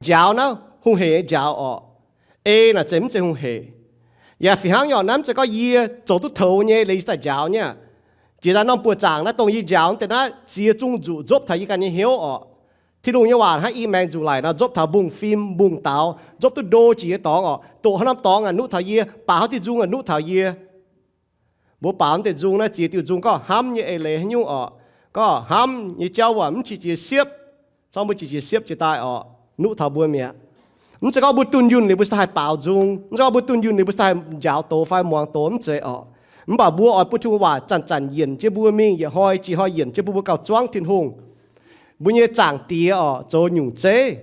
Njaaux naaiv hungh heic nyei njaaux orqc. Ei naaic zeiz mv zeiz hungh heic. Yaac fih hnangv nyei orqc, naaiv mv zeiz gorngv yie zoux duqv toux nyei liuz yie daaih njaaux nyei aqv. Jiex daaih norm buoqc zaangc naaiv dongh yie njaaux deix naaiv ziex zungh nzuqc nzopv taux yie ganh nyei hnyouv orqc. Tin-Hungh nyei waac hnangv i maengx nzuqc laic nor, nzopv taux mbungv fim mbungv daaux, nzopv duqv ndo jiex nyei dorngx orqc. Doqc haaix norm dorngx aqc nuqv taux yie, baac haaix diuh nzung aqc nuqv taux yie. Mbuo baaux naaiv deix nzung naaiv ziex diuh nzung gorngv hnamv nyei eix leiz haaix nyungc orqc. Gorngv hnamv nyei jauv waac mv qiex jiez siepv, cong mbuo qiex jiez siepv jiex daaih orqc, nuqv taux mbuo mi'aqv. Mv zeiz gorngv mbuo dunh yunh liuz mbuo se haih baaux nzung. Mv zeiz gorngv mbuo dunh yunh liuz mbuo se haih njaaux doz fai muangx doz, mv zeiz orqc. Mv baac mbuo oix bun Tin-Hungh waac zanc-zanc yienc jienv mbuo mingh, yietc hnoi jiex hnoi yienc jienv mbuo, mbuo gauh zuangv Tin-Hungh, mbuo nyei Zaangc Diex orqc, zoux nyungc zeiv.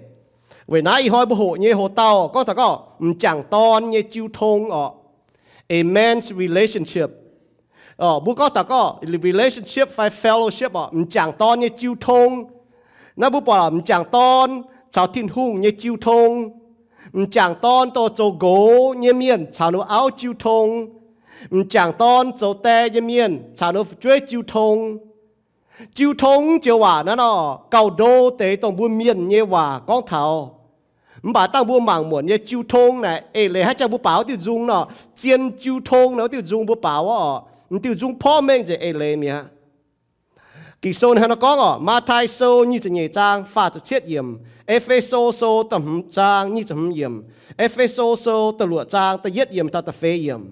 Weic naaiv ih hnoi mbuo hoqc nyei hoc-dauh gorngv taux gorngv m'jangc dorn nyei jiu tong orqc. A man's relationship. Mbuo gorngv taux gorngv relationship fai fellowship orqc, m'jangc dorn nyei jiu tong. Naaiv mbuo buatc m'jangc dorn caux Tin-Hungh nyei jiu tong. M'jangc dorn dongh zoux nqox nyei mienh caux ninh mbuo auv jiu tong. M'jangc dorn zoux die nyei mienh caux ninh mbuo fu'jueiv jiu tong. Jiu tong joux waac naaiv nor gauh ndo deix dongh mbuo mienh nyei waac gorngv taux. Mv baac dangh mbuo mangc muonc nyei jiu tong naaic eix leiz hnangv jangx mbuo baaux wuov diuh nzung nor, zien jiu tong naaiv wuov diuh nzung mbuo baaux wuov orqc, m'diuh nzung porv mengh nzengc eix leiz mi'aqv. Ging-Sou hnangv nor gorngv orqc, Matv^tai Sou nyic ziepc nyeic zaang faah ziepc cietv yiemc, E^fe^so Sou da'hmz zaang nyic ziepc hmz yiemc, E^fe^so Sou da'luoqc zaang da'yietv yiemc taux da'feix yiemc.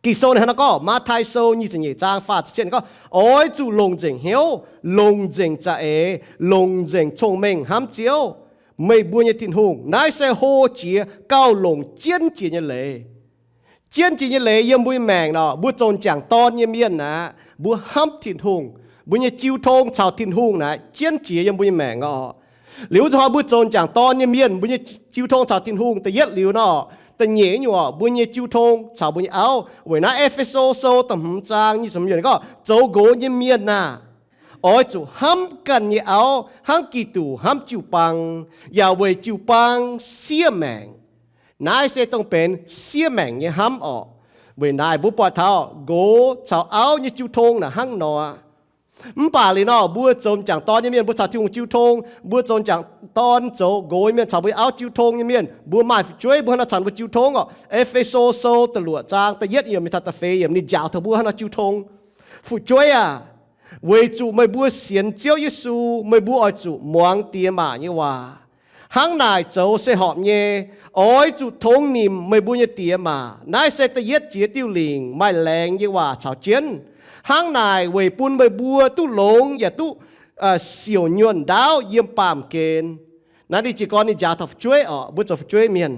Ging-Sou hnangv nor gorngv, Matv^tai Sou nyic ziepc nyeic zaang faah ziepc cietv gorngv, oix zuqc longc nzengc hnyouv, longc nzengc za'eix, longc nzengc cong-mengh hnamv Ziouv, meih mbuo nyei Tin-Hungh. Naaiv se hlo jiex gauh longc jienv jiex nyei leiz. Jienv jiex nyei leiz yiem mbuo nyei maengc nor, mbuo zoux m'jangc dorn nyei mienh aqv, mbuo hnamv Tin-Hungh, mbuo nyei jiu tong caux Tin-Hungh naaic jienv jiex yiem mbuo nyei maengc orqc. Liuz wuov zanc mbuo zoux m'jangc dorn nyei mienh, mbuo nyei jiu tong caux Tin-Hungh da'yietv liuz nor, da'nyeic nyungc orqc, mbuo nyei jiu tong caux mbuo nyei auv. Weic naaiv E^fe^so Sou da'hmz zaang nyic ziepc hmz yiemc gorngv, zoux nqox nyei mienh aah! Oix zuqc hnamv ganh nyei auv hnangv Giduc hnamv jiu-baang, yaac weic jiu-baang siev maengc. Naaiv se dongh benx siev maengc nyei hnamv orqc. Weic naaic mbuo buatc taux nqox caux auv nyei jiu tong naaic hnangv nor. Mv baac liuz nor, mbuo zoux m'jangc dorn nyei mienh, mbuo caux Tin-Hungh jiu tong, mbuo zoux m'jangc dorn zoux nqox nyei mienh caux mbuo auv jiu tong nyei mienh, mbuo maaih fu'jueiv mbuo hnangv nor caux mbuo jiu tong orqc. E^fe^so Sou da'luoqc zaang da'yietv yiemc mingh taux da'feix yiemc ninh njaaux taux mbuo hnangv nor jiu tong. Fu'jueiv aac, weic zuqc meih mbuo sienx Ziouv Yesu, meih mbuo oix zuqc muangx diex maac nyei waac. Hnangv naaic zoux se horpc nyei. Oix zuqc tongx nimc meih mbuo nyei diex maac. Naaiv se da'yietv jiex diuh lingc maaih laengz nyei waac caux jienv. Hnangv naaic weic bun meih mbuo duqv longx yaac duqv siouc nyuonh ndaauv yiem baamh gen. Naaiv ninh jiez gorn ninh njaaux taux fu'jueiv orqc, mbuo zoux fu'jueiv mienh.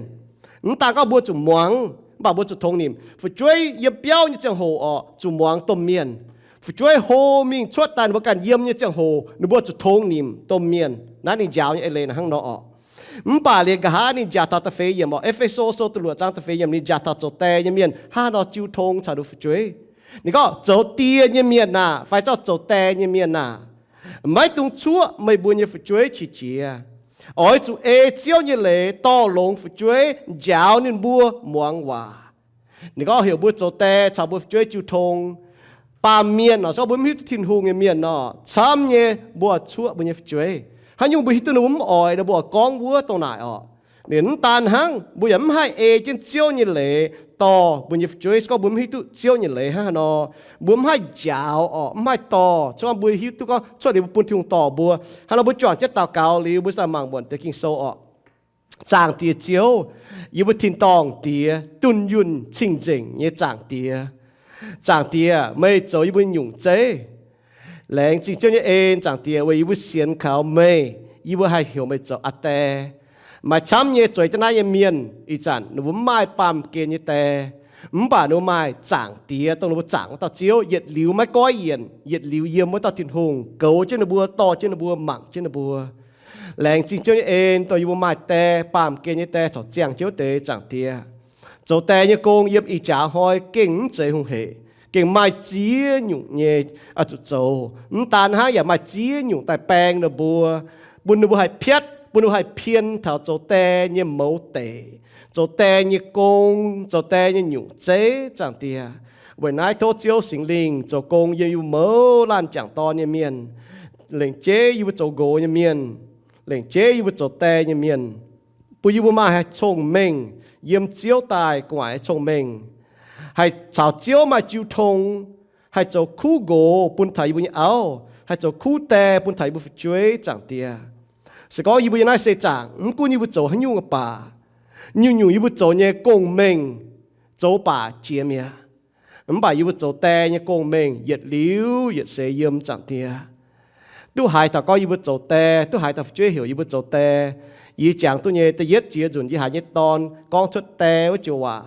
Mv daan gorngv mbuo zuqc muangx, mv baac mbuo zuqc tongx nimc. Fu'jueiv yiem biauv nyei ziangh hoc orqc, zuqc muangx domh mienh. Fu'jueiv hlo mingh cuotv daaih ninh mbuo ganh yiem nyei ziangh hoc, ninh mbuo zuqc tongx nimc domh mienh. Naaiv ninh njaaux nyei eix leiz naaic hnangv nor orqc. Mv baac liuz nqa'haav ninh njaaux taux da'feix yiemc orqc, E^fe^so Sou da'luoqc zaang da'feix yiemc ninh njaaux taux zoux die nyei mienh hnangv nor jiu tong caux ninh fu'jueiv. Ninh gorngv, zoux die nyei mienh aah! Fai zorqv zoux die nyei mienh aah! Maiv dungx cuoqv meih mbuo nyei fu'jueiv qiex jiez. Oix zuqc ei Ziouv nyei leiz dorh longx fu'jueiv njaaux ninh mbuo muangx waac. Ninh gorngv heuc mbuo zoux die caux mbuo fu'jueiv jiu tong. Baamh mienh orqc, se gorngv mbuo mv hiuv duqv Tin-Hungh nyei mienh orqc, camv nyei mbuo cuoqv mbuo nyei fu'jueiv. Haaix nyungc mbuo hiuv duqv ninh mbuo mv oix, ninh mbuo gorngv wuov dongh naaic orqc. Ninh mv daan hnangv, mbuo yaac mv haih ei jienv Ziouv nyei leiz dorh mbuo nyei fu'jueiv, se gorngv mbuo mv hiuv duqv Ziouv nyei leiz hnangv haaix nor. Mbuo mv haih njaaux orqc, mv haih dorh. Se gorngv mbuo hiuv duqv gorngv cuotv liuz mbuo bun Tin-Hungh dorh mbuo, hnangv nor mbuo juangc jienv daux gaux liuz mbuo daaih mangc muonc deix Ging-Sou orqc. Zaangc Diex Ziouv, yie mbuo tin-dorngh Diex, dunh yunh cing-nzengc nyei Zaangc Diex. Zaangc Diex, meih zoux yie mbuo nyungc zeiv. Laengz zingh Ziouv nyei en, Zaangc Diex, weic yie mbuo sienx kaux meih, yie mbuo haih heuc meih zoux Aa Die. Maaih camv nyei zueiz jienv naaiv nyei mienh, ih zanc ninh mbuo mv maaih baamh gen nyei die. Mv baac ninh mbuo maaih Zaangc Diex, dongh ninh mbuo zaangc wuov dauh Ziouv, yietc liuz maiv goiv yienc, yietc liuz yiem wuov dauh Tin-Hungh, goux jienv ninh mbuo, dorh jienv ninh mbuo, mangc jienv ninh mbuo. Laengz zingh Ziouv nyei en, dongh yie mbuo maaih die, baamh gen nyei die caux ziangh jienv wuov deix, Zaangc Diex. Zoux die nyei gong yiem ih jaax hnoi gengh mv zeiz hungh hec, gengh maaih ziex nyungc nyei zuqc zoux. Mv daan hnangv, yaac maaih ziex nyungc daaih baeng ninh mbuo, bun ninh mbuo haih piatv, bun ninh mbuo haih pien taux zoux die nyei mouz deic, zoux die nyei gong, zoux die nyei nyungc zeiv, Zaangc Diex. Weic naaiv tov Ziouv Singx Lingh zoux gong yiem yie mbuo mouz laanh m'jangc dorn nyei mienh, lengc jeiv yie mbuo zoux nqox nyei mienh, lengc jeiv yie mbuo zoux die nyei mienh, bun yie mbuo maaih haaix cong-mengh yiem Ziouv daaih gu'nguaaic haaix cong-mengh, haih caux Ziouv maaih jiu tong, haih zoux kuv nqox bun taux yie mbuo nyei auv, haih zoux kuv die bun taux yie mbuo fu'jueiv, Zaangc Diex. Se gorngv yie mbuo yiem naaiv seix zaangc, mv gunv yie mbuo zoux haaix nyungc baac, nyungc-nyungc yie mbuo zoux nyei gong-mengh zoux baac jiex mi'aqv. Mv baac yie mbuo zoux die nyei gong-mengh yietc liuz yietc seix yiem, Zaangc Diex. Duqv haiz taux gorngv yie mbuo zoux die, duqv haiz taux fu'jueiv heuc yie mbuo zoux die. Yie jangx duqv nyei da'yietv jiex nzunc yie haiz nyei dorn gorngv cuotv die wuov joux waac,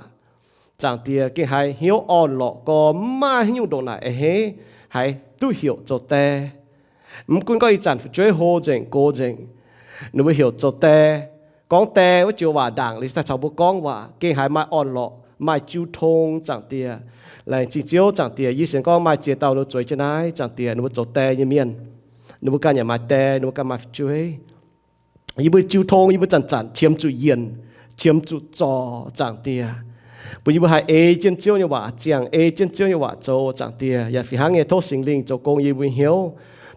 Zaangc Diex, gengh haiz hnyouv orn-lorqc gorx, mv maaih haaix nyungc ndongc naaic a'hneiv haiz duqv heuc zoux die. Mv gunv gorngv ih zanc fu'jueiv hlo nzengc, gox nzengc, ninh mbuo heuc zoux die, gorngv die wuov joux waac ndaangc liuz daaih caux mbuo gorngv waac, gengh haiz maaih orn-lorqc, maaih jiu tong, Zaangc Diex. Laengz zingh Ziouv, Zaangc Diex. Yie sienx gorngv maaih ziex dauh ninh mbuo zueiz jienv naaiv, Zaangc Diex, ninh mbuo zoux die nyei mienh. Ninh mbuo ganh yaac maaih die, ninh mbuo ganh maaih fu'jueiv. Yie mbuo jiu tong, yie mbuo zanc-zanc qiemx zuqc yienc, qiemx zuqc zorc, Zaangc Diex, bun yie mbuo haih ei jienv Ziouv nyei waac ziangh, ei jienv Ziouv nyei waac zoux, Zaangc Diex. Yaac fih hnangv nyei, tov Singx Lingh zoux gong yiem yie mbuo hnyouv,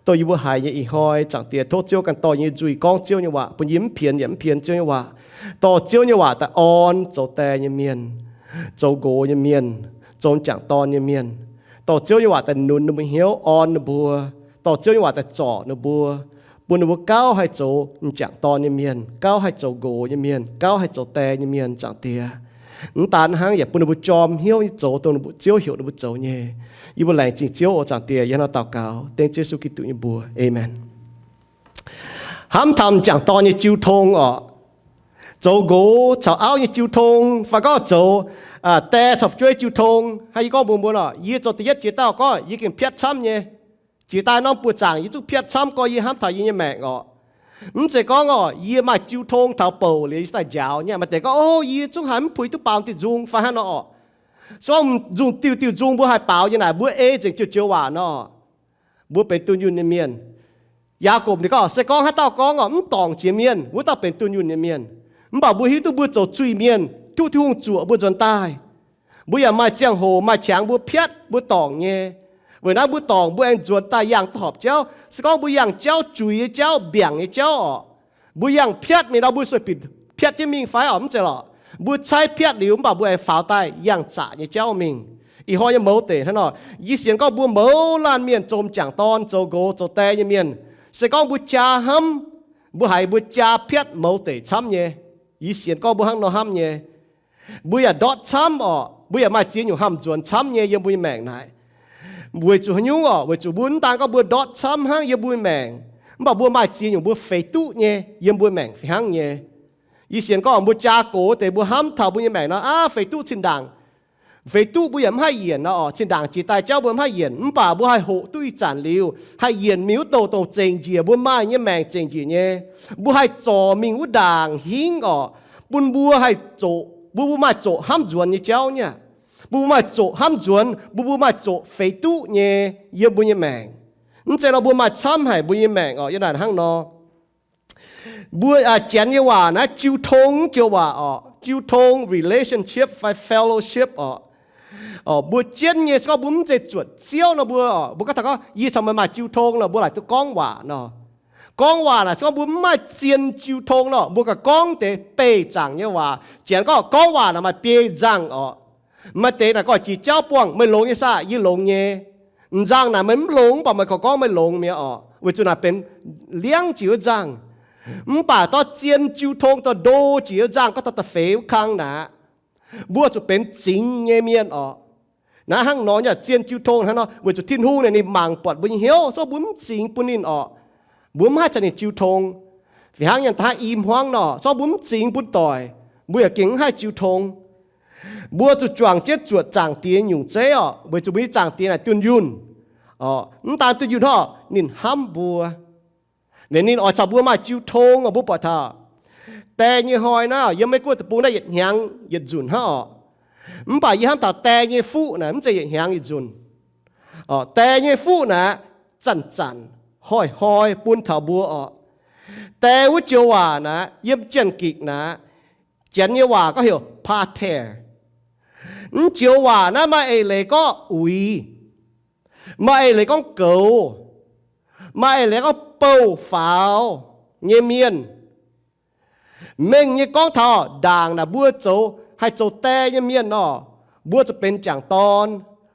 dongh yie mbuo haiz nyei ih hnoi, Zaangc Diex, tov Ziouv ganh dorh yie nyei nzuih gorngv Ziouv nyei waac, bun yie mv pienx yaac mv pienx Ziouv nyei waac, dorh Ziouv nyei waac daaih orn zoux die nyei mienh, zoux nqox nyei mienh, zoux m'jangc dorn nyei mienh, dorh Ziouv nyei waac daaih nunz ninh mbuo hnyouv, orn ninh mbuo, dorh Ziouv nyei waac daaih zorc ninh mbuo, bun ninh mbuo gauh haih zoux m'jangc dorn nyei mienh, gauh haih zoux nqox nyei mienh, gauh haih zoux die nyei mienh, Zaangc Diex. Mv daan hnangv, yaac bun ninh mbuo jorm hnyouv nyei zoux dongh ninh mbuo, Ziouv heuc ninh mbuo zoux nyei. Yie mbuo laengz zingh Ziouv oc, Zaangc Diex. Yie hnangv nor daux gaux dengv Yesu Giduc nyei mbuox. Aamen. Hnamv taux m'jangc dorn nyei jiu tong orqc, zoux nqox caux auv nyei jiu tong, fai gorngv zoux die caux fu'jueiv jiu tong. Hnangv yie gorngv mbuox mbuo orqc, yie zoux da'yietv jiex dauh gorngv yie gengh piatv camv nyei. Jiex daaih norm buoz-zaangc yie zungv piatv camv gorx, yie hnamv taux yie nyei maengc orqc. Mv zeiz gorngv orqc, yie maaih jiu tong taux bouc liuz yie daaih njaaux nyei. Maaih deix gorngv, o, yie zungv haiz mv puix duqv baaux diuh nzung fai hnangv nor orqc. Se gorngv nzungh diuh diuh nzung mbuo haih baaux nyei naaic, mbuo ei nzengc jiouv joux waac nor, mbuo benx dunh yunh nyei mienh. Yaagorpc ninh gorngv, se gorngv haaix dauh gorngv orqc, mv dorngc jiex mienh, wuov dauh benx dunh yunh nyei mienh. Mv baac mbuo hiuv duqv mbuo zoux zuiz-mienh, duqv Tin-Hungh zuoqc mbuo nzuonx daaih. Mbuo yaac maaih ziangh hoc maaih qangx mbuo piatv, mbuo dorngc nyei. Weic naaiv mbuo dorngc, mbuo aengx nzuonx daaih yangh duqv horpc jauv. Se gorngv mbuo yangh jauv zuiz nyei jauv, mbiaangc nyei jauv orqc, mbuo yangh piatv mingh nor, mbuo sueih binc piatv jienv mingh fai orqc? Mv zeiz lorqc. Mbuo caaiv piatv liuz mv baac mbuo aengx faaux daaih yangh zaqc nyei jauv mingh. Ih hnoi nyei mouz deix hnangv nor, yie sienx gorngv mbuo mouz laanh mienh zoux m'jangc dorn, zoux nqox, zoux die nyei mienh, se gorngv mbuo jaa hnamv, mbuo haiz mbuo jaa piatv mouz deix camv nyei. Yie sienx gorngv mbuo hnangv nor hnamv nyei. Mbuo yaac ndortv camv orqc, mbuo yaac maaih ziex nyungc hnamv nzuonx camv nyei yiem mbuo nyei maengc naaic. Weic zuqc haaix nyungc orqc? Weic zuqc mbuo mv daan gorngv mbuo ndortv camv hnangv yiem mbuo nyei maengc, mv baac mbuo maaih ziex nyungc mbuo feix duqv nyei yiem mbuo nyei maengc fih hnangv nyei. Yie sienx gorngv mbuo jaa gox deix mbuo hnamv taux mbuo nyei maengc nor, aav, feix duqv zinh ndaangc. Feix duqv mbuo yaac mv haih yienc nor orqc. Zinh ndaangc jiex daaih jauv mbuo mv haih yienc, mv baac mbuo haih hoqc duqv ih zanc liuz, haih yienc mingh wuov douh dongh zengc njiec, mbuo maaih nyei maengc zengc njiec nyei. Mbuo haih zorc mingh wuov ndaangc hingv orqc, bun mbuo haih zoqc, mbuo, mbuo maaih zoqc hnamv nzuonx nyei jauv nyei aqv. Mbuo, mbuo maaih zoqc hnamv nzuonx, mbuo, mbuo maaih zoqc feix duqv nyei yiem mbuo nyei maengc. Mv zeiz nor mbuo maaih camv haic mbuo nyei maengc orqc. Yiem naaic hnangv nor, mbuo, aa, Janx nyei waac naaiv jiu tong joux waac orqc. Jiu tong, relationship fai fellowship orqc. Orqc, mbuo jienv nyei, se gorngv mbuo mv zeiz zuotc Ziouv nor mbuo orqc, mbuo gorngv taux gorngv yie caux meih maaih jiu tong nor, mbuo laaic duqv gorngv waac nor. Gorngv waac naaic, se gorngv mbuo mv maaih zien jiu tong nor, mbuo gauh gorngv deix beih zaangc nyei waac. Janx gorngv gorngv waac naaic maaih biei nzangh orqc. Maaih deix naaic gorngv jiex jauv buangh, meih longx nyei saah? Yie longx nyei. Nzangh naaic meih mv longx, mv baac meih kouv gorngv meih longx mi'aqv orqc, weic zuqc naaic benx liangv jiex wuov nzangh. Mv baac dorh zien jiu tong dorh ndo jiex wuov nzangh, gorngv dorh da'feix wuov kang naaic, mbuo zuqc benx zingx nyei mienh orqc. Naaiv hnangv nor nyei, zien jiu tong hnangv nor, weic zuqc Tin-Hungh naaic ninh mangc buatc mbuo nyei hnyouv, se gorngv mbuo mv zingx bun ninh orqc, mbuo mv haih caux ninh jiu tong. Fih hnangv nyei, da'haav i hmuangv nor, se gorngv mbuo mv zingx bun doic, mbuo yaac gengh mv haih jiu tong. Mbuo zuqc juangc jienv zuotc Zaangc Diex nyungc zeiv orqc, weic zuqc mbuo nyei Zaangc Diex naaic dunh yunh orqc. Mv daan dunh yunh hnangv, ninh hnamv mbuo. Ninh, ninh oix caux mbuo maaih jiu tong orqc. Mbuo buatc taux die nyei hnoi naaiv, yiem Meiv Guoqv deic-bung naaiv yietc hnyangx yietc nzunc hnangv orqc. Mv baac yie hnamv taux die nyei fuqv naaic mv zeiz yietc hnyangx yietc nzunc. Orqc, die nyei fuqv naaic zanc-zanc, hnoi-hnoi bun taux mbuo orqc. Die wuov joux waac naaic, yiem Janx-Gikc naaic, Janx nyei waac gorngv heuc pater. Mv joux waac naaiv maaih eix leiz gorngv uix, maaih eix leiz gorngv goux, maaih eix leiz gorngv bouh faaux, nyei mienh. Mengh nyei gorngv taux ndaangc naaic mbuo zoux, haih zoux die nyei mienh nor, mbuo zuqc benx jangc dorn,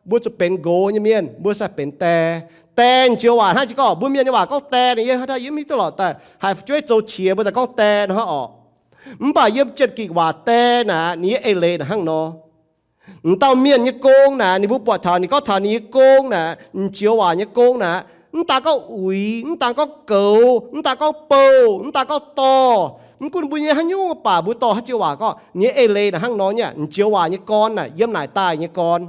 mbuo zuqc benx nqox nyei mienh, mbuo sai benx die. Die, joux waac hnangv jiex gorngv mbuo mienh nyei waac gorngv die naaic, yie hnangv yie mv hiuv duqv lorqc daaih, haiz fu'jueiv zoux qiex mbuo daaih gorngv die nor hnangv orqc. Mv baac yiem Janx-Ging waac die naaic ninh nyei eix leiz naaic hnangv nor. M'dauh mienh nyei gong naaic ninh mbuo buatc taux ninh gorngv taux ninh nyei gong naaic, m'joux waac nyei gong naaic, mv daan gorngv uix, mv daan gorngv goux, mv daan gorngv bouh, mv daan gorngv dorh. Mv gunv mbuo nyei haaix nyungc baac mbuo dorh haaix joux waac gorngv ninh nyei eix leiz naaic hnangv nor nyei, m'joux waac nyei gorn naaic, yiem naaic daaih nyei gorn.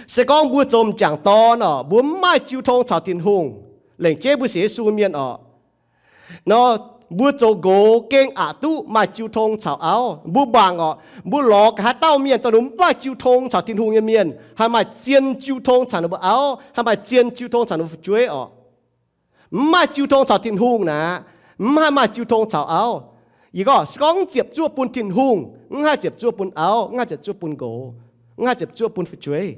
Se gorngv mbuo zoux m'jangc dorn orqc, mbuo mv maaih jiu tong caux Tin-Hungh, lengc jeiv mbuo sienx Yesu mienh orqc, nor, mbuo zoux nqox gengh aqc duqv maaih jiu tong caux auv. Mbuo mangc orqc, mbuo lorz ga'haaix dauh mienh dongh ninh mv maaih jiu tong caux Tin-Hungh nyei mienh, haih maaih zien jiu tong caux ninh mbuo auv, haih maaih zien jiu tong caux ninh mbuo fu'jueiv orqc. Mv maaih jiu tong caux Tin-Hungh naaic, mv haih maaih jiu tong caux auv. Yie gorngv, se gorngv mv ziepc zuoqv bun Tin-Hungh, mv haih ziepc zuoqv bun auv, mv haih ziepc zuoqv bun nqox, mv haih ziepc zuoqv bun fu'jueiv.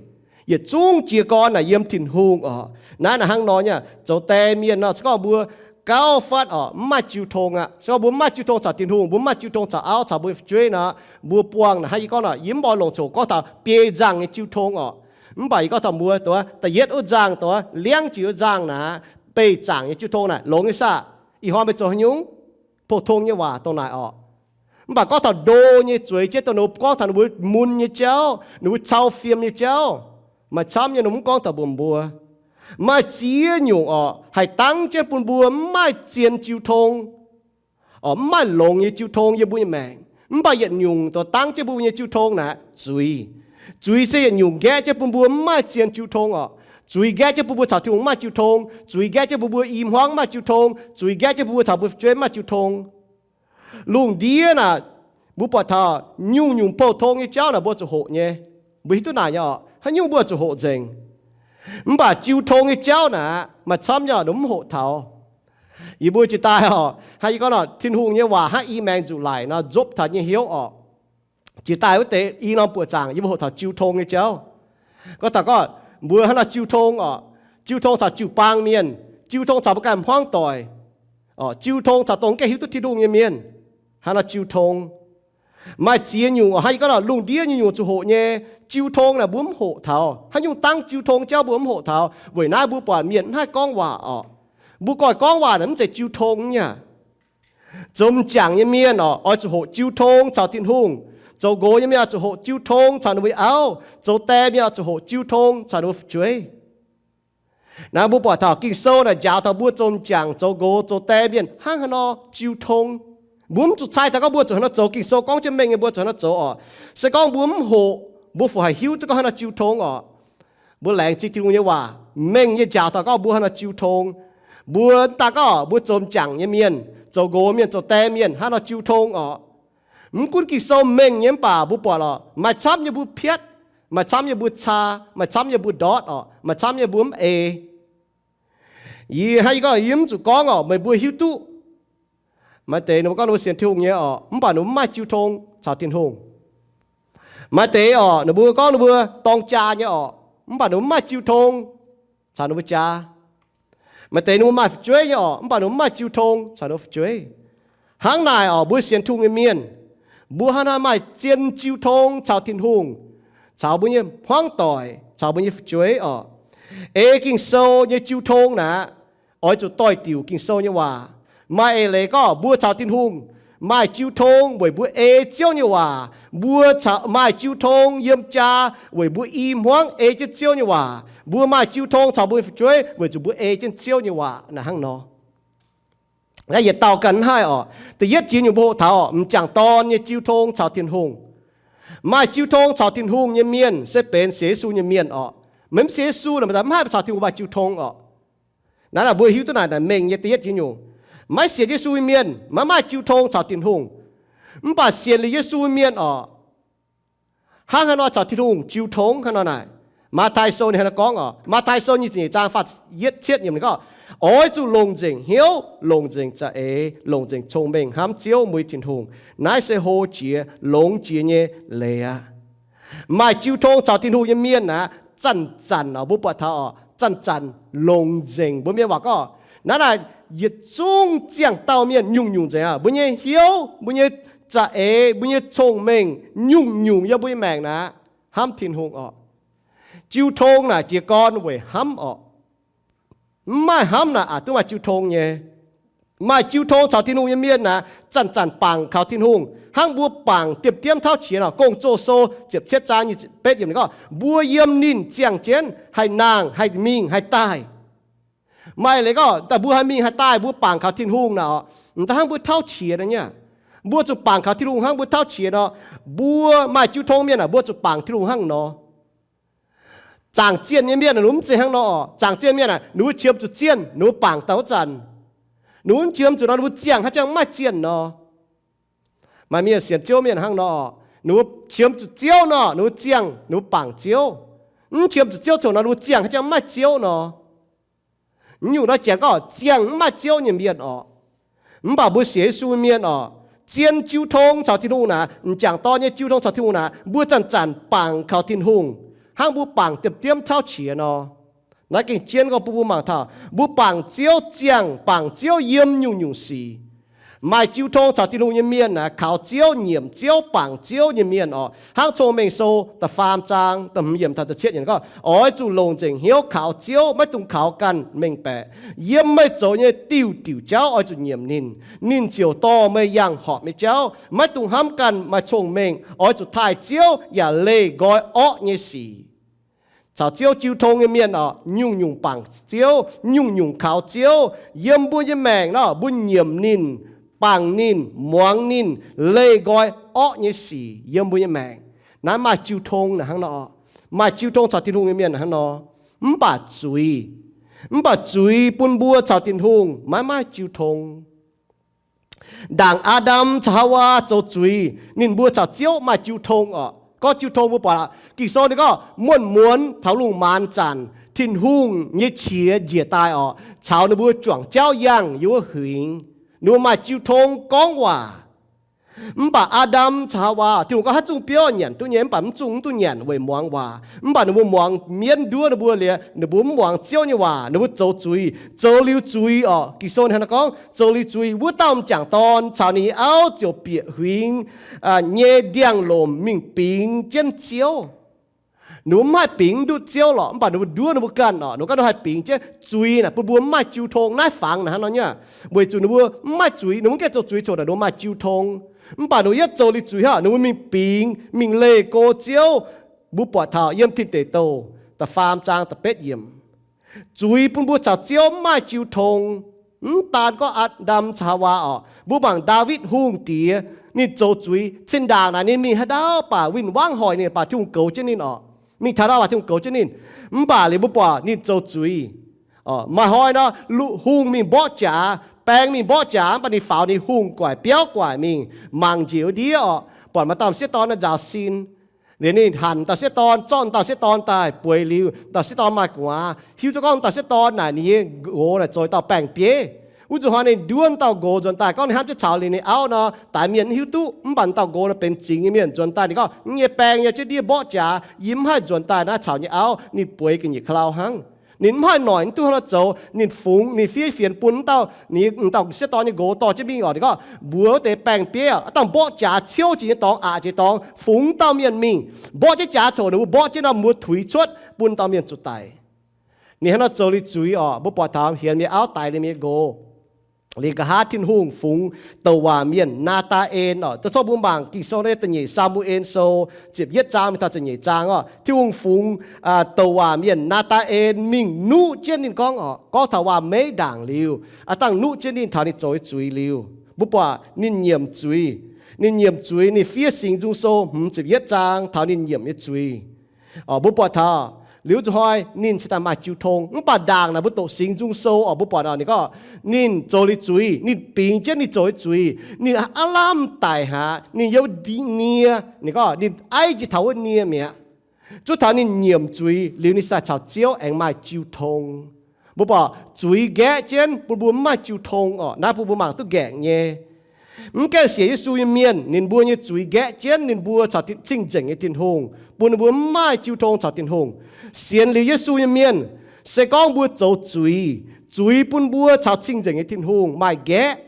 Yietc zungv jiez gorn naaic yiem Tin-Hungh orqc. Naaiv naaic hnangv nor nyei, zoux die mienh nor, se gorngv mbuo gauh fatv orqc, mv maaih jiu tong aqv. Se gorngv mbuo mv maaih jiu tong caux Tin-Hungh, mbuo mv maaih jiu tong caux auv, caux mbuo fu'jueiv nor, mbuo buangh naaic hnangv yie gorngv nor, yie mv oix longc coc gorngv taux biei nzangh nyei jiu tong orqc. Mv baac yie gorngv taux mbuo dongh da'yietv wuov nzangh, dongh liangv jiex wuov nzangh naaic, beih zaangc nyei jiu tong naaic longx nyei saah? Ih hnoi meih zoux haaix nyungc? Pou-tong nyei waac dongh naaic orqc. Mv baac gorngv taux ndo nyei zueiz jienv dongh ninh mbuo gorngv taux ninh mbuo mun nyei jauv, ninh mbuo cau fiem nyei jauv, maaih camv nyei ninh mv gorngv taux mbuox mbuo. Maaih ziex nyungc orqc, haih dangv jienv bun mbuo mv maaih zien jiu tong, orqc, mv maaih longx nyei jiu tong yiem mbuo nyei maengc. Mv baac yietc nyungc dongh dangv jienv bun mbuo nyei jiu tong naaic zuiz. Zuiz se yietc nyungc nqaeqv jienv bun mbuo mv maaih zien jiu tong orqc. Zuiz nqaeqv jienv bun mbuo caux Tin-Hungh mv maaih jiu tong. Zuiz nqaeqv jienv bun mbuo i hmuangv mv maaih jiu tong. Zuiz nqaeqv jienv bun mbuo caux mbuo fu'jueiv mv maaih jiu tong. Lungh ndiev naaic, mbuo buatc taux nyungc-nyungc pou-tong nyei jauv naaic mbuo zuqc hoqc nyei. Mbuo hiuv duqv naaic nyei orqc, haaix nyungc mbuo zuqc hoqc nzengc. Mv baac jiu tong nyei jauv naaic, maaih camv nyei orqc, ninh mv hoqc taux. Yie mbuo jiex daaih orqc, hnangv yie gorngv nor, Tin-Hungh nyei waac hnangv i maengx nzuqc laic nor, nzopv taux nyei hnyouv orqc. Jiex daaih wuov deix i norm buoqc zaangc yie mbuo hoqc taux jiu tong nyei jauv. Gorngv taux gorngv mbuo hnangv nor jiu tong orqc, jiu tong caux jiu-baang mienh, jiu tong caux mbuo ganh hmuangv doic, orqc, jiu tong caux dongh mv gaengh hiuv duqv Tin-Hungh nyei mienh, hnangv nor jiu tong. Maaih ziex nyungc orqc, hnangv yie gorngv nor, lungh ndiev nyungc-nyungc zuqc hoqc nyei. Jiu tong naaic mbuo mv hoqc taux. Haaix nyungc dangv jiu tong jauv mbuo mv hoqc taux? Weic naaiv mbuo buatc mienh mv haih gorngv waac orqc. Mbuo goiv gorngv waac naaic mv zeiz jiu tong nyei aqv. Zoux m'jangc nyei mienh orqc, oix zuqc hoqc jiu tong caux Tin-Hungh. Zoux nqox nyei mienh oix zuqc hoqc jiu tong caux ninh mbuo auv. Zoux die mienh oix zuqc hoqc jiu tong caux ninh mbuo fu'jueiv. Naaiv mbuo buatc taux Ging-Sou naaic njaaux taux mbuo zoux m'jangc, zoux nqox, zoux die mienh hnangv haaix nor jiu tong. Mbuo mv zuqc cai taux gorngv mbuo zuqc haaix nor zoux. Ging-Sou gorngv jienv mengh nyei mbuo zuqc haaix nor zoux orqc. Se gorngv mbuo mv hoqc, mbuo fungc haih hiuv duqv gorngv haaix nor jiu tong orqc. Mbuo laengz zingh Tin-Hungh nyei waac mengh nyei njaaux taux gorngv mbuo haaix nor jiu tong. Mbuo mv daan gorngv mbuo zoux m'jangc nyei mienh, zoux nqox mienh, zoux die mienh hnangv haaix nor jiu tong orqc. Mv gunv Ging-Sou mengh nyei mv baac mbuo buatc lorqc, maaih camv nyei mbuo piatv, maaih camv nyei mbuo caa, maaih camv nyei mbuo ndortv orqc, maaih camv nyei mbuo mv eix. Yie hnangv yie gorngv, yie mv zuqc gorngv orqc, meih mbuo hiuv duqv. Maaih deix ninh mbuo gorngv ninh mbuo sienx Tin-Hungh nyei orqc, mv baac ninh mbuo mv maaih jiu tong caux Tin-Hungh. Maaih deix orqc, ninh mbuo gorngv ninh mbuo dorng jaa nyei orqc, mv baac ninh mbuo mv maaih jiu tong caux ninh mbuo jaa. Maaih deix ninh mbuo maaih fu'jueiv nyei orqc, mv baac ninh mbuo mv maaih jiu tong caux ninh mbuo fu'jueiv. Hnangv naaic orqc, mbuo sienx Tin-Hungh nyei mienh, mbuo hnangv naaiv maaih zien jiu tong caux Tin-Hungh, caux mbuo nyei hmuangv doic, caux mbuo nyei fu'jueiv orqc. Ei Ging-Sou nyei jiu tong naaic, oix zuqc doix-diuc Ging-Sou nyei waac. Maaih eix leiz gorngv mbuo caux Tin-Hungh maaih jiu tong weic mbuo ei Ziouv nyei waac. Mbuo caux, maaih jiu tong yiem jaa weic mbuo i hmuangv ei jienv Ziouv nyei waac. Mbuo maaih jiu tong caux mbuo nyei fu'jueiv weic zuqc mbuo ei jienv Ziouv nyei waac. Naaiv hnangv nor. Naaiv yietc dauh ganh mv haih orqc. Da'yietv jiex nyungc mbuo hoqc taux orqc, m'jangc dorn nyei jiu tong caux Tin-Hungh. Maaih jiu tong caux Tin-Hungh nyei mienh se benx sienx Yesu nyei mienh orqc. Meih mv sienx Yesu naaic, meih mv haih caux Tin-Hungh maaih jiu tong orqc. Naaiv naaic mbuo hiuv duqv naaic, naaic mengh nyei da'yietv jiex nyungc. Maiv sienx Yesu nyei mienh maiv maaih jiu tong caux Tin-Hungh. Mv baac sienx liuz Yesu nyei mienh orqc, hnangv haaix nor caux Tin-Hungh jiu tong hnangv nor naaic. Matv^taai Sou ninh hnangv naaiv gorngv orqc, Matv^taai Sou nyic ziepc nyeic zaang faah yietv cietv yiemc ninh gorngv, oix zuqc longc nzengc hnyouv, longc nzengc za'eix, longc nzengc cong-mengh hnamv Ziouv, mueiz Tin-Hungh. Naaiv se hlo jiex, longx jiex nyei leiz aqv. Maaih jiu tong caux Tin-Hungh nyei mienh aqv, zanc-zanc orqc, mbuo buatc taux orqc, zanc-zanc longc nzengc. Mbuo mienh waac gorngv, Naaiv naaic yietc zungv ziangh dauh mienh nyungc-nyungc nzengc aqv. Mbuo nyei hnyouv, mbuo nyei za'eix, mbuo nyei cong-mengh, nyungc-nyungc yiem mbuo nyei maengc naaic hnamv Tin-Hungh orqc. Jiu tong naaic jiez gorn weic hnamv orqc. Mv maaih hnamv naaic aqc duqv maaih jiu tong nyei. Maaih jiu tong caux Tin-Hungh nyei mienh naaic zanc-zanc bangc kaux Tin-Hungh hnangv mbuo bangc diemv-diemv tauv qiex orqc. Gong-Zoh Sou ziepc cietv zaang nyic ziepc betv yiemc gorngv, mbuo yiem ninh ziangh jienv haih nangh, haih mingh, haih daaih. Maaih leiz gorngv daaih mbuo haih mingh haih daaih mbuo bangc kaux Tin-Hungh naaic orqc, m'daaih hnangv mbuo tauv qiex nor nyei. Mbuo zuqc bangc kaux Tin-Hungh hnangv mbuo tauv qiex nor. Mbuo maaih jiu tong mienh naaic mbuo zuqc bangc Tin-Hungh hnangv nor. Zaangc zienh nyei mienh ninh mbuo mv zeiz hnangv nor orqc. Zaangc zienh mienh aah, ninh mbuo qiemx zuqc zienh ninh mbuo bangc daaih wuov zanc, ninh mbuo mv qiemx zuqc nor ninh mbuo ziangh hnangv jangx maaih zienh nor. Maaih mienh sienx Ziouv mienh hnangv nor orqc, ninh mbuo qiemx zuqc Ziouv nor ninh mbuo ziangh ninh mbuo bangc Ziouv. Mv qiemx zuqc Ziouv coc nor ninh mbuo ziangh hnangv jangx maaih Ziouv nor. Nyungc nor janx gorngv ziangh mv maaih Ziouv nyei mienh orqc. Mv baac mbuo sienx Yesu mienh orqc, zien jiu tong caux Tin-Hungh naaic, m'jangc dorn nyei jiu tong caux Tin-Hungh naaic, mbuo zanc-zanc bangc kaux Tin-Hungh hnangv mbuo bangc diemv-diemv tauv qiex nor. Naaiv gengh jienv gorngv bun mbuo mangc taux mbuo bangc Ziouv ziangh, bangc Ziouv yiem nyungc-nyungc sic. Maaih jiu tong caux Tin-Hungh nyei mienh naaic kaux Ziouv, nyiemc Ziouv, bangc Ziouv nyei mienh orqc. Hnangv Cong-Mengh Sou da'faam zaang da'hmz yiemc taux da'cietv yiemc gorngv, oix zuqc longc nzengc hnyouv kaux Ziouv, maiv dungx kaux ganh mengh baeqc. Yiem meih zoux nyei diuh diuc jauv oix zuqc nyiemc ninh. Ninh ziouc dorh meih yangh horpc nyei jauv. Maiv dungx hnamv ganh maaih cong-mengh, oix zuqc taaih Ziouv yaac leih nqoi orqv nyei sic. Caux Ziouv jiu tong nyei mienh orqc, nyungc-nyungc bangc Ziouv, nyungc-nyungc kaux Ziouv. Yiem mbuo nyei maengc nor mbuo nyiemc ninh, bangc ninh, muangx ninh, leih nqoi orqv nyei sic yiem mbuo nyei maengc. Naaiv maaih jiu tong naaic hnangv nor. Maaih jiu tong caux Tin-Hungh nyei mienh hnangv nor. Mv baac zuiz, mv baac zuiz bun mbuo caux Tin-Hungh maiv maaih jiu tong. Ndaangc Aa^ndam caux Haawaa zoux zuiz, ninh mbuo caux Ziouv maaih jiu tong orqc. Gorngv jiu tong mbuo buatc aqv, Ging-Sou ninh gorngv muonz-muonz taux lungh maanz zanc Tin-Hungh nyei qiex njiec daaih orqc, caux ninh mbuo juangc jauv yangh yiem wuov huingx. Ninh mbuo maaih jiu tong gorngv waac. Mv baac Aa^ndam caux Haawaa, Tin-Hungh gorngv haaix zungv biouv nyanc duqv nyei, mv baac mv zungv mv duqv nyanc weic muangx waac. Mv baac ninh mbuo muangx mienv nduov ninh mbuo liuz, ninh mbuo mv muangx Ziouv nyei waac, ninh mbuo zoux zuiz. Zoux liuz zuiz orqc, Ging-Sou ninh hnangv naaiv gorngv, zoux liuz zuiz wuov dauh m'jangc dorn caux ninh nyei auv ziouc bieqc huingx nyei ndiangx-lomc mingh bingx jienv Ziouv. Ninh mbuo mv haih bingx ndutv Ziouv lorqc, mv baac ninh mbuo nduov ninh mbuo ganh orqc, ninh mbuo ganh nor haih bingx jienv zuiz naaic bun mbuo mv maaih jiu tong. Naaiv fangx naaic hnangv nor nyei, weic zuqc ninh mbuo mv maaih zuiz, ninh mbuo mv gaengh zoux zuiz coc naaic ninh mbuo maaih jiu tong. Mv baac ninh mbuo yietv zoux liuz zuiz hnangv, ninh mbuo mingh bingx, mingh leih go Ziouv. Mbuo buatc taux yiem Tin Deic Douh da'faam zaang da'betv yiemc, zuiz bun mbuo caux Ziouv mv maaih jiu tong. Mv daan gorngv Aa^ndam caux Haawaa orqc, mbuo mangc Ndaawitv Hungh diex, ninh zoux zuiz cin-ndaangc naaic ninh mingh haaix ndau baac win-wangv hoic ninh baac Tin-Hungh goux jienv ninh orqc. Mingh taux ndau baac Tin-Hungh goux jienv ninh. Mv baac liuz mbuo buatc ninh zoux zuiz. Maaih hnoi nor, hungh mingh mborqv jaax, baeng mingh mborqv jaax, mv baac ninh faaux ninh hungh guaic biauv guaic mingh mangc njiec wuov ndiev orqc, buatc maaih dauh m'sieqv dorn nzaaux sin. Liuz ninh hanc dauh sieqv dorn, zorqv dauh sieqv dorn daaih bueix liuz, dauh sieqv dorn maaih gu'nguaaz, hiuv duqv gorngv dauh sieqv dorn naaic ninh nyei nqox naaic zoux dauh baeng-bieiv. Wuov nzunc hnoi ninh nduov dauh nqox nzuonx daaih gorngv ninh hnamv jienv caux liuz ninh auv nor, daix mienh mv hiuv duqv. Mv baac dauh nqox nor benx zingx nyei mienh nzuonx daaih ninh gorngv, yie nyei baeng nyei jienv ndiev mborqv jaax, yie mv haih nzuonx daaih naaiv caux nyei auv. Ninh bueix ga'nyiec ka'lau hnangv. Ninh mv haih noic mv duqv hnangv nor zoux. Ninh fungx, ninh fiev fienx bun dauh, ninh dauh sieqv dorn nyei nqox dorh jienv mingh orqc, ninh gorngv, mbuox wuov deix baeng-bieiv, aav dangh mborqv jaax ciouv jiex nyei dorngx, aqc jiex dorngx, fungx dauh mienh mingh mborqv jienv jaax coc ninh mbuo mborqv jienv nor, mbuo tuix cuotv bun dauh mienh zuqc daic. Ninh hnangv nor zoux liuz zuiz orqc, mbuo buatc taux hienx mienh auv, daix liemh mienh nqox. Liuz nqa'haav Tin-Hungh fungx douc waac mienh Naa^taa^en orqc. Da'cor mbuo mangc Ging-Sou nyei da'nyeic Saa^mu^en Sou ziepc yietv zaang mingh taux ziepc nyeic zaang orqc, Tin-Hungh fungx douc waac mienh Naa^taa^en mingh nuqv jienv ninh gorngv orqc, gorngv taux waac-meiv ndaangc liuz, aav dangh nuqv jienv ninh taux ninh zoux nyei zuiz liuz, mbuo buatc ninh nyiemc zuiz. Ninh nyiemc zuiz, ninh fiev Singx Nzung Sou hmz ziepc yietv zaang taux ninh nyiemc nyei zuiz. Mbuo buatc taux liuz nzunc hnoi ninh cingx daaih maaih jiu tong. Mv baac ndaangc naaic mbuo doqc Singx Nzung Sou orqc, mbuo buatc orqc, ninh gorngv ninh zoux liuz zuiz, ninh bingx jienv ninh zoux nyei zuiz, ninh aav lamh daic haic, ninh yiem nie, ninh gorngv ninh aiv njiec taux wuov nie mi'aqv. Zuov taux ninh nyiemc zuiz liuz ninh cingx daaih caux Ziouv aengx maaih jiu tong. Mbuo buatc zuiz nqaeqv jienv bun mbuo mv maaih jiu tong orqc. Naaiv bun mbuo mangc duqv nqaengc nyei. Mv gaengh sienx Yesu nyei mienh, ninh mbuo nyei zuiz nqaeqv jienv ninh mbuo caux cing-nzengc nyei Tin-Hungh, bun ninh mbuo mv maaih jiu tong caux Tin-Hungh. Sienx liuz Yesu nyei mienh, se gorngv mbuo zoux zuiz, Zuiz bun mbuo caux cing-nzengc nyei Tin-Hungh maaih nqaeqv.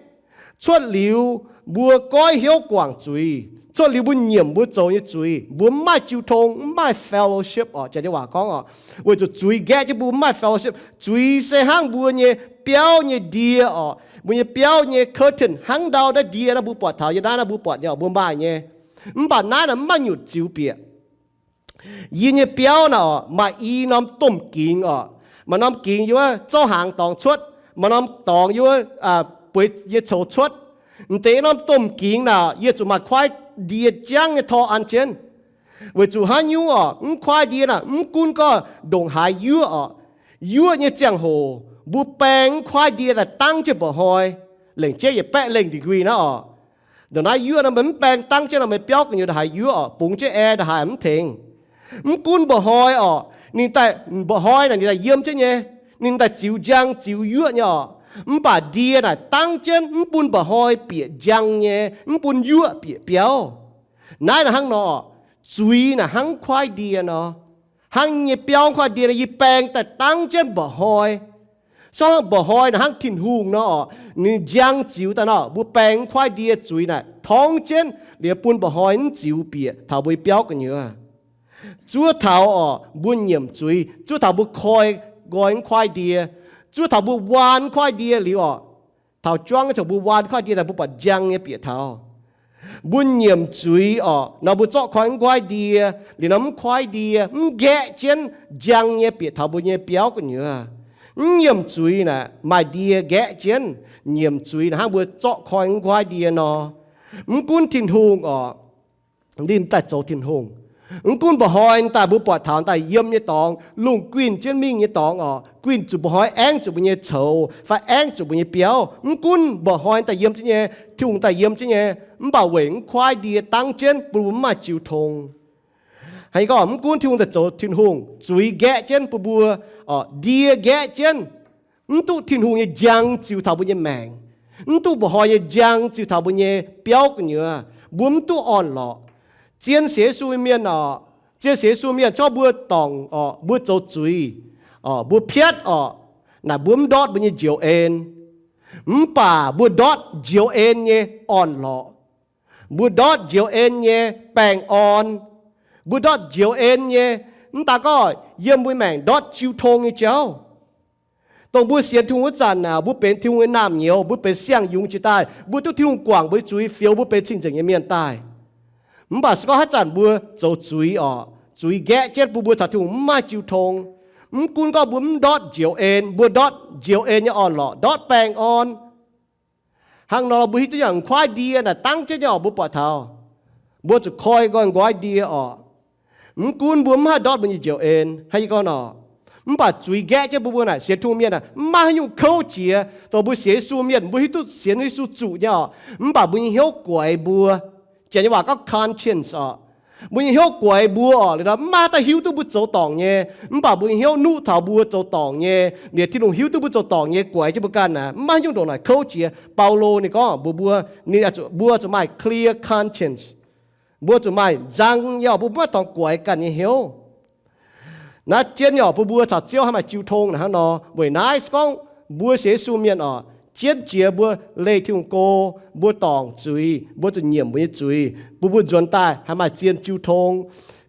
Cuotv liuz mbuo goiv hnyouv guangc zuiz, cuotv liuz mbuo nyiemc mbuo zoux nyei zuiz, mbuo mv maaih jiu tong, mv maaih fellowship orqc. Janx nyei waac gorngv orqc, weic zuqc zuiz nqaeqv jienv mbuo mv maaih fellowship. Zuiz se hnangv mbuo nyei biauv nyei ndie orqc. Mbuo nyei biauv nyei curtain hnangv ndau naaiv ndie naaiv mbuo buatc taux yie naaiv, naaiv mbuo buatc nyei orqc, mbuo maaih nyei. Mv baac naaiv naaic mv maaih nyutc ziux bieqc. Yie nyei biauv naaic orqc, maaih i norm domh gingx orqc. Maaih norm gingx yiem wuov zouv hnaangx dorngx cuotv, maaih norm dorngx yiem wuov bueix yie coux cuotv. M'deix norm domh gingx naaic yie zuqc maaih kuaaiv ndie jangv nyei tor an jienv. Weic zuqc haaix nyungc orqc, mv kuaaiv ndie naaic mv gunv gorngv ndongc haaix yuoqv orqc, yuoqv nyei ziangh hoc mbuo baeng mv kuaaiv ndie daaih dangv jienv mba'hnoi, lengc jeiv yietc baeqv lengh degree naaiv orqc. Ndongc naaiv yuoqv nor meih mv baeng dangv jienv nor meih biauv gu'nyuoz ndongc haaix yuoqv orqc, bungx jienv air ndongc haaix mv tengx. Mv gunv mba'hnoi orqc, ninh daaih mba'hnoi naaic ninh daaih yiem jienv nyei, ninh daaih ziux njang ziux yuoqv nyei orqc. Mv baac ndie naaic dangv jienv mv bun mba'hnoi bieqc njang nyei, mv bun yuoqv bieqc biauv. Naaiv naaic hnangv nor orqc, zuiz naaic hnangv kuaaiv ndie nor. Hnangv nyei biauv kuaaiv ndie nor, yie baeng daaih dangv jienv mba'hnoi. Sorng hnangv mba'hnoi naaic hnangv Tin-Hungh nor orqc, ninh njang ziux daaih nor, mbuo baeng kuaaiv ndie zuiz naaic torngv jienv liuz bun mba'hnoi mv ziux bieqc taux mbuo nyei biauv gu'nyuoz. Zuov taux orqc mbuo nyiemc zuiz, zuov taux mbuo koi nqoi mv kuaaiv ndie, zuov taux mbuo waan mv kuaaiv ndie liuz orqc, taux juangv nyei ziangh mbuo waan kuaaiv ndie daaih mbuo buatc njang nyei bieqc taux. Mbuo nyiemc zuiz orqc nor mbuo zorqv koi mv kuaaiv ndie, liuz nor mv kuaaiv ndie mv nqaeqv jienv njang nyei bieqc taux mbuo nyei biauv gu'nyuoz. Mv nyiemc zuiz naaic maaih ndie nqaeqv jienv. Nyiemc zuiz naaic hnangv mbuo zorqv koi mv kuaaiv ndie nor. Mv gunv Tin-Hungh orqc, ninh daaih zoux Tin-Hungh. Mv gunv mba'hnoi daaih mbuo buatc taux daaih yiem nyei dorngx, lungh guinh jienv mingh nyei dorngx orqc, guinh zuqc mba'hnoi, aengv zuqc mbuo nyei coux fai aengv zuqc mbuo nyei biauv. Mv gunv mba'hnoi daaih yiem jienv nyei, Tin-Hungh daaih yiem jienv nyei, mv baac weic mv kuaaiv ndie dangv jienv bun mbuo mv maaih jiu tong. Hnangv gorngv mv gunv Tin-Hungh daaih zoux Tin-Hungh, zuiz nqaeqv jienv bun mbuo, ndie nqaeqv jienv, mv duqv Tin-Hungh nyei njang ziux taux mbuo nyei maengc, mv duqv mba'hnoi nyei njang ziux taux mbuo nyei biauv gu'nyuoz, mbuo mv duqv orn-lorqc. Zien sienx Yesu mienh orqc, zien sienx Yesu mienh corc mbuo dorngc orqc, mbuo zoux zuiz orqc, mbuo piatv orqc, naaic mbuo mv ndortv mbuo nyei njoux en. Mv baac mbuo ndortv njoux en nyei orn-lorqc. Mbuo ndortv njoux en nyei baengh orn. Mbuo ndortv njoux en nyei, mv daan gorngv yiem mbuo maengc ndortv jiu tong nyei jauv. Dongh mbuo sienx Tin-Hungh wuov zanc naaic, mbuo benx Tin-Hungh nyei naamh nyouz, mbuo benx siang-yungz jiex daaih, mbuo duqv Tin-Hungh guangc mbuo nyei zuiz, fioux mbuo benx cing-nzengc nyei mienh daaih. Mv baac se gorngv haaix zanc mbuo zoux zuiz orqc, zuiz nqaeqv jienv bun mbuo caux Tin-Hungh mv maaih jiu tong. Mv gunv gorngv mbuo mv ndortv njoux en, mbuo ndortv njoux en nyei orn-lorqc, ndortv baengh orn. Hnangv nor mbuo hiuv duqv yangh kuaaiv ndie naaic dangv jienv nyei orqc, mbuo buatc taux mbuo zuqc koi nqoi nqoi ndie orqc. Mv gunv mbuo mv haih ndortv mbuo nyei njoux en, hnangv yie gorngv nor, mv baac zuiz nqaeqv jienv bun mbuo naaic sienx Tin-Hungh mienh naaic mv maaih haaix nyungc kouv jiex. Dongh mbuo sienx Yesu mienh, mbuo hiuv duqv sienx Yesu zuqc nyei orqc, mv baac mbuo nyei hnyouv guaix mbuo. Janx nyei waac gorngv conscience orqc. Mbuo nyei hnyouv guaix mbuo orqc, liuz nor mv maaih haaix dauh hiuv duqv mbuo zoux dorngc nyei, mv baac mbuo nyei hnyouv nuqv taux mbuo zoux dorngc nyei, liuz Tin-Hungh hiuv duqv mbuo zoux dorngc nyei, guaix jienv mbuo ganh naaic, mv maaih haaix nyungc ndongc naaic kouv jiex. Baulo ninh gorngv mbuo, mbuo, ninh, mbuo zuqc maaih clear conscience. Mbuo zuqc maaih nzang nyei orqc, mbuo mv maaih dorngx guaix ganh nyei hnyouv. Naaiv jienv nyei orqc, bun mbuo caux Ziouv haih maaih jiu tong naaic hnangv nor. Weic naaiv se gorngv mbuo sienx Yesu mienh orqc, jienv jiex mbuo leih Tin-Hungh go, mbuo dorngc zuiz, mbuo zuqc nyiemc mbuo nyei zuiz, bun mbuo nzuonx daaih haih maaih zien jiu tong.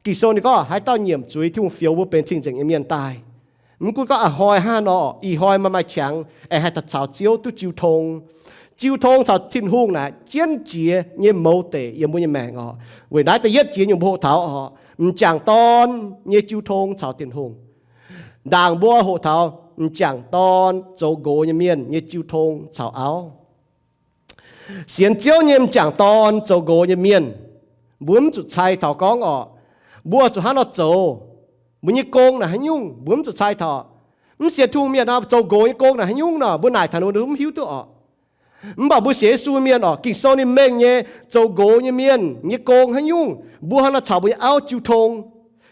Ging-Sou ninh gorngv haaix dauh nyiemc zuiz, Tin-Hungh fioux mbuo benx cing-nzengc nyei mienh daaih. Mv gunv gorngv a'hnoi hnangv nor, ih hnoi maaih maaih qangx aengx haih caux Ziouv duqv jiu tong. Jiu tong caux Tin-Hungh naaic jienv jiex nyei mouz deic yiem mbuo nyei maengc orqc. Weic naaiv da'yietv jiex nyungc mbuo hoqc taux orqc, m'jangc dorn nyei jiu tong caux Tin-Hungh. Ndaangc mbuo hoqc taux m'jangc dorn zoux nqox nyei mienh nyei jiu tong caux auv. Sienx Ziouv nyei m'jangc dorn zoux nqox nyei mienh, mbuo mv zuqc cai taux gorngv orqc, mbuo zuqc hnangv nor zoux, mbuo nyei gong naaic haaix nyungc mbuo mv zuqc cai taux. Mv sienx Tin-Hungh mienh nor zoux nqox nyei gong naaic haaix nyungc nor mbuo naaic taux ninh mbuo mv hiuv duqv orqc. Mv baac mbuo sienx Yesu mienh orqc, Ging-Sou ninh mengh nyei zoux nqox nyei mienh nyei gong haaix nyungc, mbuo hnangv nor caux mbuo nyei auv jiu tong.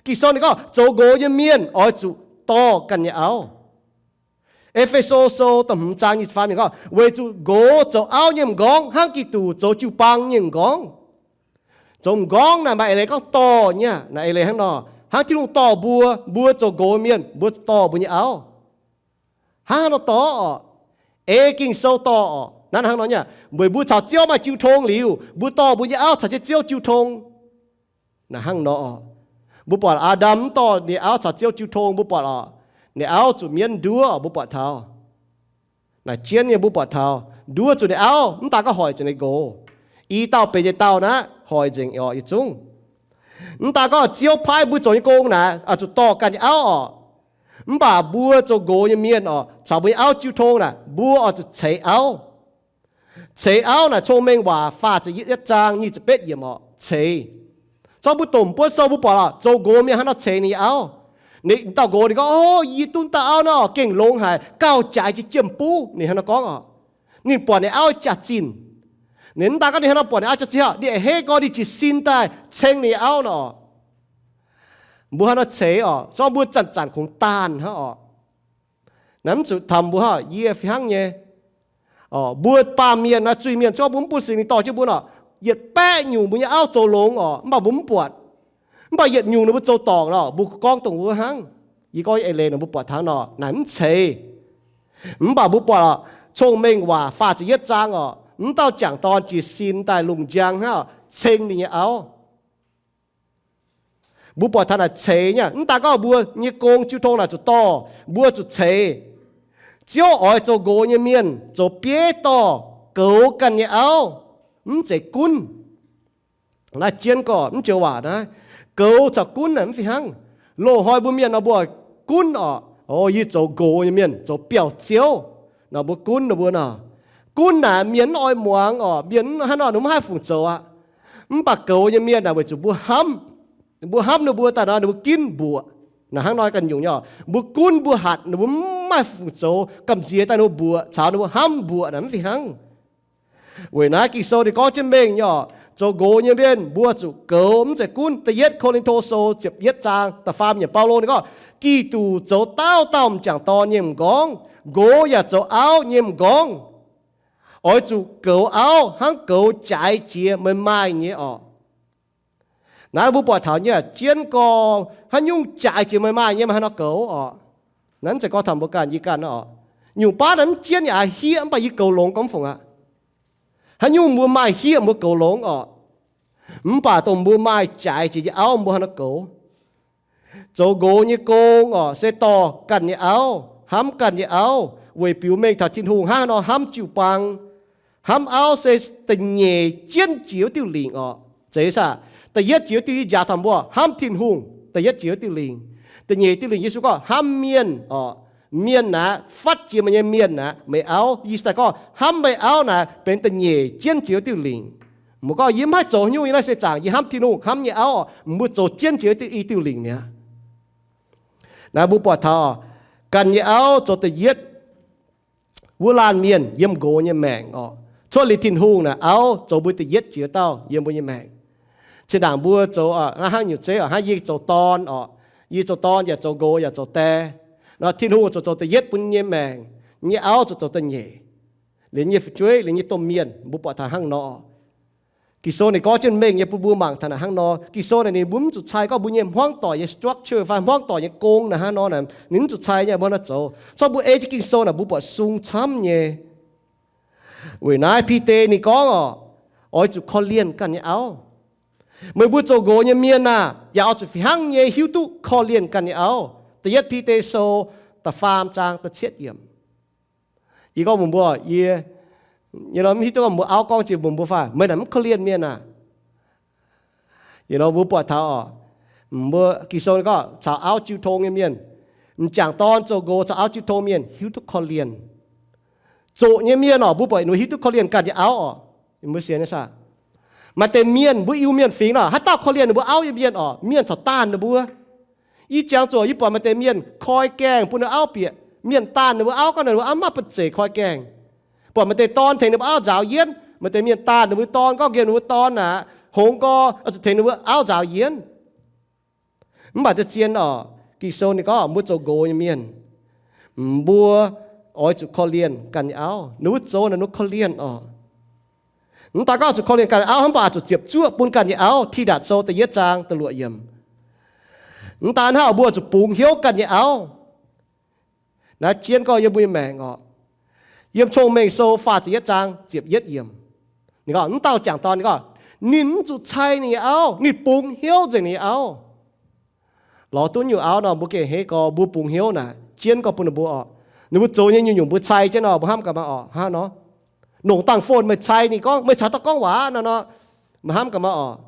Ging-Sou ninh gorngv zoux nqox nyei mienh oix zuqc dorh ganh nyei auv. E^fe^so Sou da'hmz zaang nyic ziepc faam ninh gorngv, weic zuqc nqox zoux auv nyei m'nqorngv hnangv Giduc zoux jiu-baang nyei m'nqorngv. Zoux m'nqorngv naaic maaih eix leiz gorngv dorh nyei aqv. Naaic eix leiz hnangv nor, hnangv Tin-Hungh dorh mbuo, mbuo zoux nqox mienh mbuo dorh mbuo nyei auv. Hnangv nor dorh oc. Ei Ging-Sou dorh oc. Naaiv hnangv nor nyei, weic mbuo caux Ziouv maaih jiu tong liuz, mbuo dorh mbuo nyei auv caux jienv Ziouv jiu tong. Naaiv hnangv nor oc. Mbuo buatc Aa^ndam mv dorh ninh auv caux Ziouv jiu tong, mbuo buatc oc, ninh auv zuqc mienv nduov oc, mbuo buatc taux. Naaic jienv nyei mbuo buatc taux, nduov zuqc ninh auv, mv daaih gorngv hoic zuqc ninh nqox. I dauh benx yietc dauh naaiv hoic nzengc oc yietc zungv. Mv daaih gorngv Ziouv paaiv mbuo zoux nyei gong naaic, zuqc dorh ganh nyei auv oc. Mv baac mbuo zoux nqox nyei mienh oc, caux mbuo nyei auv jiu tong naaic, mbuo oix zuqc ceix auv. Ceix auv naaic, Cong-Mengh Waac faah ziepc yietv zaang nyic ziepc betv yiemc oc, ceix. Zorqv mbuo domh buonv sou mbuo buatc oc, zoux nqox mienh hnangv nor ceix ninh nyei auv. Ninh dauh nqox ninh gorngv, O, yie duqv dauh auv nor gengh longx haic, gauh jaaix jiex jiem-buv. Ninh hnangv nor gorngv oc. Ninh buatc ninh auv jaax-zinh. Ninh mv daaih gorngv ninh hnangv nor buatc ninh auv jaax-zinh oc, ninh a'hneiv gorngv ninh jiez sin daaih ceng ninh nyei auv nor oc. Mbuo hnangv nor ceix oc, zorqv mbuo zanc-zanc kungx daanh hnangv oc. Naaiv mv zuqc taux mbuo hnangv, yie fih hnangv nyei. Mbuo baamh mienh naaiv, zuiz-mienh, zorqv mbuo mv bun Singx Lingh dorh jienv mbuo nor, yietc baeqv nyungc mbuo nyei auv zoux longx oc, mv baac mbuo mv buatc. Mv baac yietc nyungc ninh mbuo zoux dorngc nor, mbuo gorngv dongh wuov hnangv. Yie gorngv eix leiz nor mbuo buatc taux nor, naaic mv ceix. Mv baac mbuo buatc oc, Cong-Mengh Waac faah ziepc yietv zaang oc, mv dauh jangc dorn jiez sin daaih lungh njang hnangv oc, ceng ninh nyei auv. Mbuo buatc taux naaic ceix nyei, mv daaih gorngv mbuo nyei gong jiu tong naaic zuqc dorh, mbuo zuqc ceix. Ziouv oix zoux nqox nyei mienh zoux bieiv dorh goux ganh nyei auv, mv zeiz gunv. Naaiv jienv gorngv mv joux waac naaiv, goux caux gunv naaic mv fih hnangv. Loz-hnoi mbuo mienh nor mbuo gunv oc, o, yie zoux nqox nyei mienh, zoux biauv-ziouv nor mbuo gunv nor mbuo nor. Gunv naaic mienh mv oix muangx oc, mienh hnangv nor ninh mv haih fungc zoux aqv. Mv baac goux nyei mienh naaic weic zuqc mbuo hnamv, mbuo hnamv ninh mbuo daaih nor ninh mbuo ginv mbuoqc. Naaic hnangv nor ganh nyungc nyei oc, mbuo gunv mbuo hatc ninh mbuo mv maaih fungc zoux, gamh nziex daaih ninh mbuo mbuoqc, caux ninh mbuo hnamv mbuoqc naaic mv fih hnangv. Weic naaiv Ging-Sou ninh gorngv jienv mengh nyei oc, zoux nqox nyei mienh mbuo zuqc goux, mv zeiz gunv. Da'yietv Ko^lin^to Sou ziepc yietv zaang da'faam yiemc, Baulo ninh gorngv, Giduc zoux dauh dauh m'jangc dorn nyei m'nqorngv, nqox yaac zoux auv nyei m'nqorngv. Oix zuqc goux auv hnangv goux jaaix jiex meih maaih nyei oc. Naaiv mbuo buatc taux nyei jienv gorx haaix nyungc jaaix jiex meih maaih nyei, meih haaix nor goux oc. Naaiv mv zeiz gorngv taux mbuo ganh, yie ganh nor oc. Nyungc baav naaiv mv jienv yaac haiz hieqv, mv baac yie goux longx gorngv fungc aqv. Haaix nyungc mbuo maaih hieqv mbuo goux longx oc. Mv baac dongh mbuo maaih jaaix jiex nyei auv mbuo haaix nor goux. Zoux nqox nyei gong oc, se dorh ganh nyei auv, hnamv ganh nyei auv, weic biux mengh taux Tin-Hungh hnangv haaix nor hnamv jiu-baang. Hnamv auv se da'nyeic jienv jiex wuov diuh lingc oc. Zeiz saah? Da'yietv jiex wuov diuh, yie njaaux taux mbuo hnamv Tin-Hungh, da'yietv jiex wuov diuh lingc. Da'nyeic diuh lingc Yesu gorngv hnamv mienh oc. Mienh naaic, fatv jiex meih nyei mienh naaic, meih auv. Yie se daaih gorngv hnamv meih auv naaic benx da'nyeic jienv jiex wuov diuh lingc. Mbuo gorngv yie mv haih zoux haaix nyungc, yie naaiv se zaangc yie hnamv Tin-Hungh, hnamv nyei auv oc, mbuo zoux jienv jiex wuov diuh, i diuh lingc mi'aqv. Naaiv mbuo buatc taux ganh nyei auv zoux da'yietv wuov laanh mienh yiem nqox nyei maengc oc. Cuotv liuz Tin-Hungh naaic, auv zoux mbuo da'yietv jiex dauh yiem mbuo nyei maengc. Zinh ndaangc mbuo zoux hnangv nyungc zeiv oc, hnangv yie zoux dorn oc, yie zoux dorn yaac zoux nqox yaac zoux die. Nor Tin-Hungh zoux zoux da'yietv bun nyei maengc, nyei auv zoux zoux da'nyeic, liuz nyei fu'jueiv, liuz nyei domh mienh, mbuo buatc taux hnangv nor. Ging-Sou ninh gorngv jienv mengh nyei bun mbuo mangc taux naaic hnangv nor. Ging-Sou naaic ninh mbuo mv zuqc cai gorngv mbuo nyei hmuangv doic nyei structure fai hmuangv doic nyei gong naaic hnangv nor, ninh mv zuqc cai nyei mbuo nor zoux. Corc mbuo ei jienv Ging-Sou naaic mbuo buatc sung camv nyei. Weic naaiv Bide ninh gorngv oc, oix zuqc korv-lienh ganh nyei auv. Meih mbuo zoux nqox nyei mienh aah, yaac oix zuqc fih hnangv nyei hiuv duqv korv-lienh ganh nyei auv. Da'yietv Bide Sou da'faam zaang da'cietv yiemc. Yie gorngv mbuox mbuo, yie, yie nor mv hiuv duqv gorngv mbuo auv gorngv jiex mbuox mbuo fai, meih naaic mv korv-lienh mienh aah. Yie nor mbuo buatc taux oc, mbuo Ging-Sou gorngv caux auv jiu tong nyei mienh, m'jangc dorn zoux nqox caux auv jiu tong mienh hiuv duqv korv-lienh. Zoqc nyei mienh oc, mbuo buatc ninh hiuv duqv korv-lienh ganh nyei auv oc. Mbuo sienx nyei saah? Maaih deix mienh mbuo Iu-Mienh fingx nor, haaix dauh korv-lienh ninh mbuo auv nyei mienh oc, mienh corc daanh ninh mbuo. Ih jangx zuqc yie buatc maaih deix mienh koi gaengh bun ninh auv bieqc. Mienh daanh ninh mbuo auv gorngv ninh mbuo auv mv maaih ba'zeic koi gaengh. Buatc maaih deix dorn tengx ninh mbuo auv nzaaux yienv. Maaih deix mienh daanh ninh mbuo dorn gorngv nqemh ninh mbuo dorn aqv, hngongx gorx oix zuqc tengx ninh mbuo auv nzaaux yienv. Mv baac da'zien oc, Ging-Sou ninh gorngv mbuo zoux nqox nyei mienh, mbuo oix zuqc korv-lienh ganh nyei auv. Ninh mbuo zoux naaic ninh mbuo korv-lienh oc. Mv daan gorngv zuqc korv-lienh ganh nyei auv, mv baac zuqc ziepc zuoqv bun ganh nyei auv. Tidatc Sou da'yietv zaang da'luoqc yiemc. Mv daan hnangv, mbuo zuqc bungx hnyouv ganh nyei auv. Naaiv jienv gorx yiem mbuo nyei maengc orqc. Yiem Cong-Mengh Sou faah ziepc yietv zaang ziepc yietv yiemc, ninh gorngv, wuov dauh jangc dorn ninh gorngv, ninh mv zuqc cai ninh nyei auv, ninh bungx hnyouv nzengc ninh nyei auv. Lorz duqv nyungc auv nor, mbuo gengh hneiv gorx mbuo bungx hnyouv naaic, jienv gorx bun ninh mbuo orqc. Ninh mbuo zoux nyei nyungc-nyungc mbuo cai jienv nor, mbuo hnamv gaax maah orqc, hnangv nor. Nongc dangh phone meih cai ninh gorngv, meih caux dauh gorngv waac nor nor, meih hnamv gaax maah orqc.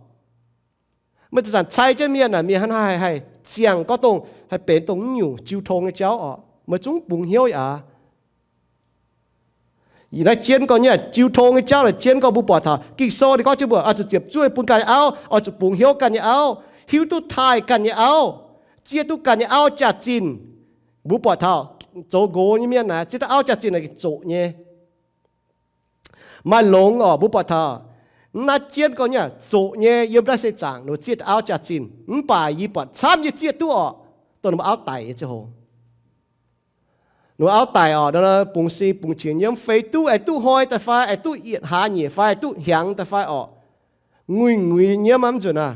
Meih zanc-zanc cai jienv mienh naaic, mienh hnangv naaiv haih ziangh gorngv dongh haih benx dongh nyungc jiu tong nyei jauv orqc. Meih zungv bungx hnyouv aqv. Naaiv jienv gorx nyei jiu tong nyei jauv naaic, jienv gorx mbuo buatc taux Ging-Sou ninh gorngv jienv mbuo oix zuqc ziepc zuoqv bun ganh nyei auv, oix zuqc bungx hnyouv ganh nyei auv, hiuv duqv taaih ganh nyei auv, zieqv duqv ganh nyei auv jaax-zinh. Mbuo buatc taux zoux nqox nyei mienh naaic, zieqv duqv auv jaax-zinh naaic zoqc nyei. Maaih longx orqc, mbuo buatc taux naaiv jienv gorx nyei zoqc nyei yiem naaiv seix zaangc ninh zieqv duqv auv jaax-zinh. Mv baac yie buatc camv nyei zieqv duqv orqc, dongh ninh mbuo auv daic nyei ziangh hoc. Ninh mbuo auv daic orqc, bungx sin bungx qiex nyiemv, feix duqv, aengx duqv hnoi daaih fai, aengx duqv yietc hlaax nyieqc fai, aengx duqv hnyangx daaih fai orqc, nguiz-nguiz nyiemv mv nzunc aav.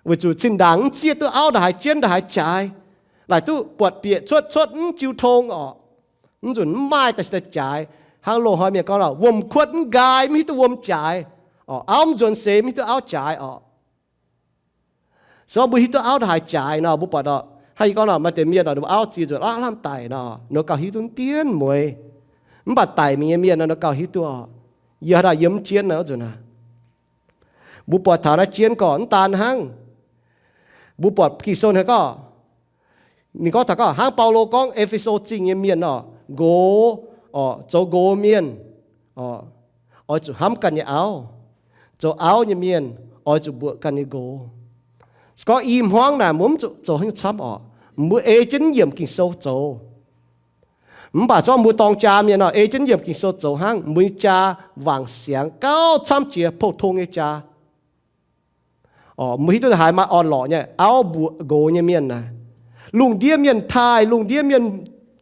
Weic zuqc zinh ndaangc mv zieqv duqv auv ndongc haaix jienv ndongc haaix jaaix, laaic duqv buatc bieqc cuotv cuotv mv jiu tong orqc. Mv nzunc mv maaih daaih se daaih jaaix. Hnangv loz-hnoi mienh gorngv lorqc, wuom-kuotv mv nqaai mv hiuv duqv wuom jaaix, auv mv nzuonx seix mv hiuv duqv auv jaaix orqc. Se gorngv mbuo hiuv duqv auv ndongc haaix jaaix nor, mbuo buatc nor, hnangv yie gorngv nor, maaih deix mienh nor, ninh mbuo auv ziex nzunc aav lamh daic nor, ninh gauh hiuv duqv dienv mueiz. Mv baac daic mingh nyei mienh nor, ninh gauh hiuv duqv orqc. Yie haaix dauh yiem mv jienv nor, wuov nzunc aav. Mbuo buatc taux naaiv jienv gorx mv daan hnangv. Mbuo buatc Ging-Sou ninh gorngv, ninh gorngv taux gorngv hnangv Baulo gorngv E^fe^so Zingh nyei mienh orqc, nqox, orqc, zoux nqox mienh, orqc, oix zuqc hnamv ganh nyei auv. Zoux auv nyei mienh oix zuqc mbuoqc ganh nyei nqox. Se gorngv i hmuangv naaic mbuo mv zuqc zoux haaix nyungc camv orqc, mbuo ei jienv yiemc Ging-Sou zoux. Mv baac zorqv mbuo dorng jaa mienh nor, ei jienv yiemc Ging-Sou zoux hnangv, mbuo nyei jaa wangc siangx gauh camv jiex pou-tong nyei jaa. Mbuo hiuv duqv haaix maaih orn-lorqc nyei auv mbuoqc nqox nyei mienh naaic, lungh ndiev mienh taaih, lungh ndiev mienh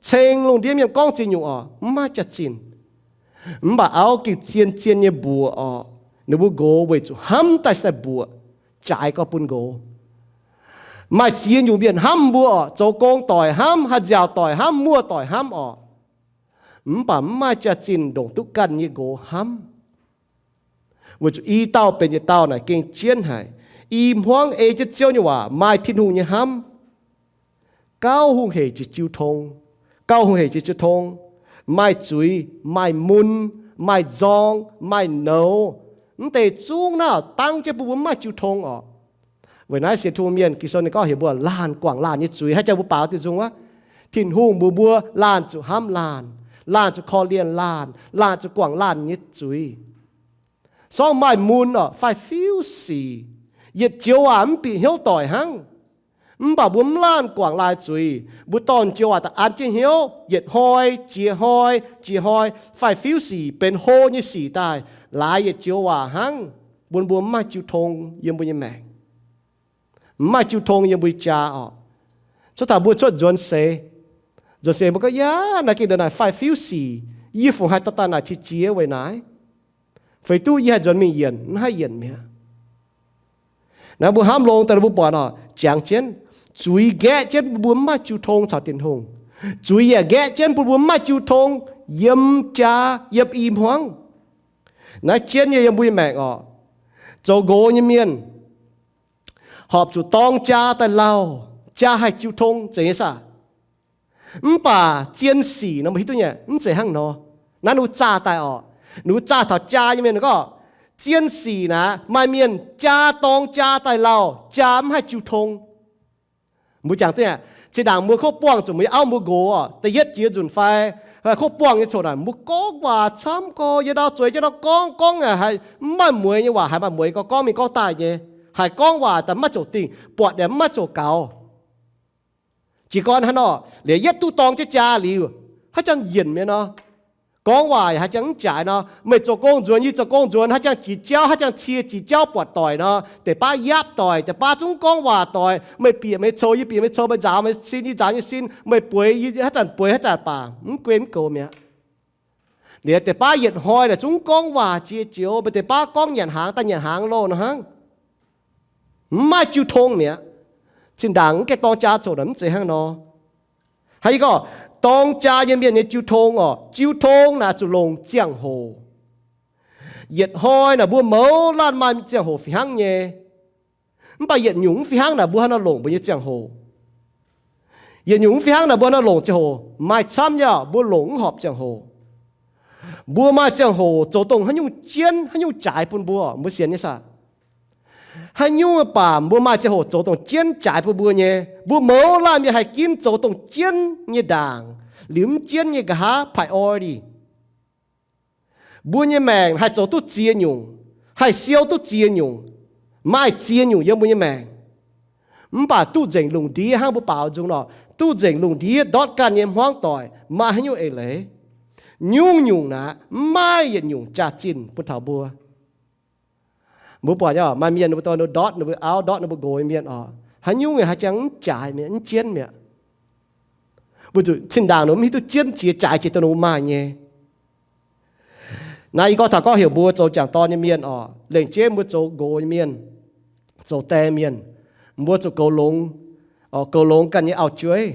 ceng, lungh ndiev mienh gorngv ziex nyungc orqc, mv maaih jaax-zinh. Mv baac auv gengh zien-zien nyei mbuoqc orqc, ninh mbuo nqox weic zuqc hnamv daaih se daaih mbuoqc, jaaix gorx bun nqox. Maaih ziex nyungc mienh hnamv mbuo orqc, zoux gong doic hnamv, haaix nziaauc doic hnamv, muoz-doic hnamv orqc. Mv baac mv maaih jaax-zinh ndongc duqv ganh nyei nqox hnamv. Weic zuqc i dauh benx yietc dauh naaic gengh jienv haic. I hmuangv ei jienv Ziouv nyei waac, maaih Tin-Hungh nyei hnamv, gauh hungh hec jiex jiu tong, gauh hungh hec jiex jiu tong, maaih zuiz, maaih mun, maaih nzorng, maaih nouz. Mv deix zungv naaiv dangv jienv bun mbuo mv maaih jiu tong orqc. Weic naaiv sienx Tin-Hungh mienh, Ging-Sou ninh gorngv heuc mbuo laanh guangc laanh nyei zuiz. Haaix jangx mbuo baaux diuh nzung wuov, Tin-Hungh mbuox mbuo laanh zuqc hnamv laanh, laanh zuqc korv-lienh laanh, laanh zuqc guangc laanh nyei zuiz. Sorng maaih mun orqc fai fiuv sic, yietc joux waac mv bieqc hnyouv doic hnangv. Mv baac mbuo mv laanh guangc laanh zuiz, mbuo dorh joux waac daaih an jienv hnyouv, yietc hnoi jiex hnoi jiex hnoi, fai fiuv sic benx hlo nyei sic daaih, laaix yietc joux waac hnangv, bun mbuo mv maaih jiu tong yiem mbuo nyei maengc, mv maaih jiu tong yiem mbuo nyei jaa orqc. Cuotv taux mbuo cuotv nzuonx seix, nzuonx seix mbuo gorngv, yaac naaiv gengh ndongc naaic fai fiuv sic, yie fungc haih daaih daaih naaic qiex jiez weic naaiv. Feix duqv yie haih nzuonx mingh yienc, mv haih yienc mi'aqv. Naaiv mbuo hnamv longx daaih mbuo buatc orqc, jangx jienv, zuiz nqaeqv jienv bun mbuo mv maaih jiu tong caux Tin-Hungh. Zuiz yaac nqaeqv jienv bun mbuo mv maaih jiu tong yiem jaa, yiem i hmuangv. Naaiv jienv nyei yiem mbuo nyei maengc orqc, zoux nqox nyei mienh horpc zuqc dorng jaa daaih lauh, jaa haih jiu tong zeiz nyei saah. Mv baac zien sic nor mbuo hiuv duqv nyei, mv zeiz hnangv nor. Naaiv ninh mbuo zaah daaih orqc, ninh mbuo zaah taux jaa nyei mienh gorngv, zien sic naaic maaih mienh jaa dorng jaa daaih lauh, jaa mv haih jiu tong. Mbuo jangx duqv nyei, zinh ndaangc mbuo kov buangh zuqc mbuo nyei auv mbuo nqox orqc, da'yietv jiex nzunc fai, fai kov buangh nyei coc naaic, mbuo gorngv waac camv gorx, yie ndau zueiz jienv ndau gorngv, gorngv haiz mv maaih mueix nyei waac, haiz maaih mueix gorngv, gorngv mingh gorngv daaih nyei, haiz gorngv waac daaih mv maaih zoux dingh, buatc liuz mv maaih zoux gaux. Jiez gorn hnangv nor, liuz yietv duqv dorng jienv jaa liuz, haaix jangx yienc mi'aqv nor. Gorngv waac haaix jangx mv jaaix nor. Meih zoux gong nzuonx, yie zoux gong nzuonx, haaix jangx jiex jauv, haaix jangx cie jiex jauv buatc doic nor, deix baav yapv doic, deix baav zungv gorngv waac doic. Meih bieqc meih cou, yie bieqc meih cou, meih nzaaux meih sin, yie nzaaux yie sin, meih bueix yie, haaix zanc bueix haaix zanc baac mv guen mv goux mi'aqv. Liuz deix baav yietc hnoi naaic zungv gorngv waac jiex joux, meih deix baav gorngv nyanc hnaangx daaih nyanc hnaangx loh nor hnangv. Mv maaih jiu tong mi'aqv. Zinh ndaangc mv gaengh dorng jaa coc naaic mv zeiz hnangv nor. Hnangv yie gorngv, Dorng jaa nyei mienh nyei jiu tong orqc, jiu tong naaic zuqc longc ziangh hoc. Yietc hnoi naaic mbuo mouz laanh maaih ziangh hoc fih hnangv nyei. Mv baac yietc nyungc mv fih hnangv naaic mbuo haaix nor longc mbuo nyei ziangh hoc. Yietc nyungc mv fih hnangv naaic mbuo haaix nor longc ziangh hoc, maaih camv nyei orqc, mbuo longc mv horpc ziangh hoc. Mbuo maaih ziangh hoc zoux dongh haaix nyungc jienv, haaix nyungc jaaix bun mbuo, mbuo sienx nyei saah? Haaix nyungc baac mbuo maaih ziangh hoc zoux dongh jienv jaaix bun mbuo nyei. Mbuo mouz laanh mienh haih ginv zoux dongh jienv nyei ndaangc, liuz mv jienv nyei nqa'haav priority. Mbuo nyei maengc haih zoux duqv ziex nyungc, haih siou duqv ziex nyungc, maaih ziex nyungc yiem mbuo nyei maengc. Mv baac duqv nzengc lungh ndiev hnangv mbuo baaux nzung nor, duqv nzengc lungh ndiev ndortv ganh nyei hmuangv doic maaih haaix nyungc eix leiz? Nyungc-nyungc naaic mv maaih yietc nyungc jaax-zinh bun taux mbuo. Mbuo buatc nyei, maaih mienh ninh mbuo dorh ndortv ninh mbuo auv, ndortv ninh mbuo nqox nyei mienh orqc, haaix nyungc haaix jangx mv jaaix mi'aqv, mv jienv mi'aqv. Weic zuqc zinh ndaangc ninh mbuo mv hiuv duqv jienv jiex jaaix jiex dongh ninh mbuo maaih nyei. Naaiv yie gorngv taux gorngv heuc mbuo zoux jangc dorn nyei mienh orqc, lengc jeiv mbuo zoux nqox nyei mienh, zoux die mienh, mbuo zuqc goux longx, goux longx ganh nyei auv-jueiv.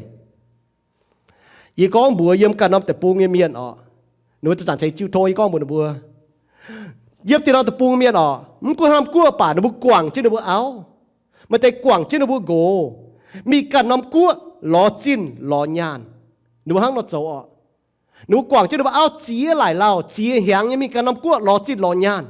Yie gorngv mbuox yiem ganh norm deic-bung nyei mienh orqc, ninh mbuo zanc-zanc ceix jiu tong, yie gorngv mbuox ninh mbuo, yiem dieh norm deic-bung mienh orqc, mv gunv haaix norm guoqv baac ninh mbuo guangc jienv ninh mbuo auv, maaih deix guangc jienv ninh mbuo nqox, mingh ganh norm guoqv lorz zinh lorz nyaanh. Ninh mbuo hnangv nor zoux orqc. Ninh mbuo guangc jienv ninh mbuo auv ziex laaic lauh, ziex hnyangx nyei mingh ganh norm guoqv lorz zinh lorz nyaanh.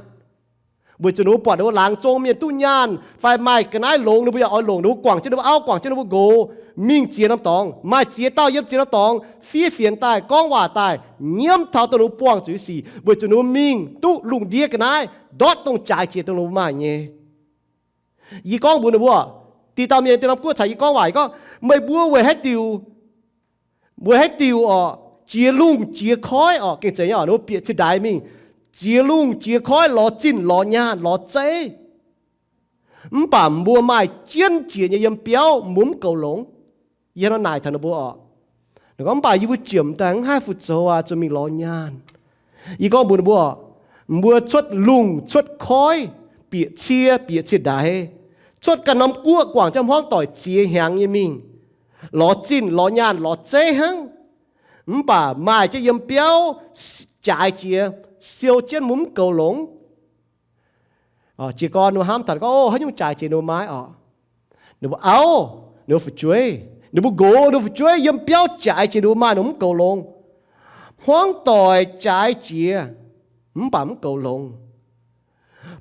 Weic zuqc ninh mbuo buatc ninh mbuo laangz zong mienh duqv nyaanh fai maaih ga'naaiv longx, ninh mbuo yaac oix longc. Ninh mbuo guangc jienv ninh mbuo auv, guangc jienv ninh mbuo nqox, mingh ziex norm dorngx, maaih ziex dauh yiem ziex norm dorngx fiev fienx daaih gorngv waac daaih nyiemv taux dongh ninh mbuo buangh zuqc nyei sic, weic zuqc ninh mbuo mingh duqv lungh ndiev ga'naaiv ndortv dongh jaaix jiex dongh ninh mbuo maaih nyei. Yie gorngv mbuox ninh mbuo, diqc dauh mienh diqc norm guoqv caux yie gorngv waac, yie gorngv, meih mbuo weic haaix diuc, weic haaix diuc orqc, jiex lungh jiex koiv orqc, gengh zeiz nyei orqc, ninh mbuo bieqc cin-ndaix mingh, jiex lungh jiex koiv lorz zinh lorz nyaanh lorz zeiv, mv baac mbuo maaih jienv jiex nyei yiem biauv mbuo mv goux longx. Yie hnangv naaic taux ninh mbuo orqc. Ninh gorngv, mv baac yie mbuo jiemc daaih mv haih fu zoux aqv, zuqc mingh lorz nyaanh. Yie gorngv mbuox ninh mbuo, mbuo cuotv lungh cuotv koiv, bieqc cie bieqc cin-ndaix, cuotv ganh norm guoqv guangc jienv hmuangv doic ziex hnyangx nyei mingh, lorz zinh lorz nyaanh lorz zeiv hnangv, mv baac maaih jienv yiem biauv jaaix jiex, siou jienv mbuo mv goux longx. Jiez gorn ninh mbuo hnamv taux gorngv, o, haaix nyungc jaaix jiex ninh mbuo maiv orqc? Ninh mbuo auv, ninh mbuo fu'jueiv, ninh mbuo nqox, ninh mbuo fu'jueiv yiem biauv jaaix jiex ninh mbuo maaih, ninh mbuo mv goux longx. Hmuangv doic jaaix jiex mv baac mv goux longx.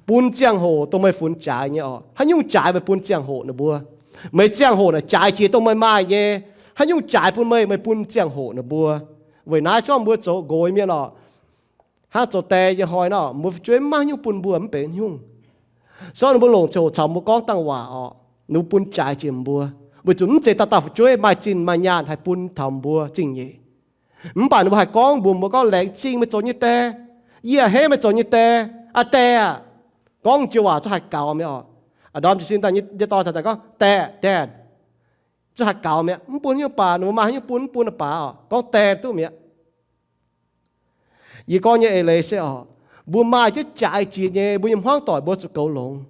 Bun ziangh hoc dongh meih funx jaaix nyei orqc. Haaix nyungc jaaix meih bun ziangh hoc ninh mbuo? Meih ziangh hoc naaic jaaix jiex dongh meih maaih nyei. Haaix nyungc jaaix bun meih, meih bun ziangh hoc ninh mbuo. Weic naaiv se gorngv mbuo zoux nqox mienh orqc, hnangv zoux die nyei hnoi nor, mbuo fu'jueiv mv maaih haaix nyungc bun mbuo, mv benx haaix nyungc. Se gorngv ninh mbuo longc ziangh hoc caux mbuo gorngv dangh waac orqc, ninh mbuo bun jaaix jiex mbuo, weic zuqc mv zeiz dauh dauh fu'jueiv maaih zinh maaih nyaanh haih bun taux mbuo zingh nyeic. Mv baac ninh mbuo haih gorngv mbuox mbuo gorngv, laengz zingh meih zoux nyei die. Yie a'hneiv meih zoux nyei die. Aa, die aah! Gorngv joux waac zungv haih gaux mi'aqv orqc. Aa, ndorm jiez sin daaih nyei dorn taux daaih gorngv, die, dad, zungv haih gaux mi'aqv. Mv bun haaix nyungc baac, ninh mbuo maaih haaix nyungc bun, mv bun aqv baac orqc, gorngv die duqv mi'aqv. Yie gorngv nyei eix leiz se orqc, mbuo maaih jienv jaaix jiex nyei mbuo nyei hmuangv doic mbuo zuqc goux longx.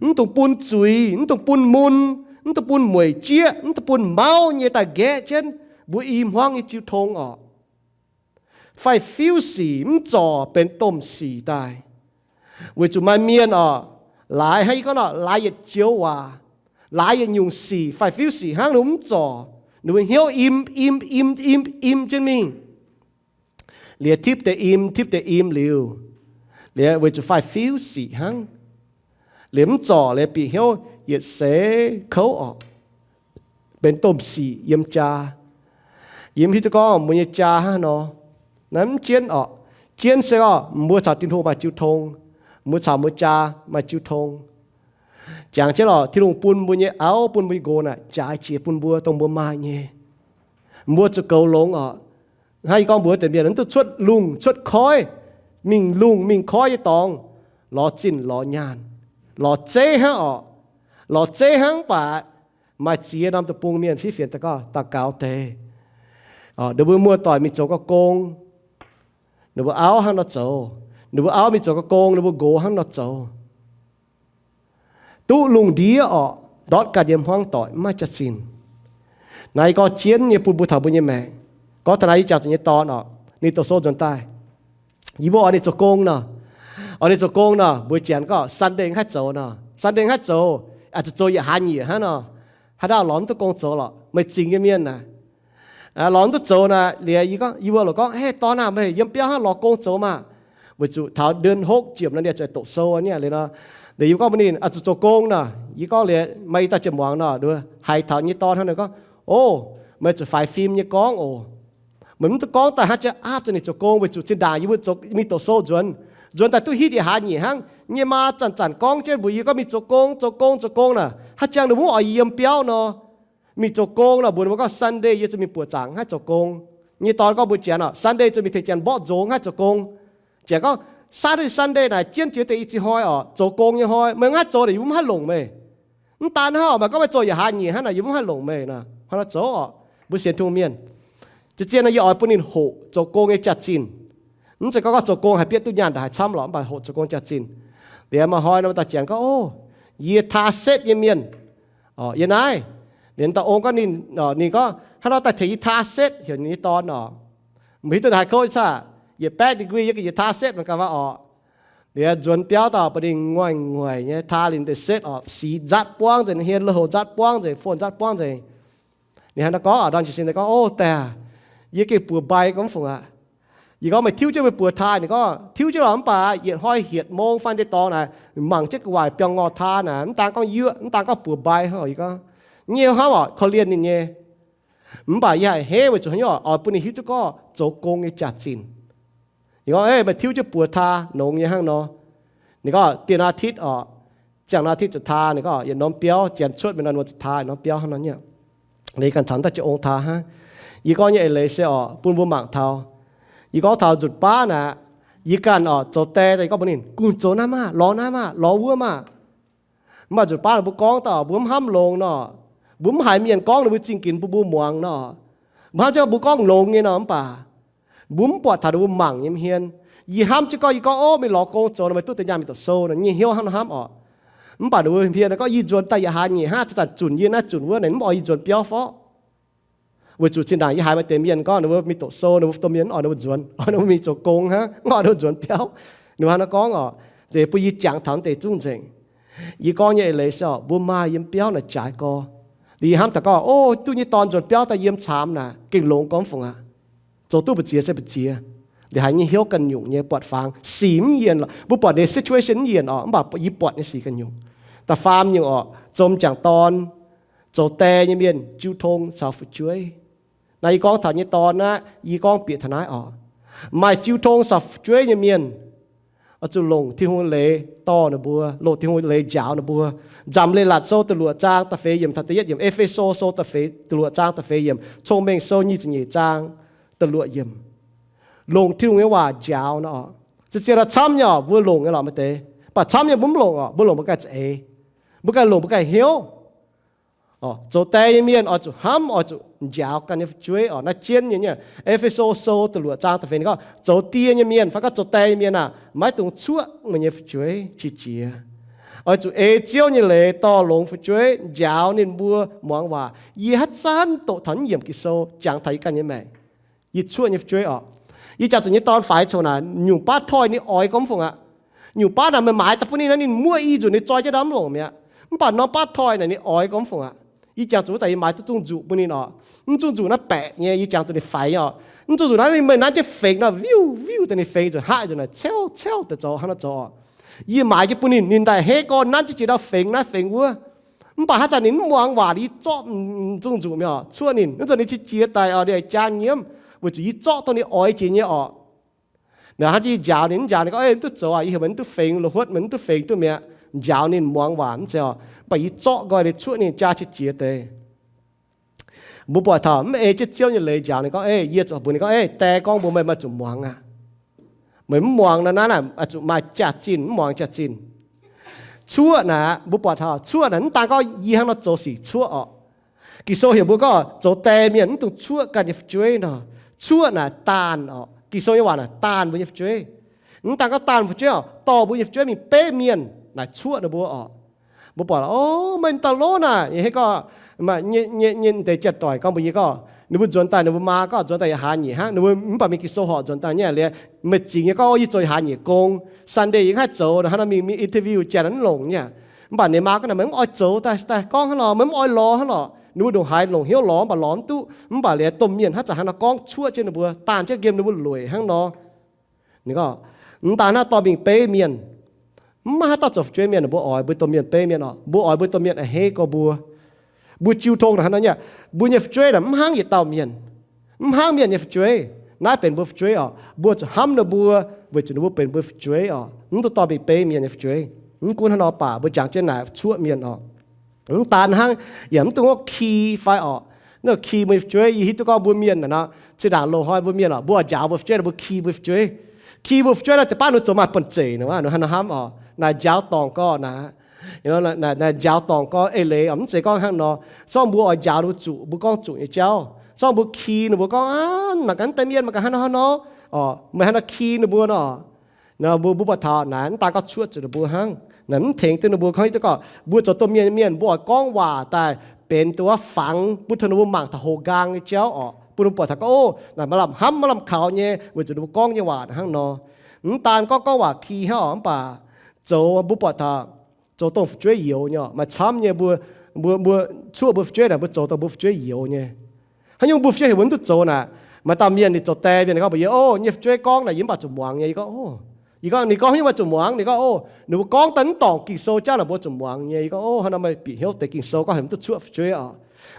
Mv dungx bun zuiz, mv dungx bun mun, mv dungx bun mueic jieqv, mv dungx bun mauv nyei daaih nqaeqv jienv mbuo i hmuangv nyei jiu tong orqc. Faix-fiuv sic mv zorc benx domh sic daaih. Weic zuqc maaih mienh orqc, laaix hnangv yie gorngv nor, laaix yietc joux waac, laaix yietc nyungc sic, faix-fiuv sic hnangv, ninh mbuo mv zorc. Ninh mbuo hnyouv im, im, im, im, im jienv mingh. Liuz tipv deix im, tipv deix im liuz, liuz weic zuqc faix-fiuv sic hnangv. Liuz mv zorc liuz bieqc hnyouv yietc seix kouv orqc, benx domh sic yiem jaa. Yie mv hiuv duqv gorngv mbuo nyei jaa hnangv haaix nor. Naaiv mv jienv orqc. Jienv se orqc, mbuo caux Tin-Hungh maaih jiu tong, mbuo caux mbuo jaa maaih jiu tong. Jangx jienv orqc, Tin-Hungh bun mbuo nyei auv, bun mbuo nyei nqox naaic jaaix jiex bun mbuo dongh mbuo maaih nyei. Mbuo zuqc goux longx orqc. Hnangv yie gorngv mbuox deix mienh, mv duqv cuotv lungh cuotv koiv, mingh lungh mingh koiv nyei dorngx, lorz zinh lorz nyaanh, lorz zeiv hnangv orqc. Lorz zeiv hnangv baac maaih ziex norm deic-bung mienh fiev fienx daaih gorngv daux gaux deix. Ninh mbuo muoz-doic mingh zoux gong, ninh mbuo auv hnangv nor zoux, ninh mbuo auv mingh zoux gong, ninh mbuo nqox hnangv nor zoux. Duqv lungh ndiev orqc, ndortv ganh nyei hmuangv doic mv maaih jaax-zinh. Naaiv yie gorngv jienv nyei bun mbuo taux mbuo nyei maengc. Gorngv taux naaiv yie jangx zuqc nyei dorn oc, ninh doqc sou nzuonx daaih, yie mbuo oix ninh zoux gong nor. Oix ninh zoux gong nor, mbuo janx gorngv Sunday haih zoux nor. Sunday haih zoux, aah, zuqc zoux yietc hlaax nyieqc hnangv nor. Haaix dauh lorz mv duqv gong zoux lorqc, meih zingc nyei mienh naaic. Lorz mv duqv zoux naaic, liuz yie gorngv, yie mbuo lorz gorngv, Hei dorn aah, meih yiem biauv hnangv lorz gong zoux maah. Weic zuqc taux nden hopv jiex nor ninh zuqc doqc sou nyei liuz nor. Liuz yie gorngv mbuox ninh, Aah, zuqc zoux gong nor. Yie gorngv liuz maaih i dauh jiex muangx nor, haiz taux nyei dorn hnangv nor gorngv, O, meih zuqc faix fim nyei gorngv oc. Meih mv duqv gorngv daaih hnangv jangx aapv zuqc ninh zoux gong, weic zuqc zinh ndaangc yie mbuo mingh doqc sou nzuonx, nzuonx daaih duqv hitv yietc hlaax nyieqc hnangv. Nyei maa zanc-zanc gorngv jienv mbuox yie gorngv mingh zoux gong, zoux gong, zoux gong naaic, hnangv jangx ninh mv oix yie yiem biauv nor. Mingh zoux gong nor, mbuox ninh mbuo gorngv Sunday yie zuqc mingh buoqc zaangc haih zoux gong. Nyei dorn gorngv mbuox janx oc, Sunday zuqc mingh tengx janx mborqv nzox haih zoux gong. Janx gorngv, Saturday, Sunday naaic jienv jiex deix i ziex hnoi oc, zoux gong nyei hnoi, meih mv haih zoux naaic yie mv haih longc meih. Mv daan hnangv oc, maaih gorngv meih zoux yietc hlaax nyieqc hnangv naaic yie mv haih longc meih nor. Hnangv naaiv zoux oc, mbuo sienx Tin-Hungh mienh, zien-zien nor yie oix bun ninh hoqc zoux gong nyei jaax-zinh. Mv zeiz gorngv gorngv zoux gong haih bieqc duqv nyaanh ndaaih haih camv lorqc, mv baac hoqc zoux gong jaax-zinh. Liuz maaih hnoi nor, maaih dauh janx gorngv, O, yie taa setv nyei mienh. Yie naaiv, liuz dauh ong gorngv ninh, ninh gorngv hnangv nor daaih tengx yie taa setv, heuc ninh nyei dorn oc. Mv hiuv duqv haaix kouv, yietc bachelor's degree yie ganh yietc taa setv mangc gaax waac oc. Liuz nzuonx biauv daaih bun ninh nguaih-nguaih nyei taa liuz deix setv oc, six nzatv buangv nzengc, hien lui-houx nzatv buangv nzengc, four nzatv buangv nzengc. Ninh hnangv naaiv gorngv oc, ndorm jiez sin gorngv, O, daaih, yie gengh buoz mbai gorngv fungc aqv. Yie gorngv, Meih tiuv jienv meih buoz taa? Ninh gorngv, Tiuv jienv lorqc, mv baac yietc hnoi hietc mong fai deix dorngx naaic, mangc jienv gu'nguaaic biauv-ngorh taa naaic, mv daan gorngv yuoqv, mv daan gorngv buoz mbai hnangv. Yie gorngv, Nyei hnamv oc, korv-lienh ninh nyei. Mv baac yie haih henv weic zuqc hnangv nor oix bun ninh hiuv duqv gorngv zoux gong nyei jaax-zinh. Yie gorngv, Meih tiuv jienv buoz taa nongx nyei hnangv nor. Ninh gorngv, Diex nor อาทิตย์ oc, ziangh nor อาทิตย์ zuqc taa. Ninh gorngv, Yietc norm biauv janx cuotv mingh nor, ninh mbuo zuqc taa yietc norm biauv hnangv nor nyei. Liuz yie ganh caux da'jienv ong taa hnangv. Yie gorngv nyei eix leiz se oc, bun mbuo mangc taux, yie gorngv taux nzunc baav naaic, yie ganh oc zoux die daaih, yie gorngv mbuox ninh, Gunv zoux naaiv maah, lorz naaiv maah, lorz wuov maah. Mv baac nzunc baav ninh mbuo gorngv daaih oc, mbuo mv hnamv longx nor. Mbuo mv haiz mienh gorngv ninh mbuo zingh ginx bun mbuo muangx nor. Mbuo hnamv jienv mbuo gorngv longx nyei nor, mv baac mbuo mv buatc taux ninh mbuo mangc nyei hmien. Yie hnamv jienv gorngv, yie gorngv, O, mingh lorz gong zoux nor, meih duqv deix nyaanh mingh doqc sou nor, nyei hnyouv hnangv nor hnamv oc. Mv baac ninh mbuo hmien gorngv, Yie nzuonx daaih yietc hlaax nyieqc hnangv, zanc-zanc zunc yie naaiv zunc wuov, ninh mv oix yie nzuonx biauv forv. Weic zuqc zinh ndaangc yie haiz maaih deix mienh gorngv ninh mbuo mingh doqc sou, ninh mbuo domh mienh mv oix ninh mbuo nzuonx, oix ninh mbuo mingh zoux gong hnangv, mv oix ninh mbuo nzuonx biauv. Ninh mbuo hnangv naaiv gorngv oc. Deix bun yie jangx taux deix zungv nzengc. Yie gorngv nyei eix leiz se oc, mbuo maaih yiem biauv naaic jaaix gorx. Liuz yie hnamv taux gorngv, O, duqv nyei dorn nzuonx biauv daaih yiem caamx naaic gengh longx gormx fungc aqv. Zoux duqv mbu'ziex se mbu'ziex. Liuz haiz nyei hnyouv ganh nyungc nyei buatc fangx, sic mv yienc lorqc. Mbuo buatc nyei situation mv yienc oc, mv baac yie buatc nyei sic ganh nyungc. Da'faam nyungc oc, zom jangc dorn, zoux die nyei mienh jiu tong caux fu'jueiv. Naaiv yie gorngv taux nyei dorn aqv, yie gorngv bieqc taux naaiv oc. Maaih jiu tong caux fu'jueiv nyei mienh oix zuqc longc Tin-Hungh leiz dorh ninh mbuo, longc Tin-Hungh leiz njaaux ninh mbuo. Nzamc Leiz-Latc Sou da'luoqc zaang da'feix yiemc taux da'yietv yiemc, E^fe^so Sou da'feix, da'luoqc zaang da'feix yiemc, Cong-Mengh Sou nyic ziepc nyeic zaang da'luoqc yiemc. Longc Tin-Hungh nyei waac njaaux nor oc. Zien-zien camv nyei oc, mbuo longc nyei lorqc maaih deix. Mv baac camv nyei mbuo mv longc oc, mbuo longc mbuo ganh za'eix. Mbuo ganh longc mbuo ganh hnyouv. Zoux die nyei mienh oix zuqc hnamv, oix zuqc njaaux ganh nyei fu'jueiv oc. Naaiv jienv nyei, nyei E^fe^so Sou da'luoqc zaang da'feix ninh gorngv, zoux die nyei mienh fai gorngv zoux die nyei mienh aah, maiv dungx cuoqv meih nyei fu'jueiv qiex jiez. Oix zuqc ei Ziouv nyei leiz dorh longx fu'jueiv, njaaux ninh mbuo muangx waac. Yie haaix zanc doqc taux naaiv yiemc Ging-Sou jangx taux yie ganh nyei maengc. Yie cuoqv nyei fu'jueiv oc. Yie jangx zuqc nyei dorn faix coc naaic, nyungc baav toi ninh oix gormx fungc aqv. Nyungc baav naaic meih maaiz daaih bun ninh nor, ninh muoqv i nzunc ninh zoi jienv ndau mv longc mi'aqv. Mv baac norm baav toi naaic ninh oix gormx fungc aqv. Yie jangx zuqc wuov zanc yie maaiz duqv zungh nzuqc bun ninh oc. Mv zungh nzuqc naaiv baeqc nyei, yie jangx zuqc ninh faix oc. Mv zungh nzuqc naaiv meih nanv jienv fengx nor, viuv viuv daaih ninh fengx nzunc haaix nzunc naaic, ceuv ceuv daaih zoux hnangv naaiv zoux oc. Yie maaiz jienv bun ninh, ninh daaih hneiv gorn nanv jienv jiex ndau fengx naaiv fengx wuov. Mv baac haaix zanc ninh mv muangx waac, yie zorqv zungh nzuqc mi'aqv oc, cuoqv ninh. Wuov zanc ninh qiex jiez daaih oc, ninh jaa nyiemv, weic zuqc yie zorqv dongh ninh oix jiex nyei oc. Naaic hnangv yie njaaux ninh, njaaux ninh gorngv, Eix, mv duqv zoux aqv, yie heuc meih mv duqv fengx, loz-huotv meih mv duqv fengx duqv mi'aqv. Njaaux ninh muangx waac mv zeiz oc, mv baac yie zorqv nqoi ninh cuoqv ninh jaa qiex jiez deix. Mbuo buatc taux mv ei jienv Ziouv nyei leiz njaaux ninh gorngv, Eix, yie zuqc mbuox ninh gorngv, Eix, die gorngv mbuox meih, meih zuqc muangx aqv. Meih mv muangx nor, naaiv naaic oix zuqc maaih jaax-zinh, mv muangx jaax-zinh. Cuoqv naaic, mbuo buatc taux cuoqv naaic mv daan gorngv yie hnangv nor zoux sic cuoqv oc. Ging-Sou heuc mbuo gorngv zoux die mienh mv dungx cuoqv ganh nyei fu'jueiv nor. Cuoqv naaic daanh oc. Ging-Sou nyei waac naaic daanh mbuo nyei fu'jueiv. Mv daan gorngv daanh fu'jueiv oc, dorh mbuo nyei fu'jueiv mingh beiv mienh naaic cuoqv ninh mbuo oc. Mbuo buatc, O, meih dauh lov naaic, hneiv gorngv, nyei, nyei deix janx-doic gorngv mbuox yie gorngv, Ninh mbuo nzuonx daaih, ninh mbuo maa gorngv nzuonx daaih yaac hlaax nyeic hnangv. Ninh mbuo mv baac mingh Ging-Sou horqc nzuonx daaih nyei liuz, meih zingc nyei gorngv, Yie zoux yaac hlaax nyeic gong. Sunday yie haih zoux, hnangv nor mingh, mingh interview janx mv longc nyei. Mv baac ninh maa gorngv, Naaic meih mv oix zoux daaih, daaih gorngv hnangv nor, meih mv oix lorz hnangv lorqc. Ninh mbuo ndongc haaix longc hnyouv lorz mv baac lorz mv duqv. Mv baac liuz domh mienh hnangv zanc hnangv nor gorngv cuoqv jienv ninh mbuo, daanh jienv nqemh ninh mbuo lueic hnangv nor. Ninh gorngv, mv daan hnangv dorh mingh beiv mienh, mv maaih haaix dauh zoux fu'jueiv mienh, mbuo oix mbuo domh mienh beiv mienh oc. Mbuo oix mbuo domh mienh a'hneiv gorx mbuo. Mbuo jiu tong naaic hnangv nor nyei, mbuo nyei fu'jueiv naaic mv hnangv yietc dauh mienh, mv hnangv mienh nyei fu'jueiv. Naaiv benx mbuo fu'jueiv oc. Mbuo zuqc hnamv ninh mbuo weic zuqc ninh mbuo benx mbuo fu'jueiv oc. Mv duqv dorh mingh beiv mienh nyei fu'jueiv. Mv gunv hnangv nor baac mbuo jangx jienv naaic cuoqv mienh oc. Mv daan hnangv, yaac mv dungx gorngv ki fai oc. Naaiv ki mbuo nyei fu'jueiv, yie hiuv duqv gorngv mbuo mienh naaic nor, zinh ndaangc loz-hnoi mbuo mienh oc, mbuo oix njaaux mbuo fu'jueiv, mbuo ki mbuo fu'jueiv. Ki mbuo fu'jueiv naaiv deix baav ninh zoux maaih banh zeic nor, ninh hnangv nor hnamv oc. Naaic njaaux dorngc gorx naaic, naaic njaaux dorngc gorx eix leiz oc, mv zeiz gorngv hnangv nor. Sorng mbuo oix njaaux ninh mbuo zuqc, mbuo gorngv zuqc nyei jauv. Sorng mbuo ki ninh mbuo gorngv, Aav, mangc gaax naaiv deix mienh mangc gaax hnangv nor hnangv nor oc, meih hnangv nor ki ninh mbuo nor. Mbuo, mbuo buatc taux naaic mv daan gorngv cuoqv zuqc ninh mbuo hnangv. Naaic mv tengx duqv ninh mbuo gorngv hiuv duqv gorngv mbuo zoux domh mienh nyei mienh, mbuo oix gorngv waac daaih benx duqv wuov fangx bun taux ninh mbuo mangc taux houx nqaang nyei jauv oc, bun ninh mbuo buatc taux gorngv, Ov, naaic maaih lamh hnamv, maaih lamh kaux nyei weic zuqc ninh mbuo gorngv nyei waac hnangv nor. Mv daan gorngv gorngv waac ki hnangv oc, mv baac zoux mbuo buatc taux zoux dongh fu'jueiv youz nyei oc. Maaih camv nyei mbuo, mbuo, mbuo cuoqv mbuo fu'jueiv naaic mbuo zoux dongh mbuo fu'jueiv youz nyei. Haaix nyungc mbuo fu'jueiv heuc mbuo mv duqv zoux naaic, maaih dauh mienh ninh zoux die mienh ninh gorngv mbuox yie, Ov, yie nyei fu'jueiv gorngv naaic yie mv baac zuqc muangx nyei. Yie gorngv, Ov, ninh gorngv haaix nyungc mbuo zuqc muangx? Ninh gorngv, Ov, ninh mbuo gorngv daaih mv dorngc Ging-Sou jauv naaic mbuo zuqc muangx nyei. Yie gorngv, Ov, hnangv nor meih bieqc hnyouv deix Ging-Sou gorngv heuc mv duqv cuoqv fu'jueiv oc.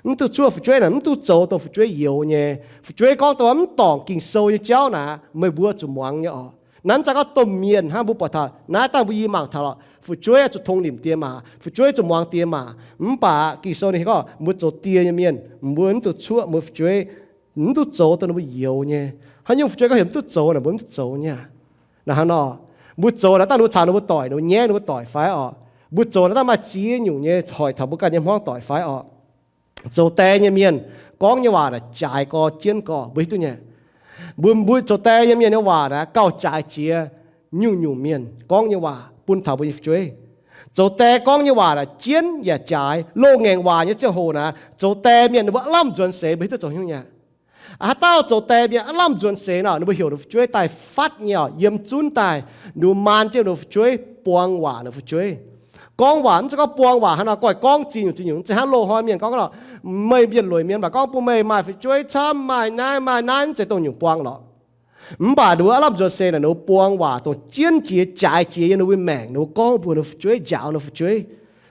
Mv duqv cuoqv fu'jueiv naaic mv duqv zoux dongh fu'jueiv youz nyei. Fu'jueiv gorngv dongh mv dorngc Ging-Sou nyei jauv naaic meih mbuo zuqc muangx nyei oc. Naaiv zanc gorngv domh mienh hnangv mbuo buatc taux naaiv dangh mbuo yie mangc taux lorqc, fu'jueiv zuqc tong nimc diex maac, fu'jueiv zuqc muangx diex maac. Mv baac Ging-Sou ninh gorngv mbuo zoux die nyei mienh mbuo mv duqv cuoqv mbuo fu'jueiv, mv duqv zoux dongh ninh mbuo youz nyei. Haaix nyungc fu'jueiv gorngv heuc mv duqv zoux naaic mbuo mv duqv zoux nyei. Naaic hnangv nor, mbuo zoux naaic dangh ninh mbuo caux ninh mbuo doic, ninh mbuo nyaiv ninh mbuo doic fai oc? Mbuo zoux naaic dangh maaih ziex nyungc nyei hoic taux mbuo ganh nyei hmuangv doic fai oc? Zoux die nyei mienh gorngv nyei waac naaic jaaix gorx jienv gorx, mbuo hiuv duqv nyei. Mbuo, mbuo zoux die nyei mienh nyei waac naaic gauh jaaix jiex nyungc-nyungc mienh gorngv nyei waac bun taux mbuo nyei fu'jueiv. Zoux die gorngv nyei waac naaic jienv yaac jaaix. Loz-ngaengc waac nyei ziangh hoc naaic, zoux die mienh ninh mbuo aav lamh nzuonx seix, mbuo hiuv duqv zoux haaix nyungc nyei? Haaix dauh zoux die mienh aav lamh nzuonx seix nor, ninh mbuo heuc ninh fu'jueiv daaih fatv nyei oc, yiem zunv daaih, ninh mbuo maan jienv ninh fu'jueiv, buang waac ninh fu'jueiv. Gorngv waac, mv zeiz gorngv buang waac hnangv nor goiv gorngv ziex nyungc ziex nyungc, mv zeiz hnangv loz-hnoi mienh gorngv lorqc, meih mienh lueic mienh mv baac gorngv bun meih maaih fu'jueiv camv, maaih naaiv maaih naaiv, mv zeiz dongh nyungc buang lorqc. Mv baac ninh mbuo aav lamh nzuonx seix naaic, ninh mbuo buang waac dongh jienv jiex jaaix jiex yiem ninh mbuo maengc, ninh mbuo gorngv mbuox ninh fu'jueiv, njaaux ninh fu'jueiv,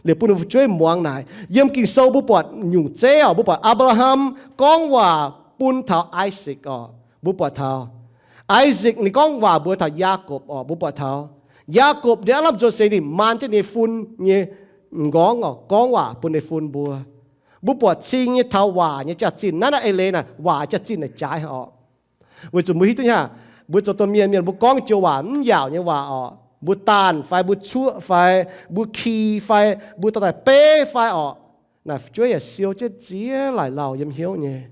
liuz bun ninh fu'jueiv muangx naaic. Yiem Ging-Sou mbuo buatc nyungc zeiv oc, mbuo buatc Apc^laa^ham gorngv waac bun taux Isaac oc, mbuo buatc taux Isaac ninh gorngv waac mbuox taux Yaakopv oc, mbuo buatc taux Yaakopv ninh aav lamh nzuonx seix ninh maan jienv ninh nyei fun nyei m'nqorngv oc, gorngv waac bun ninh fun mbuo. Mbuo buatc cing nyei taux waac nyei jaax-zinh. Naaiv naaiv eix leiz naaic, waac jaax-zinh naaic jaaix oc. Weic zuqc mbuo hiuv duqv nyei, mbuo zoux domh mienh, mienh mbuo gorngv joux waac mv yaauc nyei waac oc, mbuo daanh fai mbuo cuoqv fai mbuo ki fai mbuo dorh daaih beiv fai oc, naaic fu'jueiv yaac siou jienv ziex laaic lauh yiem hnyouv nyei.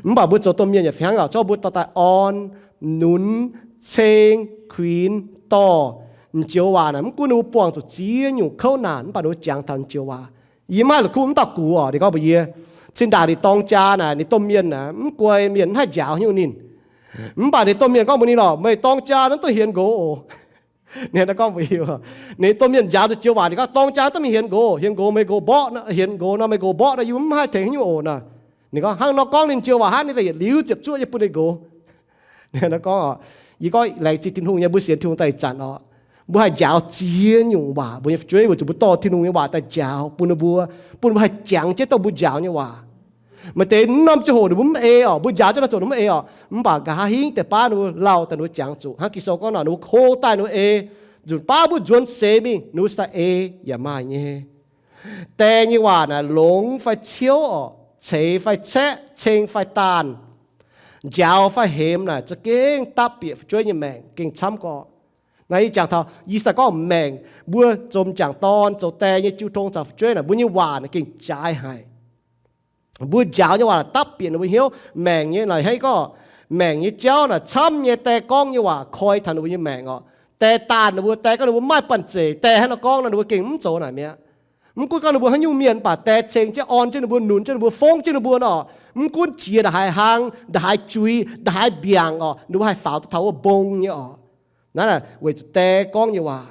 Mv baac mbuo zoux domh mienh yaac fih hnangv oc, zorqv mbuo dorh daaih orn, nunz, ceng, kuinx, dorh. M'joux waac naaic mv gunv ninh mbuo buangh zuqc ziex nyungc kouv naanc, mv baac ninh mbuo jangx taux m'joux waac. Yie maaih la'kuqv mv dauh gux oc, ninh gorngv mbuox yie, zinh ndaangc ninh dorng jaa naaic, ninh domh mienh naaic mv guai, mienh mv haih njaaux nyungc ninh. Mv baac ninh domh mienh gorngv mbuox ninh lorqc, meih dorng jaa naaiv duqv hienx nqox oc. Ninh gorngv mbuox yie, ninh domh mienh njaaux duqv joux waac, ninh gorngv, dorng jaa duqv mingh hienx nqox, hienx nqox meih nqox mborqv, hienx nqox nor meih nqox mborqv nor, yie mv haih tengx nyungc oc naaic. Ninh gorngv, hnangv nor gorngv ninh joux waac hnangv, ninh daaih yietc liuz ziepc zuoqv yie bun ninh nqox. Ninh gorngv, yie gorngv laengz zingh Tin-Hungh nyei, mbuo sienx Tin-Hungh daaih ih zanc oc, mbuo haih njaaux ziex nyungc waac mbuo nyei fu'jueiv weic zuqc mbuo dorh Tin-Hungh nyei waac daaih njaaux bun ninh mbuo, bun ninh mbuo haih jangx jienv dongh mbuo njaaux nyei waac. Maaih deix norm ziangh hoc ninh mbuo mv ei oc, mbuo njaaux jienv norm ziangh hoc ninh mbuo mv ei oc, mv baac nqa'haav hingv deix baav ninh mbuo lauh daaih ninh mbuo jangx zuqc. Hnangv Ging-Sou gorngv nor, ninh mbuo ko daaih ninh mbuo ei, nzunc baav mbuo nzuonx seix mingh ninh mbuo cingx daaih ei yaac maaih nyei. Die nyei waac naaic longx fai ciouv oc, ceix fai caeqv, ceng fai daanh, njaaux fai hemx naaic za'gengh dapv bieqc fu'jueiv nyei maengc gengh camv gorqv. Naaiv yie jangx taux, yie cingx daaih gorngv maengc, mbuo zoux m'jangc dorn, zoux die nyei jiu tong caux fu'jueiv naaic, mbuo nyei waac naaic gengh jaaix haic. Mbuo njaaux nyei waac naaic dapv bieqc ninh mbuo hnyouv. Maengc nyei naaic hnangv gorngv, maengc nyei jauv naaic camv nyei, die gorngv nyei waac koi taux ninh mbuo nyei maengc oc. Die daanh ninh mbuo, die gorngv ninh mbuo maaih banh zeic, die hnangv nor gorngv nor ninh mbuo gengh mv zoux naaic mi'aqv. Mv gunv gorngv ninh mbuo haaix nyungc mienh, mv baac die ceng jienv, orn jienv ninh mbuo, nunc jienv ninh mbuo, fongv jienv ninh mbuo nor, mv gunv qiex ndongc haaix hlang, ndongc haaix juix, ndongc haaix mbiaangc orqc, ninh mbuo haih faaux duqv taux wuov mbong nyei orqc. Naaiv weic zuqc die gorngv nyei waac.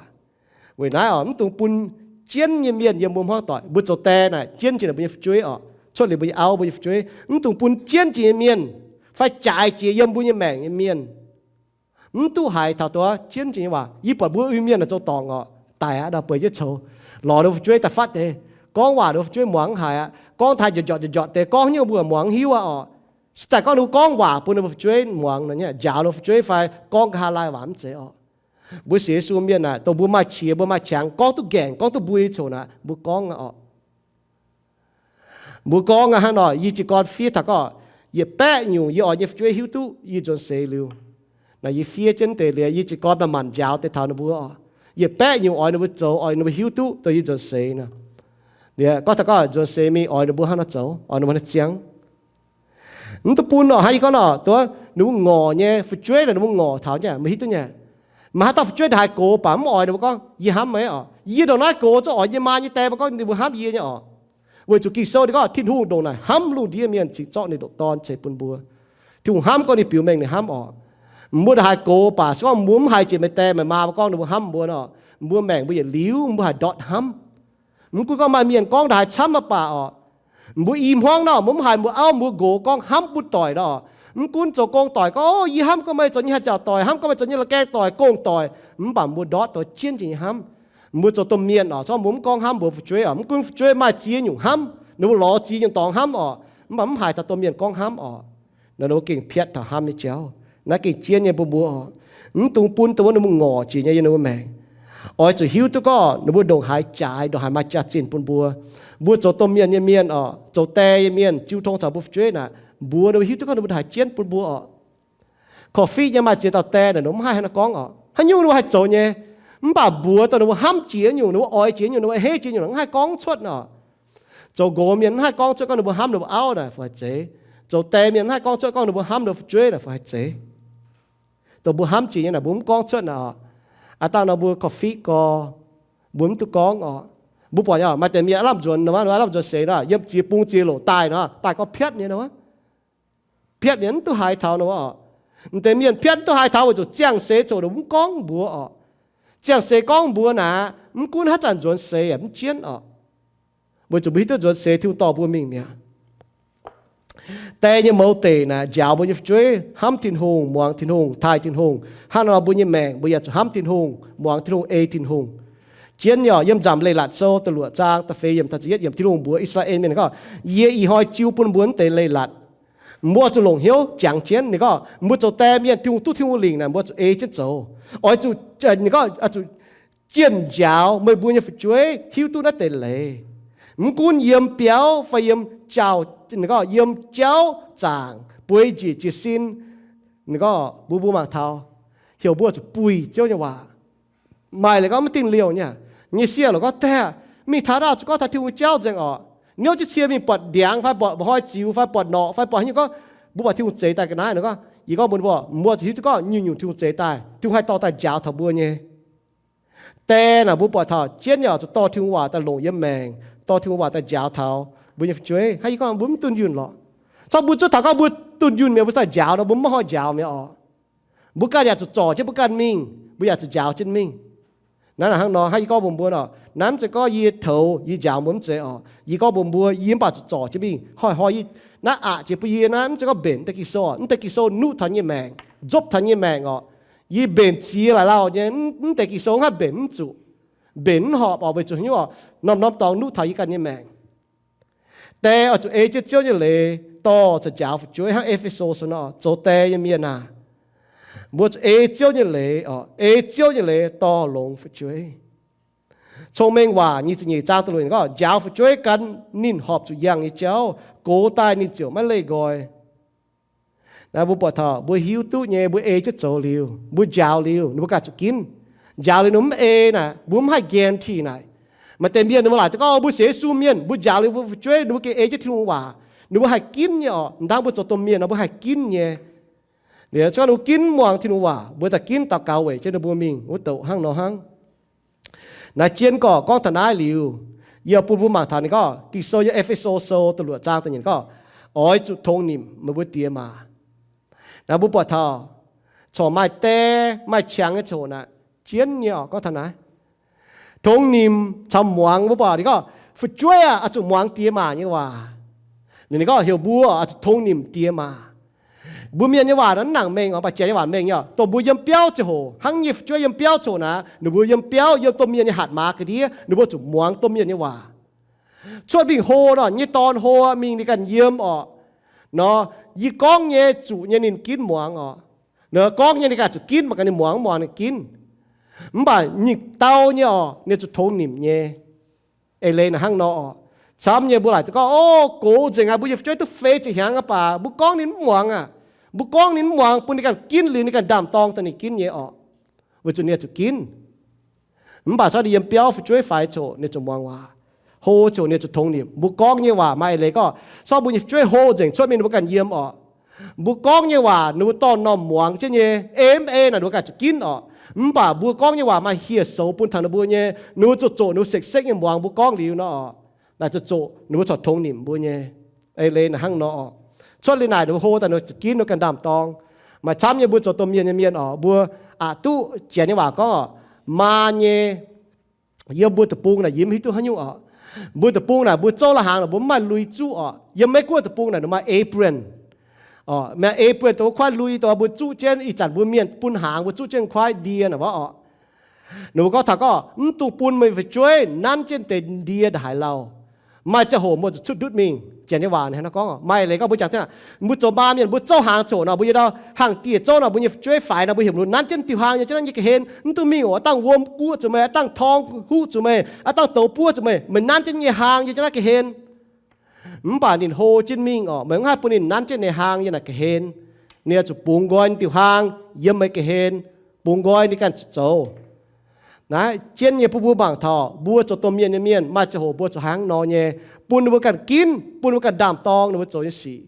Weic naaiv orqc, mv dungx bun jienv nyei mienh yiem mbuo hmuangv doic. Mbuo zoux die naaic jienv jiex naaic mbuo nyei fu'jueiv orqc, cuotv liuz mbuo nyei auv, mbuo nyei fu'jueiv, mv dungx bun jienv jiex nyei mienh fai jaaix jiex yiem mbuo nyei maengc nyei mienh. Mv duqv haiz taux duqv jienv jiex nyei waac. Yie buatc mbuo Iu-Mienh naaic zoux dorngc orqc, daic aqv nor, bueix jienv coux, lorz ninh fu'jueiv daaih fatv deix, gorngv waac ninh fu'jueiv muangx mv haiz aqv. Gorngv taaih njortc njortc njortc deix, gorngv haaix nyungc mbuo muangx mv hiuv aqv orqc. Se daaih gorngv ninh mbuo gorngv waac bun ninh fu'jueiv muangx nor, njaaux ninh fu'jueiv fai gorngv nqa'haav laai waac mv zeiz orqc. Mbuo sienx Yesu mienh naaic, dongh mbuo maaih qiex, mbuo maaih qangx, gorngv duqv gaengh, gorngv duqv mbui coc naaic, mbuo gorngv aqv orqc. Mbuo gorngv aqv hnangv nor, yie jiez gorn fiev taux gorngv, yietc baeqv nyungc yie oix nyei fu'jueiv hiuv duqv yie nzuonx seix liuz. Naaic yie fiev jienv deix liuz, yie jiez gorn manc-manc njaaux deix taux ninh mbuo orqc. Yietc baeqv nyungc oix ninh mbuo zoux, oix ninh mbuo hiuv duqv dongh yie nzuonx seix nor. Liuz gorngv taux gorngv nzuonx seix mingh oix ninh mbuo hnangv nor zoux, oix ninh mbuo hnangv nor ziangh. Mv duqv bun orqc. Hnangv yie gorngv nor, dongh ninh mbuo ngorc nyei fu'jueiv naaic, ninh mbuo ngorc taux nyei, meih hiuv duqv nyei. Maaih haaix dauh fu'jueiv ndongc haaix gox baac mv oix ninh mbuo gorngv, yie hnamv meih orqc. Yie ndongc naaiv gox zungv oix yie nyei maa nyei die mbuo gorngv ninh mbuo hnamv yie nyei orqc. Weic zuqc Ging-Sou ninh gorngv Tin-Hungh ndongc naaic hnamv lungh ndiev mienh cingx zorqv ninh ndoqc Dorn ceix bun mbuo. Tin-Hungh hnamv gorngv ninh biux mengh ninh hnamv orqc. Mbuo ndongc haaix gox baac se gorngv mbuo mv haiz jiex meih die meih maa mbuo gorngv ninh mbuo hnamv mbuo nor, mbuo maengc mbuo yietc liuz mbuo haih ndortv hnamv. Mv gunv gorngv maaih mienh gorngv ndongc haaix camv mv baac orqc, mbuo i hmuangv nor, mbuo mv haiz mbuo auv mbuo nqox gorngv hnamv bun doic nor, mv gunv zoux gong doic gorngv, o, yie hnamv gorngv meih zoux nyei haih nziaauc doic, hnamv gorngv meih zoux nyei la'gaeng doic, gong doic, mv baac mbuo ndortv doix jienv jiex nyei hnamv. Mbuo zoux domh mienh orqc, se gorngv mbuo mv gorngv hnamv mbuo fu'jueiv orqc, mv gunv fu'jueiv maaih ziex nyungc hnamv, ninh mbuo lorz ziex nyungc dorngx hnamv orqc, mv baac mv haiz taux domh mienh gorngv hnamv orqc. Nor ninh mbuo gengh piatv taux hnamv nyei jauv. Naaiv gengh jienv nyei bun mbuo orqc. Mv dungx bun dongh wuov ninh mbuo ngorc jiex nyei yiem ninh mbuo maengc. Oix zuqc hiuv duqv gorngv ninh mbuo ndongc haaix jaaix, ndongc haaix maaih jaax-zinh bun mbuo. Mbuo zoux domh mienh nyei mienh orqc, zoux die nyei mienh jiu tong caux mbuo fu'jueiv naaic, mbuox ninh mbuo hiuv duqv gorngv ninh mbuo ndongc haaix jienv bun mbuo orqc. Korv-fiqv nyei maaih ziex dauh die naaic, ninh mv haih hnangv naaiv gorngv orqc. Haaix nyungc ninh mbuo haih zoux nyei. Mv baac mbuox dongh ninh mbuo hnamv jiex nyungc, ninh mbuo oix jiex nyungc, ninh mbuo hei jiex nyungc, mv haih gorngv cuotv orqc. Zoux nqox mienh mv haih gorngv cuotv gorngv ninh mbuo hnamv ninh mbuo auv naaic fai haaix zeiz. Zoux die mienh mv haih gorngv cuotv gorngv ninh mbuo hnamv ninh mbuo fu'jueiv naaic fai haaix zeiz. Dongh mbuo hnamv jiex nyei naaic, mbuo mv gorngv cuotv naaic orqc. Aav dangh nor mbuo korv-fiqv gorx, mbuo mv duqv gorngv orqc. Mbuo buatc nyei, maaih deix mienh aav lamh nzuonx nor, aav lamh nzuonx seix nor, yiem ziex bung ziex loc daaih nor, daaih gorngv piatv nyei nor, piatv nyei mv duqv haiz taux nor. M'deix mienh piatv mv duqv haiz taux weic zuqc ziangh seix zoqc mv gorngv mbuox orqc. Ziangh seix gorngv mbuox naaic, mv gunv haaix zanc nzuonx seix yaac mv jienv orqc. Weic zuqc mbuo hiuv duqv nzuonx seix Tin-Hungh dorh mbuo mingh mi'aqv. Die nyei mouz deic naaic njaaux mbuo nyei fu'jueiv hnamv Tin-Hungh, muangx Tin-Hungh, taaih Tin-Hungh. Hnangv nor mbuo nyei maengc mbuo yaac zuqc hnamv Tin-Hungh, muangx Tin-Hungh, ei Tin-Hungh. Jienv nyei orqc, yiem Nzamc Leiz-Latc Sou da'luoqc zaang da'feix yiemc taux da'yietv yiemc, Tin-Hungh mbuox I^saa^laa^en Mienh gorngv, Yie ih hnoi jiu bun mbuo mv deix leiz-latc. Mbuo zuqc longc hnyouv jangx jienv. Ninh gorngv mbuo zoux die mienh, Tin-Hungh duqv Tin-Hungh lingc naaic, mbuo zuqc ei jienv zoux. Oix zuqc, ninh gorngv, zuqc jienh njaaux meih mbuo nyei fu'jueiv hiuv duqv naaiv deix leiz. Mv gunv yiem biauv fai yiem jauv, ninh gorngv yiem jauv zaangc, bueix njiec jiez sin. Ninh gorngv mbuo, mbuo mangc taux, heuc mbuo zuqc buih Ziouv nyei waac. Maaih leiz gorngv maiv dingh liouh nyei, nyei sieqv lorqc gorngv, Diex, mingh taux naaiv zuqc gorngv taux Tin-Hungh jauv nzengc orqc. Niouv jienv cie mingh buatc ndiangx fai buatc mba'hnoi ziux fai buatc norqc fai buatc haaix nyungc gorngv, mbuo buatc Tin-Hungh zeix daaih ga'naaiv nor gorngv, yie gorngv mbuo, mbuo zuqc hiuv duqv gorngv nyungc-nyungc Tin-Hungh zeix daaih, Tin-Hungh haih dorh daaih njaaux taux mbuo nyei. Die naaic mbuo buatc taux jienv nyei orqc, zuqc dorh Tin-Hungh waac daaih longc yiem maengc, dorh Tin-Hungh waac daaih njaaux taux mbuo nyei fu'jueiv. Hnangv yie gorngv mbuo mv dunh yunh lorqc. Cong mbuo zuov taux gorngv mbuo dunh yunh mi'aqv, mbuo sai njaaux nor mbuo maiv hnoi njaaux mi'aqv orqc. Mbuo ganh yaac zuqc zorc jienv mbuo ganh mingh, mbuo yaac zuqc njaaux jienv mingh. Naaiv hnangv nor, hnangv yie gorngv mbuox mbuo orqc, naaiv mv zeiz gorngv yie toux yie njaaux mbuo mv zeiz orqc. Yie gorngv mbuox mbuo, yie mv baac zuqc zorc jienv mingh. Hnoi-hnoi yie naaiv aqc jiex bun yie naaiv mv zeiz gorngv mbenc naaiv deix Ging-Sou orqc. Naaiv deix Ging-Sou nuqv taux yie nyei maengc, nzopv taux yie nyei maengc orqc. Yie mbenc ziex laaix lauh nyei, naaiv deix Ging-Sou mv haih mbenc mv zuqc, mbenc mv horpc orqc, weic zuqc haaix nyungc orqc, norm-norm dorngx nuqv taux yie ganh nyei maengc. Die oix zuqc ei jienv Ziouv nyei leiz dorh caux njaaux fu'jueiv. Hnangv E^fe^so nor, zoux die nyei mienh aah, mbuo zuqc ei Ziouv nyei leiz orqc, ei Ziouv nyei leiz dorh longx fu'jueiv. Cong-Mengh Waac nyic ziepc nyeic zaang da'luoqc gorngv, njaaux fu'jueiv gan ninh horpc zuqc yangh nyei jauv, gox daaih ninh ziouc maiv leih nqoi. Naaiv mbuo buatc taux mbuo hiuv duqv nyei, mbuo ei jienv zoux liuz, mbuo njaaux liuz, ninh mbuo ganh zuqc ginv. Njaaux liuz ninh mv ei naaic, mbuo mv haih guarantee naaic. Maaih deix mienh ninh mbuo laaic gorngv, mbuo sienx Yesu mienh, mbuo njaaux liuz mbuo fu'jueiv ninh mbuo gengh ei jienv Tin-Hungh waac, ninh mbuo haih ginv nyei orqc. Ndangv mbuo zoux domh mienh nor mbuo haih ginv nyei. Liuz se gorngv ninh mbuo ginv muangx Tin-Hungh waac, mbuo daaih ginv daux gaux weic jienv ninh mbuo mingh wuov douc hnangv nor hnangv. Naaiv jienv gorqv gorngv taux naaiv liuz, Yie bun mbuo mangc taux ninh gorngv, Ging-Sou yiem E^fe^so Sou da'luoqc zaang da'nyeic gorngv, oix zuqc tongx nimc meih mbuo diex maac. Naaiv mbuo buatc taux corc maaih die maaih qangx nyei coc naaic, jienv nyei oc. Gorngv taux naaiv, tongx nimc caux muangx, mbuo buatc ninh gorngv, fu'jueiv aah, oix zuqc muangx diex maac nyei waac. Ninh gorngv heuc mbuo oix zuqc tongx nimc diex maac. Mbuo mienh nyei waac naaiv mv nangc mengh oc, mv baac janx nyei waac mengh nyei oc. Dongh mbuo yiem biauv ziangh hoc, hnangv nyei fu'jueiv yiem biauv coc naaic, ninh mbuo yiem biauv, yiem domh mienh nyei hatc maaz ga'ndiev, ninh mbuo zuqc muangx domh mienh nyei waac. Cuotv mingh hlo nor, nyei dorn hlo mingh ninh ganh yiem oc. Nor, yie gorngv nyei zuqc nyei ninh ginv muangx oc. Nor, gorngv nyei ninh ganh zuqc ginv, mv baac ganh ninh muangx mv muangx ninh ginv. Mv baac mingh dau nyei oc, ninh zuqc tongx nimc nyei. Eix leiz naaic hnangv nor oc. Camv nyei mbuo laaic duqv gorngv, o, gox nzengc aqv, mbuo nyei fu'jueiv duqv feix ziepc hnyangx aqv, baac mbuo gorngv ninh mv muangx aqv. Mbuo gorngv ninh mv muangx, bun ninh ganh ginv liuz ninh ganh ndaam-dorng daaih ninh ginv nyei oc. Weic zuqc ninh zuqc ginv. Mv baac corc ninh yiem biauv fu'jueiv faix coc ninh zuqc muangx waac. Hlo coc ninh zuqc tongx nimc. Mbuo gorngv nyei waac maaih eix leiz gorngv, corc mbuo nyei fu'jueiv hlo nzengc cuotv mingh ninh mbuo ganh yiem oc. Mbuo gorngv nyei waac ninh mbuo dorh normh muangx jienv nyei, ei mv ei naaic ninh mbuo ganh zuqc ginv oc. Mv baac mbuo gorngv nyei waac maaih hieh soux bun taux ninh mbuo nyei, ninh mbuo zuqc zoqc ninh mbuo sekv-sekv nyei muangx mbuo gorngv liuz nor oc. Naaic zuqc zoqc ninh mbuo corc tongx nimc mbuo nyei. Eix leiz naaic hnangv nor oc. Cuotv liuz naaic ninh mbuo hlo daaih ninh mbuo zuqc ginv ninh mbuo ganh ndaam-dorng. Maaih camv nyei mbuo zoux domh mienh nyei mienh oc, mbuo aqc duqv janx nyei waac gorngv oc, maa nyei yiem mbuo deic-bung naaic yie mv hiuv duqv haaix nyungc oc. Mbuo deic-bung naaic mbuo zouv la'hnaangx naaic mbuo mv maaih lui zuqv oc. Yiem Meiv-Guoqv deic-bung naaic ninh maaih apron. Maaih apron dongh wuov kuaaiv lui dongh mbuo zuqv jienv, ih zanc mbuo mienh bun hnaangx mbuo zuqv jienv kuaaiv ndie naaic wuov oc. Ninh mbuo gorngv taux gorngv, mv dungx bun meih fu'jueiv nanv jienv deix ndie ndaaih haaix lauh. Maaih ziangh hoc mbuo zuqc cuotv ndutv mingh. Janx nyei waac naaic hnangv nor gorngv, maaih leiz gorngv mbuo jangx ziangv, mbuo zoux maa mienh mbuo zouv hnaangx coc nor, mbuo yiem ndau hangh dieh zouv nor, mbuo nyei fu'jueiv faix nor, mbuo heuc mbuo nanv jienv diuh hnaangx nyei jienv naaiv nyei ga'hlen, mv dungx mingh oc, aav dangh wuom guoqv zuqc meih, aav dangh torng huv zuqc meih, aav dangh douz buov zuqc meih, meih nanv jienv nyei hnaangx yiem jienv naaiv ga'hlen. Mv baac ninh hlo jienv mingh oc, meih mv haih bun ninh nanv jienv ninh hnaangx yiem naaic ga'hlen. Ninh oix zuqc bungx nqoi ninh diuh hnaangx yiem meih ga'hlen, bungx nqoi ninh ganh zuqc zoux. Naaiv jienv nyei bun mbuo mangc taux mbuo zoux domh mienh nyei mienh maaih ziangh hoc mbuo zuqc hnangv nor nyei, bun ninh mbuo ganh ginv, bun ninh mbuo ganh ndaam-dorng ninh mbuo zoux nyei sic.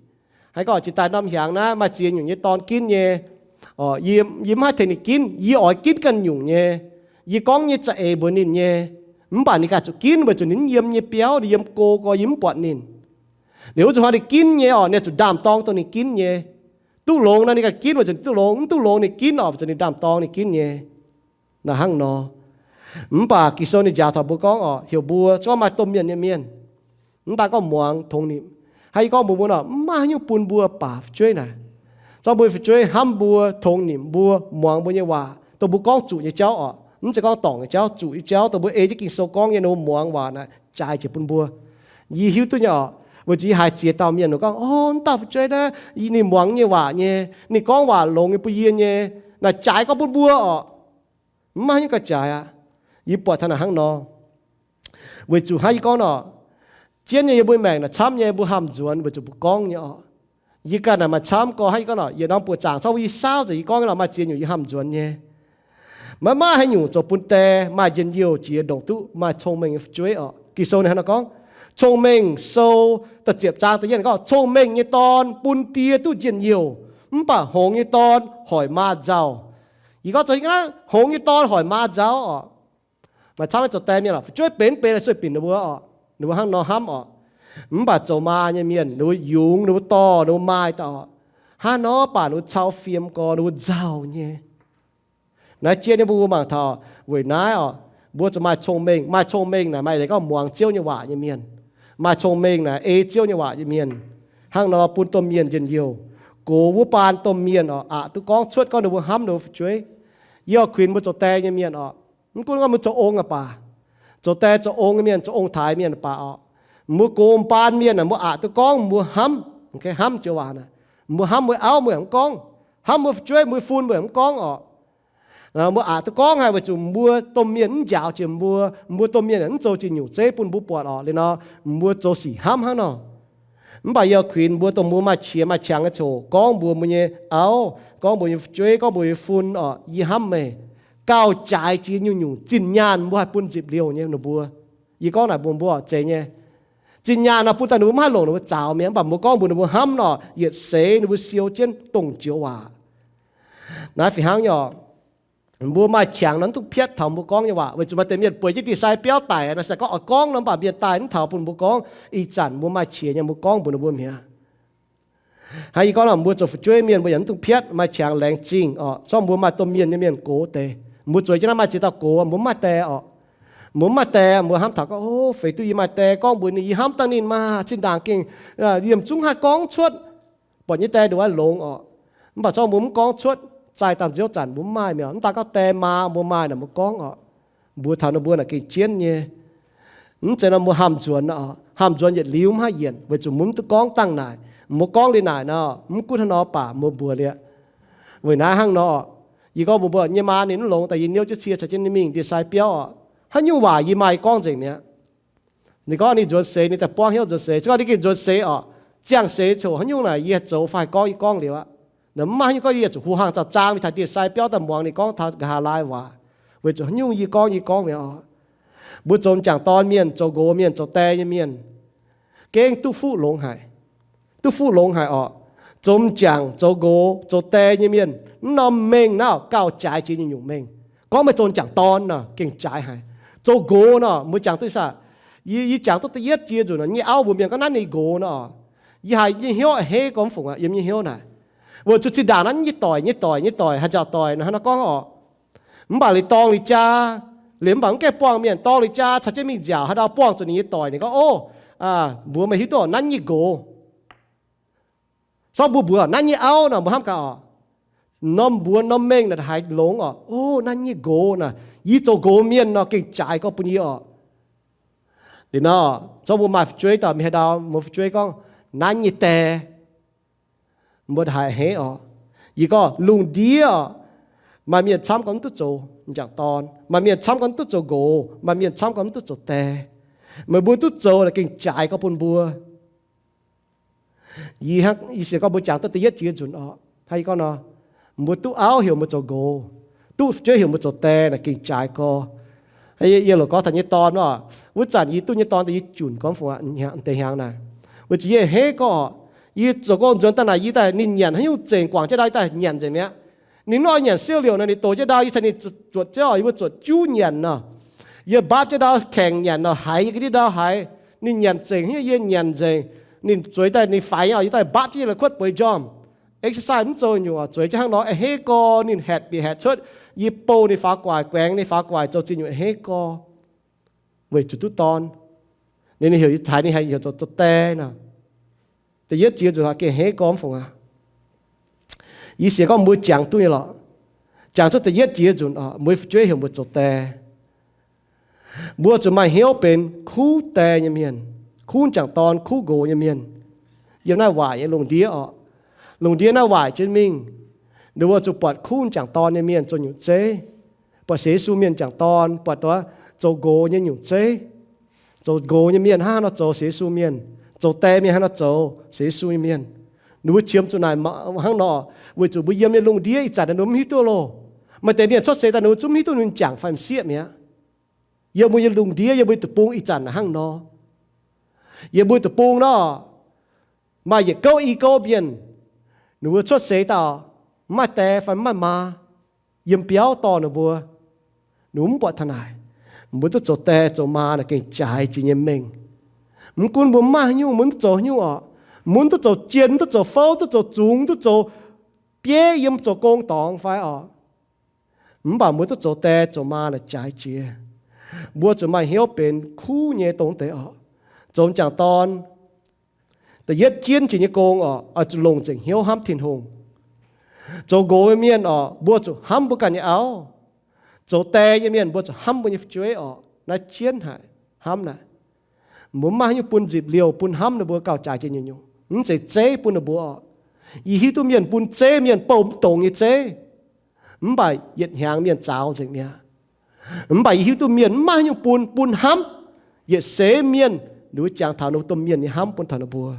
Haaix gorngv jiex daaih norm hnyangx naaiv maaih ziex nyungc nyei dorn ginv nyei. Yie mv haih tengx ninh ginv, yie oix ginv ganh nyungc nyei. Yie gorngv nyei za'eix mbuox ninh nyei, mv baac ninh ganh zuqc ginv weic zuqc ninh mv yiem nyei biauv, ninh yiem go gorx yie mv buatc ninh. Liuz wuov zuqc hnoi ninh ginv nyei oc, ninh zuqc ndaam-dorng dongh ninh ginv nyei. Duqv longx nor ninh ganh ginv weic zuqc ninh duqv longx, mv duqv longx ninh ginv oc weic zuqc ninh ndaam-dorng ninh ginv nyei. Naaiv hnangv nor. Mv baac Ging-Sou ninh njaaux taux mbuo gorngv oc, heuc mbuo zungv maaih domh mienh nyei mienh, mv daaih gorngv muangx tongx nimc. Hnangv yie gorngv mbuox mbuo nor, mv maaih haaix nyungc bun mbuo baac fu'jueiv naaic. Zorqv mbuo nyei fu'jueiv hnamv mbuo, tongx nimc mbuo, muangx mbuo nyei waac, dongh mbuo gorngv zuqc nyei jauv oc. Mv zeiz gorngv dorngc nyei jauv, zuqc nyei jauv, dongh mbuo ei jienv Ging-Sou gorngv nyei, ninh mbuo muangx waac naaic jaaix jiex bun mbuo. Yie hiuv duqv nyei oc, weic zuqc yie haiz ziex dauh mienh ninh gorngv, o, mv dauh fu'jueiv naaiv ninh muangx nyei waac nyei, ninh gorngv waac longx nyei bun yie nyei, naaic jaaix gorngv bun mbuo oc. Mv maaih haaix nyungc gauh jaaix aqv. Yie buatc taux naaic hnangv nor. Weic zuqc hnangv yie gorngv nor, jienv nyei yie mbuo maengc naaic camv nyei mbuo hnamv nzuonx weic zuqc mbuo gorngv nyei oc. Yie ganh naaic maaih camv gorngv hnangv yie gorngv nor, yietc norm buoqc zaangc corc wuov yie saauv nzengc yie gorngv nyei lorqc, maaih ziex nyungc yie hnamv nzuonx nyei. Maiv maaih haaix nyungc zoux bun die maaih njien-youh jiex ndongc duqv maaih cong-mengh nyei fu'jueiv oc. Ging-Sou ninh hnangv nor gorngv, Cong-Mengh Sou da'ziepc zaang da'yietv gorngv, cong-mengh nyei dorn bun die duqv njien-youh, mv baac hngongx nyei dorn hoic maa nzauh. Yie gorngv zoux hngongx nyei dorn hoic maa nzauh oc. Maaih camv zoux die mienh oc, fu'jueiv benx benx sueih binc ninh mbuo oc, ninh mbuo hnangv nor hnamv oc. Mv baac zoux maa nyei mienh ninh mbuo yungz, ninh mbuo dorh, ninh mbuo maaih daaih oc, hnangv nor baac ninh mbuo cau fiem gorx ninh mbuo nzauh nyei. Naaiv jienv nyei mbuo mangc taux weic naaiv oc, mbuo zuqc maaih cong-mengh. Maaih cong-mengh naaic maaih leiz gorngv muangx Ziouv nyei waac nyei mienh. Maaih cong-mengh naaic ei Ziouv nyei waac nyei mienh. Hnangv nor bun domh mienh njien-youh. Gox wuov baan domh mienh oc, aqc duqv gorngv cuotv gorngv ninh mbuo hnamv ninh mbuo fu'jueiv. Yie oix kuinx mbuo zoux die nyei mienh oc, mv gunv gorngv mbuo zoux ong aqv baac, zoux die zoux ong nyei mienh, zoux ong-taaix mienh baac oc, mbuo gox baan mienh aah, mbuo aqc duqv gorngv mbuo hnamv, hnamv joux waac naaic. Mbuo hnamv mbuo auv mbuo yaac mv gorngv, hnamv mbuo fu'jueiv mbuo fun mbuo yaac mv gorngv oc. Mbuo aqc duqv gorngv haic weic zuqc mbuo domh mienh mv njaaux jiex mbuo, mbuo domh mienh yaac mv zoux jiex nyungc zeiv bun mbuo buatc oc. Liuz nor, mbuo zoux sic hnamv hnangv nor. Mv baac yie oix kuinx mbuo dongh mbuo maaih qiex maaih qangx nyei coc gorngv mbuox mbuo nyei auv, gorngv mbuox nyei fu'jueiv, gorngv mbuox nyei fun oc, yie hnamv meih. Gauh jaaix jiex nyungc-nyungc zinh nyaanh mbuo haih bun nzipc liouh nyei ninh mbuo. Yie gorngv naaic mbuox mbuo oc, zeiz nyei. Zinh nyaanh nor bun daaih ninh mbuo mv haih longc ninh mbuo zaux mi'aqv, mv baac mbuo gorngv mbuox ninh mbuo hnamv nor, yietc seix ninh mbuo siou jienv dongh joux waac. Naaiv fih hnangv nyei oc. Mbuo maaih qangx nor mv dungx piatv taux mbuo gorngv nyei waac, weic zuqc maaih deix mienh bueix jienv ndie-sai biauv daic, naaiv se gorngv oix gorngv nor, mv baac mienh daaih mv taux bun mbuo gorngv. Ih zanc mbuo maaih qiex nyei, mbuo gorngv mbuox ninh mbuo mi'aqv. Hnangv yie gorngv nor, mbuo zoux fu'jueiv mienh mbuo yaac mv dungx piatv, maaih qangx laengz zingh oc. Zorqv mbuo maaih domh mienh nyei mienh gox deix, mbuo zueiz jienv naaiv maaih ziex dauh gox, mbuo mv maaih die oc. Mbuo mv maaih die, mbuo hnamv taux gorngv, o, feix duqv yie maaih die gorngv mbuox ninh, yie hnamv dangh ninh maah, zinh ndaangc gengh, yie mv zungv haih gorngv cuotv. Buatc nyei die nduqc wuov longx oc. Mv baac zorqv mbuo mv gorngv cuotv, zaih dangh nziouv zanc mbuo mv maaih mi'aqv. Mv daan gorngv die maa mbuo maaih naaic mbuo gorngv oc. Mbuox taux ninh mbuo naaic gengh jienv nyei. Mv zeiz nor mbuo hamh nzuonx oc. Hamh nzuonx yietc liuz mv haih yienc, weic zuqc mbuo mv duqv gorngv dangh naaic. Mbuo gorngv liuz naaic nor, mv gunv hnangv nor baac mbuo mbuox liuz. Weic naaiv hnangv nor, yie gorngv mbuox mbuo nyei maa ninh mv longx daaih, yie niouv jienv cie caux jienv ninh mingh ndie-sai biauv oc. Haaix nyungc waac yie maaih gorngv nzengc mi'aqv. Ninh gorngv ninh nzuonx seix, ninh daaih buangv hnyouv nzuonx seix. Se gorngv ninh gengh nzuonx seix oc, ziangh seix coc haaix nyungc naaic yie haih zoux fai haih gorngv, yie gorngv liuz aqv. Mv maaih haaix nyungc gorngv yie zuqc hu hang zaah zaang mingh taux ndie-sai biauv daaih muangx ninh gorngv taux nqa'haav laai waac. Weic zuqc haaix nyungc yie gorngv, yie gorngv mi'aqv oc. Mbuo zoux m'jangc dorn mienh, zoux nqox mienh, zoux die nyei mienh, gengh duqv fuqv longx haic. Duqv fuqv longx haic oc. Zoux m'jangc, zoux nqox, zoux die nyei mienh, mv norm mengh naaiv gauh jaaix jiex nyungc-nyungc mengh. Gorngv meih zoux m'jangc dorn nor, gengh jaaix haic. Zoux nqox nor, mbuo jangx duqv saah, yie, yie jangx duqv da'yietv jiex nzunc nor, nyei auv mbuox mienh gorngv naaiv ninh nqox nor, yie haiz nyei hnyouv a'hneiv gormx fungc aqv, yiem nyei hnyouv naaic. Weic zuqc zinh ndaangc naaiv nyei doic, nyei doic, nyei doic, haaix nzauc doic nor, hnangv nor gorngv oc. Mv baac liuz dorng liuz jaa, liuz mv baac mv gaengh buangh mienh, dorng liuz jaa caux jienv mingh nziaauc, haaix ndau buangh zuqc ninh nyei doic, ninh gorngv, o, mbuox meih hiuv duqv naaiv nyei nqox. Sorng mbuo mbuox naaiv nyei auv nor, mbuo hnamv gaax oc. Norm mbuox norm mengh naaic haiz longx oc. O, naaiv nyei nqox nor, yie zoux nqox mienh nor gengh jaaix gorx bun yie oc. Liuz nor, zorqv mbuo maaih fu'jueiv dauh mingh haaix ndau, mbuo fu'jueiv gorngv, naaiv nyei die, mbuo haiz a'hneiv oc. Yie gorngv lungh ndiev oc, maaih mienh camv gorngv mv duqv zoux m'jangc dorn, maaih mienh camv gorngv mv duqv zoux nqox, maaih mienh camv gorngv mv duqv zoux die. Meih mbuo duqv zoux naaic gengh jaaix gorx bun mbuo. Yie, yie sienx gorngv mbuo jangx duqv da'yietv jiex nzunc oc. Hnangv yie gorngv nor, mbuo duqv auv heuc mbuo zoux nqox, duqv fu'jueiv heuc mbuo zoux die naaic gengh jaaix gorx. Yie loc gorngv taux nyei dorn oc, wuov zanc yie duqv nyei dorn daaih yie junc gorngv fungc deix hnyangx naaic, weic zuqc yie a'hneiv gorx oc. Yie zoux gong nzuonx daaih naaic yie daaih ninh nyanc haaix nyungc zengc guangc jienv ndau yie daaih nyanc nzengc mi'aqv. Ninh nor nyanc siou liouc nor, ninh doqc jienv ndau yie caux ninh zuotc jienv oc, yie mbuo zuotc juv nyanc nor. Yie mbaapv jienv ndau kaengx nyanc nor, haiz yie ga'ndiev ndau haiz. Ninh nyanc zengc haaix nyungc yie nyanc nzengc. Ninh zueiz daaih ninh faix nyei oc, yie daaih mbaapv jienv yie la'kuotv bueix njormh. Exercise mv zoux nyungc oc, zueiz jienv hnangv nor a'hneiv gorx. Ninh haetc bieqc haetc cuotv, yie bouh ninh faaux guaic, guaengx ninh faaux guaic, zoux ziex nyungc a'hneiv gorx. Weic zuqc duqv dorn, ninh heuc yie taaix ninh haiz heuc zoux die nor. Da'yietv jiex nzunc gengh a'hneiv gorx mv fungc aqv. Yie sienx gorngv mbuo jangx duqv nyei lorqc. Jangx cuotv da'yietv jiex nzunc oc, mbuo fu'jueiv heuc mbuo zoux die. Mbuo zuqc maaih hnyouv benx kuv die nyei mienh, kuv m'jangc dorn, kuv nqox nyei mienh. Yiem naaiv waaic nyei lungh ndiev oc, lungh ndiev naaiv waaic jienv mingh, ninh mbuo zuqc buatc kuv m'jangc dorn nyei mienh zoux nyungc zeiv, buatc sienx Yesu mienh m'jangc dorn, buatc zoux nqox nyei nyungc zeiv. Zoux nqox nyei mienh hnangv haaix nor zoux sienx Yesu mienh, zoux die mienh hnangv haaix nor zoux sienx Yesu nyei mienh. Ninh mbuo qiemx zuqc naaic hnangv nor, weic zuqc mbuo yiem nyei lungh ndiev ih zanc ninh mbuo mv hiuv duqv loh. Maaih deix mienh cuotv seix daaih ninh mbuo zungv mv hiuv duqv ninh jangc fai m'sieqv mi'aqv. Yiem mbuo nyei lungh ndiev, yiem mbuo deic-bung ih zanc hnangv nor. Yiem mbuo deic-bung nor, maaih yietc gouv i gouv mienh, ninh mbuo cuotv seix daaih mv maaih die fai mv maaih maa, yiem biauv dorh ninh mbuo. Ninh mbuo mv buatc taux naaic, mbuo duqv zoux die zoux maa naaic gengh jaaix jiex nyei mengh. Mv gunv mbuo mv maaih haaix nyungc, mbuo mv duqv zoux haaix nyungc oc, mbuo mv duqv zoux jien, mv duqv zoux fouv, duqv zoux zungx, duqv zoux bieiv, yiem zoux gong dorngx fai oc, mv baac mbuo duqv zoux die zoux maa naaic jaaix jiex. Mbuo zuqc maaih hnyouv benx kuv nyei dongh deix oc. Zoux m'jangc dorn, da'yietv jienv jiex nyei gong oc, oix zuqc longc nzengc hnyouv hnamv Tin-Hungh. Zoux nqox nyei mienh oc, mbuo zuqc hnamv mbuo ganh nyei auv. Zoux die nyei mienh mbuo zuqc hnamv mbuo nyei fu'jueiv oc. Naaiv jienv haic, hnamv naaic. Mbuo mv maaih haaix nyungc bun nzipc liouh bun hnamv ninh mbuo gauh jaaix jiex nyungc-nyungc. Mv zeiz zeiv bun ninh mbuo oc. Yie hiuv duqv mienh bun zeiv, mienh bouh mv dongz nyei zeiv. Mv baac yietc hnyangx mienh zaaux nzengc mi'aqv. Mv baac yie hiuv duqv mienh mv maaih haaix nyungc bun, bun hnamv. Yietc seix mienh, ninh mbuo jangx taux ninh mbuo domh mienh nyei hnamv bun taux ninh mbuo.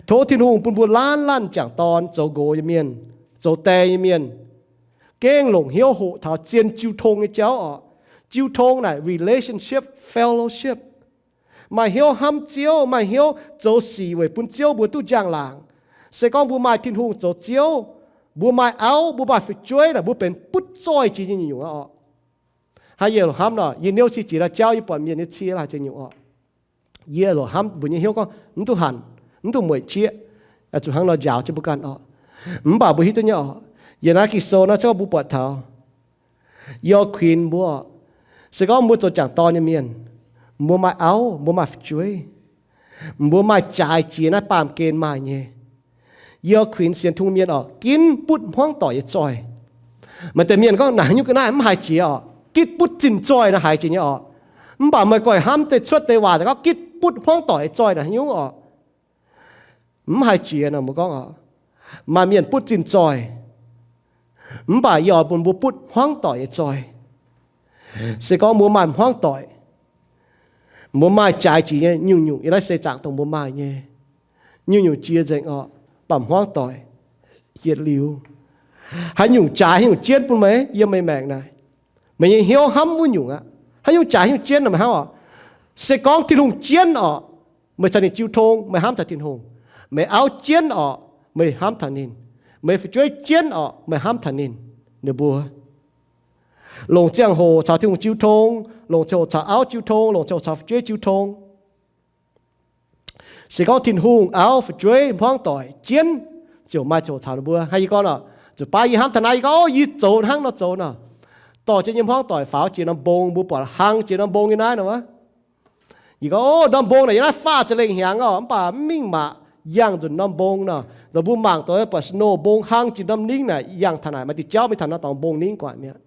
Tov Tin-Hungh bun mbuo laanh laanh m'jangc dorn zoux nqox nyei mienh, zoux die nyei mienh, gengh longc hnyouv hoqc taux zien jiu tong nyei jauv oc. Jiu tong naaic relationship, fellowship. Maaih hnyouv hnamv Ziouv, maaih hnyouv zoux sic weic bun Ziouv mbuo duqv njang-laangc. Se gorngv mbuo maaih Tin-Hungh zoux Ziouv, Mbuo maaih auv, mbuo maaih fu'jueiv naaic, mbuo benx butv zoih jiex nyei nyungc-nyungc aqv oc. Hnangv yie loc hnamv nor, yie niouv cie jiex daaih jauv yie buatc mienh nyei cie laaix jiex nyungc oc. Yie loc hnamv mbuox nyei hnyouv gorngv, mv duqv hanc, mv duqv mueic jieqv, zuqc hnangv nor njaaux jienv mbuo ganh oc. Mv baac mbuo hiuv duqv nyei oc, yie naaiv Ging-Sou naaiv se gorngv mbuo buatc taux, yie oix kuinx mbuo oc, se gorngv mbuo zoux jangc dorn nyei mienh, mbuo maaih auv, mbuo maaih fu'jueiv, mbuo maaih jaaix jiex naaiv baamh gen maaih nyei. Yie oix kuinx sienx Tin-Hungh mienh oc, ginv butv hmuangv doic nyei zoih. Maaih deix mienh gorngv, naaic haaix nyungc ga'naaiv mv haiz jiex oc, gitv butv zinh zoih naaic haiz jiex nyei oc. Mv baac meih goiv hnamv deix cuotv deix waac daaih gorngv gitv butv hmuangv doic nyei zoih naaic haaix nyungc oc, mv haiz jiex nor mbuo gorngv oc, maaih mienh butv zinh zoih. Mv baac yie oix bun mbuo butv hmuangv doic nyei zoih. Se gorngv mbuo maaih hmuangv doic, mbuo maaih jaaix jiex nyei nyungc-nyungc yiem naaiv seix zaangc dongh mbuo maaih nyei, nyungc-nyungc jiex nzengc oc, mv baac hmuangv doic yietc liuz. Haaix nyungc jaaix haaix nyungc jienv bun meih yiem meih maengc naaic, meih nyei hnyouv hnamv wuov nyungc aqv. Haaix nyungc jaaix haaix nyungc jienv nor meih hnamv oc. Se gorngv Tin-Hungh jienv oc, meih caux ninh jiu tong, meih hnamv taux Tin-Hungh. Meih auv jienv oc, meih hnamv taux ninh. Meih fu'jueiv jienv oc, meih hnamv taux ninh, ninh mbuo. Longc ziangh hoc caux Tin-Hungh jiu tong, longc ziangh hoc caux auv jiu tong, longc ziangh hoc caux fu'jueiv jiu tong. Se gorngv Tin-Hungh, auv, fu'jueiv, hmuangv doic jienv, ziouc maaih ziangh hoc caux ninh mbuo. Hnangv yie gorngv oc, nzunc baav yie hnamv taux naaiv, yie gorngv, o, yie zoux hnangv nor zoux nor, dorh jienv nyei hmuangv doic faaux jiex norm mbong, mbuo buatc hlang jiex norm mbong nyei naaiv nor wuov. Yie gorngv, o, norm mbong naaic yiem naaiv faah za'gengh lengh hnyangx oc, mv baac mv mingh maac, yangh nzunc norm mbong nor, lorqc mbuo mangc doix buatc snow mbong hlang jiex norm ningv naaic, yangh taux naaic maaih diuh jauv mingh taux naaiv dorngx mbong ningv gu'nguaaic mi'aqv.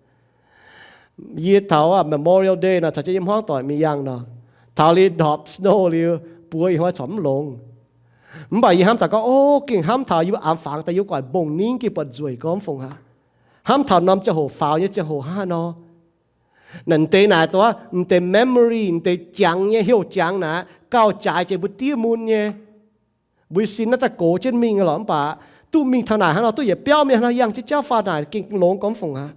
Yie taux Memorial Day nor caux jienv yie hmuangv doic mingh yangh nor, taux liuz ndorpc snow liuz, buo ih hnoi corc mv longx. Mv baac yie hnamv taux gorngv, o, gengh hnamv taux yie mbuo amx fangx daaih yie guaaic mbong ningv gengh buatc nzueic gormx fungc aqv. Hnamv taux norm ziangh hoc faaux nyei ziangh hoc hnangv haaix nor. Naaic m'deix naaic dongh m'deix memory, m'deix jangx nyei heuc jangx naaic gauh jaaix jiex mbuo diev mun nyei. Mbuo sin naaiv daaih gox jienv mingh lorqc, mv baac duqv mingh taux naaic hnangv nor duqv yietc biauv mienh hnangv nor yangh jienv jauv faah naaic gengh longx gormx fungc aqv.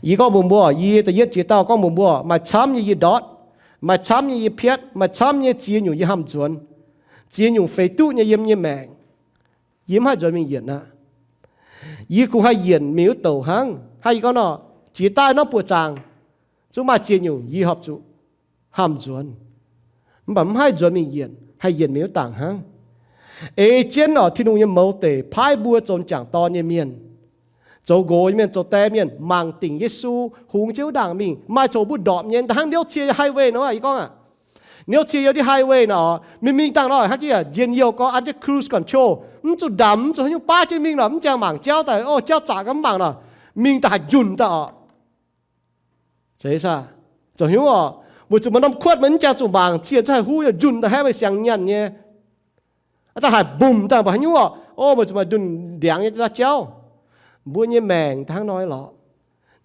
Yie gorngv mbuox mbuo, yie da'yietv ziex dauh gorngv mbuox mbuo, maaih camv nyei yie ndortv, maaih camv nyei yie piatv, maaih camv nyei ziex nyungc yie hnamv nzuonx, ziex nyungc feix duqv nyei yiem yie nyei maengc, yie mv haih nzuonx mingh yienc aqv. Yie kungx haih yienc mingh wuov douc hnangv. Hnangv yie gorngv nor, jiex daaih norm buoqc zaangc zungv maaih ziex nyungc yie horpc zuqc hnamv nzuonx, mv baac mv haih nzuonx mingh yienc, haih yienc mingh wuov dangc hnangv. Ei jienv oc, Tin-Hungh nyei mouz deic paaiv mbuo zoux m'jangc dorn nyei mienh, zoux nqox nyei mienh, zoux die mienh mangc dingc Yesu hungx jienv wuov ndaangc mingh. Maaih coc mbuo ndorpc nyei, da'hnangv niouv cie highway nor, yie gorngv aqv. Niouv cie yiem ndiev highway nor, mingh mingh dangh nor, hnangv jienv njien-youh gorngv under cruise control, mv zuqc ndamc, mv zuqc haaix nyungc baav jienv mingh nor, mv jangx mangc jauv daaih, o, jauv zaqc gaax mv mangc nor, mingh daaih haih njunh daaih oc. Zeiz aac, zoux hnyouv oc, weic zuqc maaih norm kuotv meih mv jangx zuqc mangc, cienh zungv haih huv, njunh daaih haeqv meih siang nyaanh nyei. Daaih haih mbumc daaih mbuo haaix nyungc oc, o, meih zuqc maaih njunh ndiangx nyei jauv. Mbuo nyei maengc da'hnangv nor lorqc.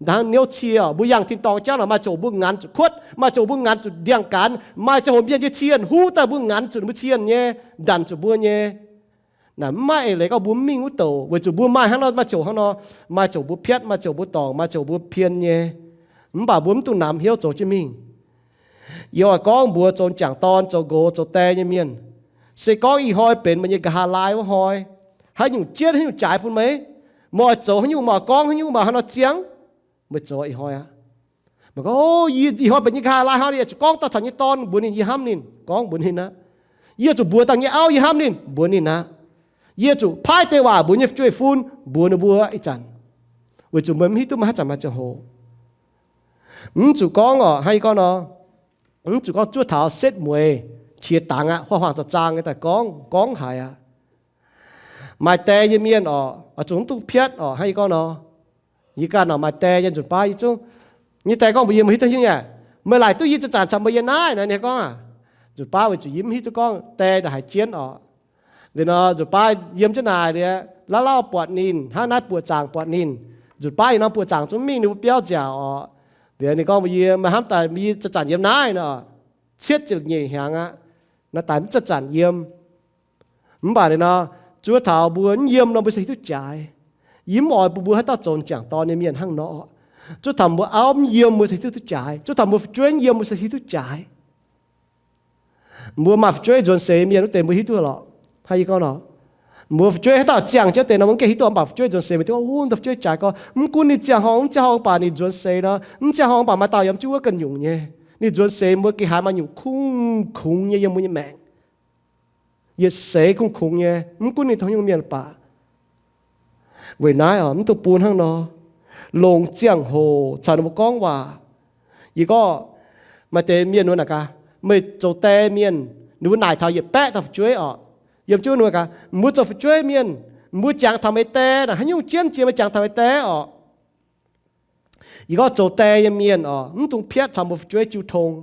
Da'hnangv niouv cie oc, mbuo yangh tin-dorngh jauv naaic maaih coc mbuo nganx zuqc kuotv, maaih coc mbuo nganx zuqc ndiangx-gaanx, maaih ziangh hoc mienh nyei cienh huv daaih mbuo nganx zuqc mbuo cienh nyei, ndanc zuqc mbuo nyei. Naaic mv maaih eix leiz gorngv mbuo mv mingh wuov douc, weic zuqc mbuo maaih hnangv nor, maaih coc hnangv nor, maaih coc mbuo piatv, maaih coc mbuo dorngc, maaih coc mbuo pien nyei. Mv baac mbuo mv dungx namx hnyouv zoux jienv mingh. Yie oix gorngv mbuox zoux m'jangc dorn, zoux nqox, zoux die nyei mienh, se gorngv ih hnoi benx meih nyei nqa'haav laai wuov hnoi, haaix nyungc jienv, haaix nyungc jaaix bun meih, meih oix zoux haaix nyungc, meih oix gorngv haaix nyungc, meih haaix nor ziangh, meih zoux ih hnoi aqv. Meih gorngv, o, yie ih hnoi benx nyei nqa'haav laai hnoi, yie zuqc gorngv daaih caux nyei dorn mbuox ninh yie hnamv ninh, gorngv mbuox ninh aqv. Yie zuqc mbuox daaih nyei auv yie hnamv ninh, mbuox ninh aqv. Yie zuqc paaiv deix waac mbuox nyei fu'jueiv-fun, mbuox ninh mbuo ih zanc, weic zuqc meih mv hiuv duqv maaih haaix zanc maaih ziangh hoc. Mv zuqc gorngv oc, hnangv yie gorngv nor, mv zuqc gorngv zuov taux setv mueiz qiex dangx aqv, huaang-huaang zaang-zaang nyei daaih gorngv, gorngv haic aqv. Maaih die nyei mienh oc, oix zuqc mv duqv piatv oc, hnangv yie gorngv nor. Yie ganh oc maaih die nyei, nzunc baav yie zungv, nyei die gorngv mbuox yie, meih hiuv duqv nyei aqv, meih laaic duqv yie zanc-zanc caux meih yiem naaiv nor, ninh gorngv aqv. Nzunc baav weic zuqc yie mv hiuv duqv gorngv die ndaaih haiz jienv oc. Liuz nor nzunc baav yiem jienv naaic liuz, lauh lauh buatc ninh, hnangv naaiv buoqc zaangc buatc ninh. Nzunc baav ih norm buoqc zaangc zungv mingh ninh mbuo biauv nziaauc oc. Liuz ninh gorngv mbuox yie, meih hnamv daaih yie zanc-zanc yiem naaiv nor, cietv ziepc nyeic hnyangx aqv. Naaiv daaih mv zanc-zanc yiem. Mv baac liuz nor, zuov taux mbuo mv yiem nor mbuo se hiuv duqv jaaix. Yie mv oix bun mbuo haaix dauh zoux m'jangc dorn nyei mienh hnangv nor. Zuov taux mbuo auv mv yiem mbuo se hiuv duqv jaaix. Zuov taux mbuo fu'jueiv mv yiem mbuo se hiuv duqv jaaix. Mbuo maaih fu'jueiv nzuonx seix mienh wuov deix mbuo hiuv duqv lorqc. Hnangv yie gorngv nor, Mbuo fu'jueiv haaix dauh ziangh jienv deix nor, mbuo gengh hiuv duqv mv baac fu'jueiv nzuonx seix, mbuo gorngv, Ov, da'fu'jueiv jaaix gorx, mv gunv ninh ziangh horngh, mv ziangh horngh mv baac ninh nzuonx seix nor, mv ziangh horngh mv baac maaih dauh yiem jienv wuov ganh nyungc nyei. Ninh nzuonx seix mbuo gengh haiz maaih nyungc kungx kungx nyei yiem mbuo nyei maengc. Yietc seix kungx kungx nyei, mv gunv ninh tong haaix nyungc mienh baac. Weic naaiv oc, mv dungx bun hnangv nor. Longc ziangh hoc caux ninh mbuo gorngv waac. Yie gorngv, maaih deix mienh wuov naaic gaax, meih zoux die mienh, ninh mbuo naaic taux yietc baeqv dauh fu'jueiv oc, yiem jienv wuov naaic gaax, mbuo zoux fu'jueiv mienh, mbuo jangx taux meih die naaic, haaix nyungc jienv jiex meih jangx taux meih die oc. Yie gorngv zoux die nyei mienh oc, mv dungx piatv caux mbuo fu'jueiv jiu tong.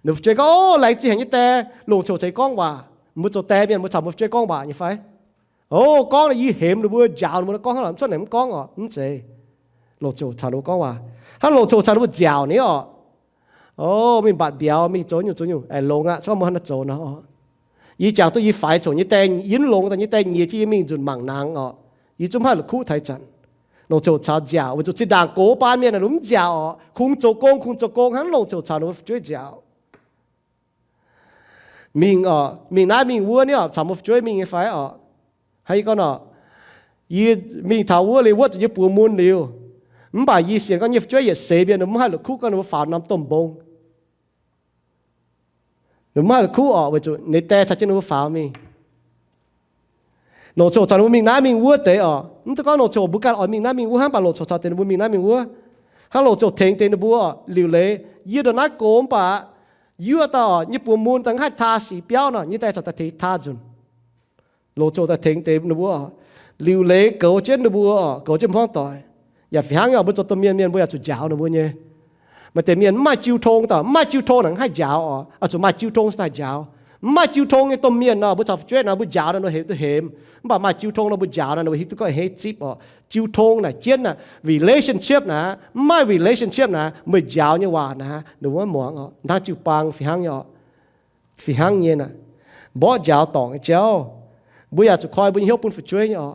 Ninh fu'jueiv gorngv, Ov, laengz zingh haic nyei die, longc ziangh hoc caux yie gorngv waac. Mbuo zoux die mienh, mbuo caux mbuo fu'jueiv gorngv waac nyei fai? Ov, gorngv, yie hemx ninh mbuo, njaaux ninh mbuo, gorngv hnangv naaic, mv cuotv naaic mv gorngv oc, mv zeiz. Longc ziangh hoc caux ninh mbuo gorngv waac. Hnangv longc ziangh hoc caux ninh mbuo nziaauc ninh oc. Ov, mingh mbatc mbiauz, mingh zoux nyungc zoux nyungc, aengx longx aqv, se gorngv mbuo hnangv naaiv zoux nor. Yie jangx duqv yie faix coc nyei die, yie mv longx daaih nyei die nyiex jienv yie mingh nzunc mangc nangx oc. Yie zungv mv haih la'kuqv taux ih zanc. Longc ziangh hoc caux nziaauc, weic zuqc zinh ndaangc gox baan mienh naaic, ninh mv nziaauc oc, kungx zoux gong, kungx zoux gong hnangv, longc ziangh hoc caux ninh mbuo fu'jueiv nziaauc. Mingh oc, mingh naaiv mingh wuov ni oc, caux mbuo fu'jueiv mingh nyei fai oc? Hnangv yie gorngv nor, yie mingh taux wuov liuz, wuov zuqc yie buoz mun liuz, mv baac yie sienx gorngv nyei fu'jueiv yietc seix mienh ninh mv haih la'kuqv gorngv ninh mbuo faaux norm domh mbong. Ninh mv haih la'kuqv oc, weic zuqc ninh die caux jienv ninh mbuo faaux mingh. Longc ziangh hoc caux ninh mbuo mingh naaiv mingh wuov deix oc. Mv dungx gorngv longc ziangh hoc mbuo ganh oix mingh naaiv mingh wuov hnangv, mv baac longc ziangh hoc caux deix ninh mbuo mingh naaiv mingh wuov. Hnangv longc ziangh hoc tengx deix ninh mbuo liuc leiz, yie ndongc naaiv gox mv baac yie dauh nyei buoz mun daaih haih taa sic biauv nor, yie die caux daaih tengx taa nzunc. Longc ziangh hoc daaih tengx deix ninh mbuo oc, liuc leiz goux jienv ninh mbuo oc, goux jienv hmuangv doic. Yaac fih hnangv oc, mbuo zoux domh mienh mienh mbuo yaac zuqc njaaux ninh mbuo nyei. Maaih deix mienh mv maaih jiu tong daaih, mv maaih jiu tong naaic mv haih njaaux oc. Oix zuqc maaih jiu tong se daaih njaaux. Mv maaih jiu tong nyei domh mienh nor, mbuo caux fu'jueiv nor, mbuo njaaux naaic nor hemx duqv hemx. Mv baac maaih jiu tong nor, mbuo njaaux naaic nor mbuo hiuv duqv gorngv hneiv zipv oc. Jiu tong naaic jienv naaic relationship naaic, mv maaih relationship naaic, meih njaaux nyei waac naaic ninh mbuo maiv muangx oc. Hnangv jiu-baang fih hnangv nyei oc. Fih hnangv nyei naaic, mborqv njaaux dorngc nyei jauv, mbuo yaac zuqc koi mbuo nyei hnyouv bun fu'jueiv nyei oc.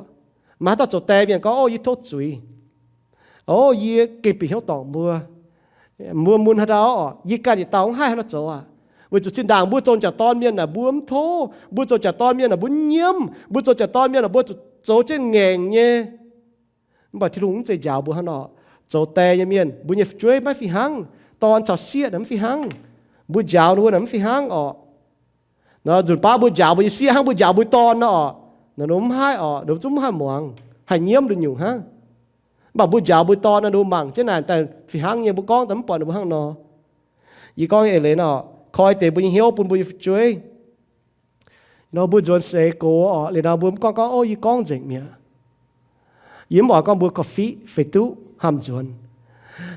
Maaih haaix dauh zoux die mienh gorngv, Ov, yie tov zuiz. Ov, yie gengh bieqc hnyouv dorngc mbuo. Mbuo mun haaix ndau oc, yie ganh yietc dauh mv haih haaix nor zoux aqv. Weic zuqc zinh ndaangc mbuo zoux m'jangc dorn mienh naaic, mbuo mv tov. Mbuo zoux m'jangc dorn mienh naaic, mbuo nyiemv. Mbuo zoux m'jangc dorn mienh naaic, mbuo zuqc zoux jienv ngaengc nyei. Mv baac Tin-Hungh mv zeiz njaaux mbuo hnangv nor. Zoux die nyei mienh, mbuo nyei fu'jueiv maiv fih hnangv. Dorn caux sieqv naaic mv fih hnangv. Mbuo njaaux ninh mbuo naaic mv fih hnangv oc. Nor nzunc baav mbuo njaaux mbuo nyei sieqv hnangv mbuo njaaux mbuo dorn nor oc, ninh mbuo mv haih oc, ninh mbuo zungv mv haih muangx, haih nyiemv nduqc nyungc hnangv. Mv baac mbuo njaaux mbuo dorn nor, ninh mbuo mangc jienv naaic daaih fih hnangv nyei, mbuo gorngv daaih mv buatc ninh mbuo hnangv nor. Yie gorngv eix leiz nor, koi deix mbuo nyei hnyouv bun mbuo nyei fu'jueiv. Nor mbuo nzuonx seix gox oc, liuz nor mbuo mv gorngv gorngv, Ov, yie gorngv nzengc mi'aqv. Yie mv oix gorngv mbuo korv-fiqv feix duqv hnamv nzuonx.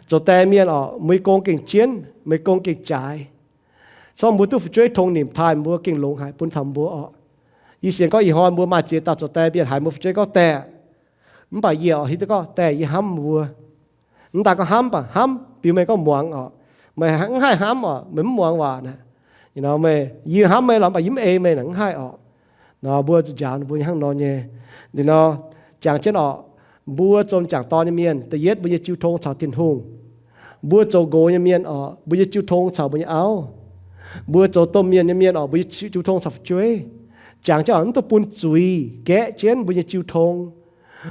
Zoux die mienh oc, meih gong gengh jienv, meih gong gengh jaaix. Corc mbuo duqv fu'jueiv tong nimc taaih mbuo gengh longx haic bun taux mbuo oc. Yie sienx gorngv ih hnoi mbuo maaih ziex dauh zoux die mienh haiz mbuo fu'jueiv gorngv, Die, mv baac yie oix hiuv duqv gorngv, Die, yie hnamv mbuo. Mv daaih gorngv hnamv baac hnamv, biux meih gorngv muangx oc. Meih mv haih hnamv oc, meih mv muangx waac naaic. Meih, yie hnamv meih lorqc, mv baac yie mv ei meih naaic mv haih oc. Nor mbuo zuqc njaaux ninh mbuo nyei hnangv nor nyei. Liuz nor, jangx jienv oc, mbuo zoux m'jangc dorn nyei mienh, da'yietv mbuo nyei jiu tong caux Tin-Hungh. Mbuo zoux nqox nyei mienh oc, mbuo nyei jiu tong caux mbuo nyei auv. Mbuo zoux domh mienh nyei mienh oc, mbuo nyei jiu tong caux fu'jueiv. Jangx jienv oc, mv dungx bun zuiz gaeqv jienv mbuo nyei jiu tong.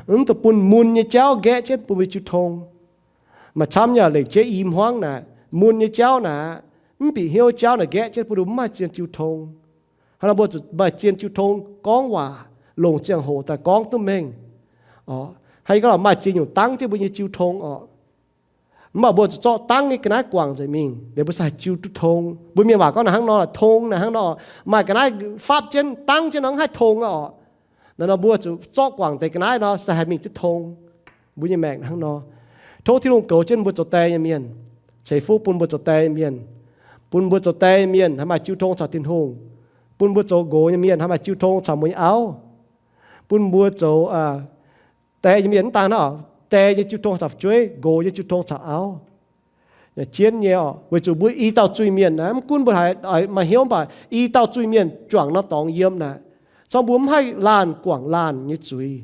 Mv dungx bun mun nyei jauv gaeqv jienv bun mbuo nyei jiu tong. Maaih camv nyei lengc jeiv i hmuangv naaic, mun nyei jauv naaic, mv bieqc hnyouv jauv naaic nqaeqv jienv bun mbuo mv maaih zien jiu tong. Hnangv nor mbuo zuqc maaih zien jiu tong gorngv waac, longc ziangh hoc daaih gorngv duqv mengh. Hnangv yie gorngv maaih ziex nyungc dangv jienv mbuo nyei jiu tong oc. Mv baac mbuo zuqc zorqv dangv nyei ga'naaiv guangc nzengc mingh, liuz mbuo se haih jiu duqv tong. Mbuo mienh waac gorngv naaic hnangv nor, tong naaic hnangv nor, maaih ga'naaiv fapv jienv dangv jienv nor mv haih tong aqv oc. Naaiv nor mbuo zuqc zorqv guangc deix ga'naaiv nor se haih mingh duqv tong. Mbuo nyei maengc hnangv nor. Tov Tin-Hungh goux jienv mbuo zoux die nyei mienh, ceix fuqv bun mbuo zoux die nyei mienh, bun mbuo zoux die nyei mienh haih maaih jiu tong caux Tin-Hungh, bun mbuo zoux nqox nyei mienh haih maaih jiu tong caux mbuo nyei auv, bun mbuo zoux die nyei mienh mv daan hnangv, die nyei jiu tong caux fu'jueiv, nqox nyei jiu tong caux auv. Jienv nyei oc, weic zuqc mbuo i dauh zuiz-mienh naaic, mv gunv mbuo haiz maaih hnyouv mv baac i dauh zuiz-mienh juangc norm dorngx yiem naaic, corc mbuo mv haih laanh guangc laanh nyei zuiz.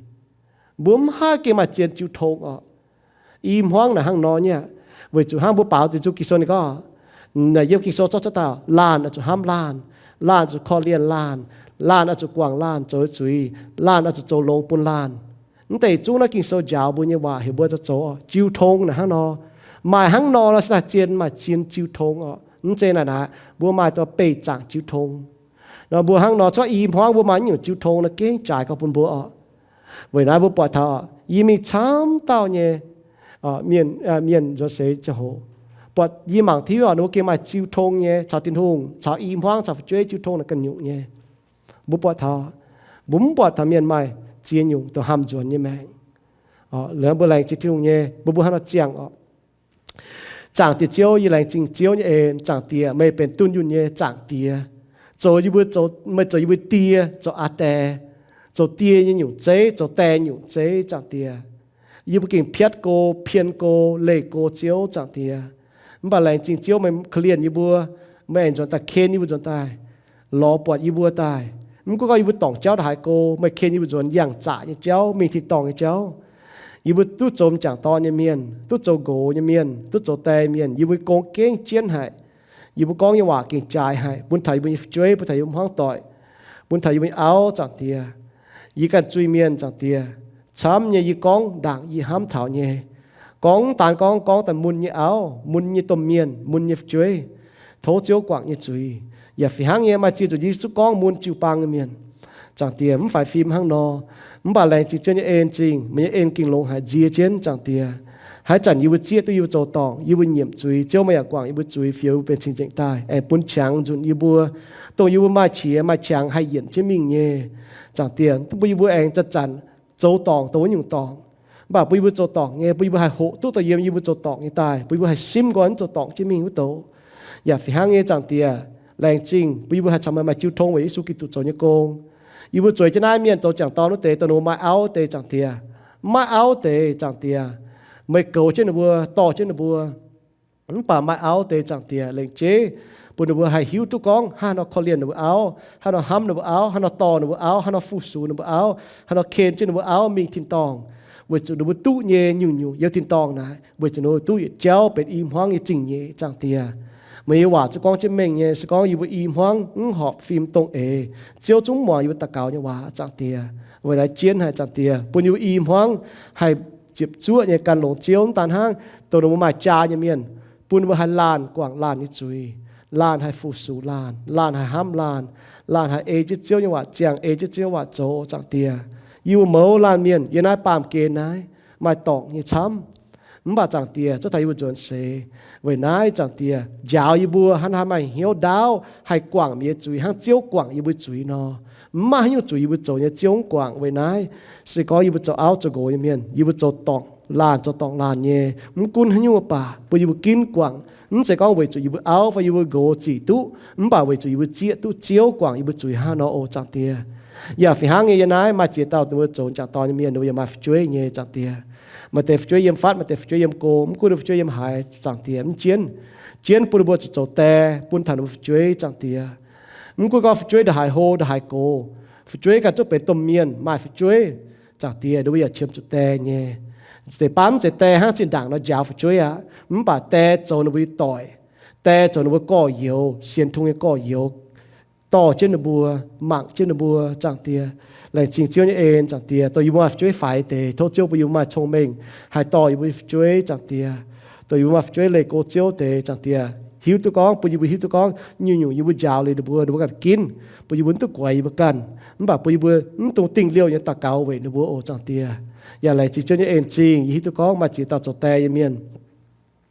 Mbuo mv haih gengh maaih zien jiu tong oc. I hmuangv naaic hnangv nor nyei aqv. Weic zuqc hnangv mbuo baaux deix zuqc Ging-Sou ninh gorngv, naaic yiem Ging-Sou zorqv cuotv dauh laanh oix zuqc hnamv laanh, laanh zuqc korv-lienh laanh, Laanh oix zuqc guangc laanh zoux zuiz. Laanh oix zuqc zoux longx bun laanh. Mv deix zungv naaiv Ging-Sou njaaux mbuo nyei waac heuc mbuo zoux jiu tong naaic hnangv nor. Maaih hnangv nor nor se daaih zien maaih zien jiu tong oc. Mv zeiz naaic naaic mbuo maaih dongh beih zaangc jiu tong. Nor mbuo hnangv nor cuotv i hmuangv mbuo maaih nyungc jiu tong nor gengh jaaix gau bun mbuo oc. Weic naaiv mbuo buatc taux yie mingh camv dauh nyei mienh, mienh nzuonx seix ziangh hoc, buatc yie mangc tiuv oc, ninh mbuo gengh maaih jiu tong nyei, caux Tin-Hungh, caux i hmuangv, caux fu'jueiv jiu tong naaic ganh nyungc nyei. Mbuo buatc taux, mbuo mv buatc taux mienh maaih ziex nyungc dongh hnamv nzuonx nyei maengc. Mbuo laengz zingh Tin-Hungh nyei, mbuo mbuo hnangv nor ziangh oc. Zaangc Diex Ziouv, yie laengz zingh Ziouv nyei en. Zaangc Diex, meih benx dunh yunh nyei Zaangc Diex, zoux yie mbuo, meih zoux yie mbuo die, zoux aa die, zoux die nyei nyungc zeiv, zoux die nyungc zeiv. Zaangc Diex, yie mbuo gengh piatv go, pien go, leih go Ziouv. Zaangc Diex, mv baac laengz zingh Ziouv meih korv-lienh yie mbuo, meih aengx nzuonx daaih ken yie mbuo nzuonx daaih, lorz buatc yie mbuo daaih. Mv gunv gorngv yie mbuo dorngc jauv ndongc haaix go, meih ken yie mbuo nzuonx yangh zaqc nyei jauv, mingh tin-dorngh nyei jauv. Yie mbuo duqv zoux m'jangc dorn nyei mienh, duqv zoux nqox nyei mienh, duqv zoux die mienh, yie mbuo gong gengh jienv haic. Yie mbuo gorngv nyei waac gengh jaaix haic bun taux yie mbuo nyei fu'jueiv, bun taux yie mbuo hmuangv doic, bun taux yie mbuo nyei auv. Zaangc Diex, yie ganh zuiz-mienh. Zaangc Diex, camv nyei yie gorngv ndaangc yie hnamv taux nyei. Gorngv daan gorngv, gorngv daaih mun nyei auv, mun nyei domh mienh, mun nyei fu'jueiv, tov Ziouv guangc nyei zuiz. Yaac fih hnangv nyei maaih ziex nzunc yie zungv gorngv mun jiu-baang nyei mienh. Zaangc Diex, mv faix fim hnangv nor. Mv baac laengz zingh Ziouv nyei en zingh, meih nyei en gengh longx haic nzie jienv. Zaangc Diex, haaix zanc yie mbuo zieqv duqv yie mbuo zoux dorngc, yie mbuo nyiemc zuiz, Ziouv meih yaac guangc yie mbuo zuiz, fioux yie mbuo benx cing-nzengc daaih, aengx bun qangx nzunc yie mbuo, dongh yie mbuo maaih qiex maaih qangx haih yienc jienv mingh nyei. Zaangc Diex, mv bun yie mbuo aengx zanc-zanc zoux dorngc dongh wuov nyungc dorngc. Mv baac bun yie mbuo zoux dorngc nyei, bun yie mbuo haih hoqc duqv dongh yiem yie mbuo zoux dorngc nyei daaih, bun yie mbuo haih simv nqoi mv zoux dorngc jienv mingh wuov douc. Yaac fih hnangv nyei, Zaangc Diex, laengz zingh bun yie mbuo haih caux meih maaih jiu tong weic Yesu Giduc zoux nyei gong. Yie mbuo zueiz jienv naaiv mienh zoux m'jangc dorn wuov deix, dongh ninh mbuo maaih auv deix, Zaangc Diex, mv maaih auv deix, Zaangc Diex, meih goux jienv ninh mbuo, dorh jienv ninh mbuo. Mv baac maaih auv deix, Zaangc Diex, lengc jeiv bun ninh mbuo haih hiuv duqv gorngv haaix nor korv-lienh ninh mbuo auv, haaix nor hnamv ninh mbuo auv, haaix nor dorh ninh mbuo auv, haaix nor fu-sux ninh mbuo auv, haaix nor ken jienv ninh mbuo auv mingh tin-dorngh, weic zuqc ninh mbuo duqv nyei nyungc-nyungc yiem tin-dorngh naaic, weic zuqc ninh mbuo duqv yietc jauv benx i hmuangv nyei zingh nyeic. Zaangc Diex, meih nyei waac zungv gorngv jienv mengh nyei, se gorngv yie mbuo i hmuangv mv horpc fim dongh eix, Ziouv zungv mv muangx yie mbuo daux gaux nyei waac. Zaangc Diex, weic naaiv jienv haic, Zaangc Diex, bun yie mbuo i hmuangv haih ziepc zuoqv nyei gan longx Ziouv. Mv daan hnangv dongh ninh mbuo maaih jaa nyei mienh, bun ninh mbuo haih laanh guangc laanh nyei zuiz, laanh haih fu-sux laanh, laanh haih hnamv laanh, laanh haih ei jienv Ziouv nyei waac ziangh, ei jienv Ziouv waac zoux. Zaangc Diex, yie mbuo mouz laanh mienh yiem naaiv baamh gen naaiv maaih dorngc nyei camv. Mv baac Zaangc Diex, zuov taux yie mbuo nzuonx seix. Weic naaiv Zaangc Diex njaaux yie mbuo hnangv haaix maaih hnyouv ndaauv haih guangc mienh nyei zuiz hnangv Ziouv guangc yie mbuo zuiz nor. Mv maaih haaix nyungc zuiz yie mbuo zoux nyei Ziouv mv guangc. Weic naaiv se gorngv yie mbuo zoux auv zoux nqox nyei mienh, yie mbuo zoux dorngc laanh zoux dorngc laanh nyei, mv gunv haaix nyungc baac bun yie mbuo ginv guangc. Mv zeiz gorngv weic zuqc yie mbuo auv fai yie mbuo nqox zic duqv, mv baac weic zuqc yie mbuo zieqv duqv Ziouv guangc yie mbuo zuiz hnangv nor oc, Zaangc Diex. Yaac fih hnangv nyei, yiem naaiv maaih ziex dauh ninh mbuo zoux m'jangc dorn nyei mienh, ninh mbuo yaac maaih fu'jueiv nyei, Zaangc Diex. Maaih deix fu'jueiv yiem fatv, maaih deix fu'jueiv yiem go, mv gunv ninh fu'jueiv yiem haaix, Zaangc Diex, mv jienv, jienv bun ninh mbuo zuqc zoux die bun taux ninh mbuo fu'jueiv, Zaangc Diex. Mv gunv gorngv fu'jueiv ndongc haaix hlo ndongc haaix gox, fu'jueiv ganh zungv benx domh mienh maaih fu'jueiv, Zaangc Diex, ninh mbuo yaac qiemx zuqc die nyei. Deix baav mv zeiz die hnangv zinh ndaangc nor njaaux fu'jueiv aqv, mv baac die zoux ninh mbuo nyei doic, die zoux ninh mbuo gorx-youz, sienx Tin-Hungh nyei gorx-youz, dorh jienv ninh mbuo, mangc jienv ninh mbuo, Zaangc Diex. Laengz zingh Ziouv nyei en, Zaangc Diex, dongh yie mbuo maaih fu'jueiv faix deix, tov Ziouv bun yie mbuo maaih cong-mengh haih dorh yie mbuo nyei fu'jueiv, Zaangc Diex. Dongh yie mbuo maaih fu'jueiv leih go Ziouv deix, Zaangc Diex, hiuv duqv gorngv, bun yie mbuo hiuv duqv gorngv nyungc-nyungc yie mbuo njaaux liuz ninh mbuo, ninh mbuo ganh ginv, bun yie mbuo mv duqv guaix yie mbuo ganh, mv baac bun yie mbuo mv dungx dingh liouh nyei daux gaux weic ninh mbuo oc, Zaangc Diex. Yaac laengz zingh Ziouv nyei en zingh, yie hiuv duqv gorngv maaih ziex dauh zoux die nyei mienh,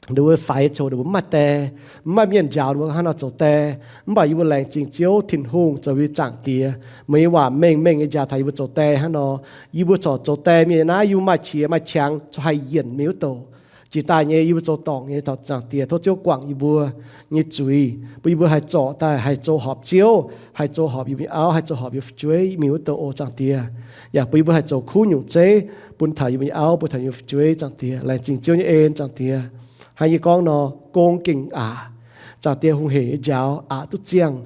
ninh mbuo faix coux ninh mbuo mv maaih die, mv maaih mienh njaaux ninh mbuo hnangv haaix nor zoux die. Mv baac yie mbuo laengz zingh Ziouv Tin-Hungh zoux yie mbuo Zaangc Diex, meih nyei waac mengh mengh nyei njaaux taux yie mbuo zoux die hnangv nor. Yie mbuo corc zoux die mienh naaiv, yie mbuo maaih qiex maaih qangx corc haih yienc mingh wuov douc. Jiex daaih nyei yie mbuo zoux dorngc nyei taux Zaangc Diex, tov Ziouv guangc yie mbuo nyei zuiz, bun yie mbuo haih zorc daaih haih zoux horpc Ziouv, haih zoux horpc yie mbuo nyei auv, haih zoux horpc yie mbuo fu'jueiv mingh wuov douc oc, Zaangc Diex. Yaac bun yie mbuo haih zoux kuv nyungc zeiv bun taux yie mbuo nyei auv, bun taux yie mbuo fu'jueiv, Zaangc Diex. Laengz zingh Ziouv nyei en, Zaangc Diex. Hnangv yie gorngv nor, gong gengh aqc, Zaangc Diex, hungh hec nyei njaaux aqc duqv ziangh.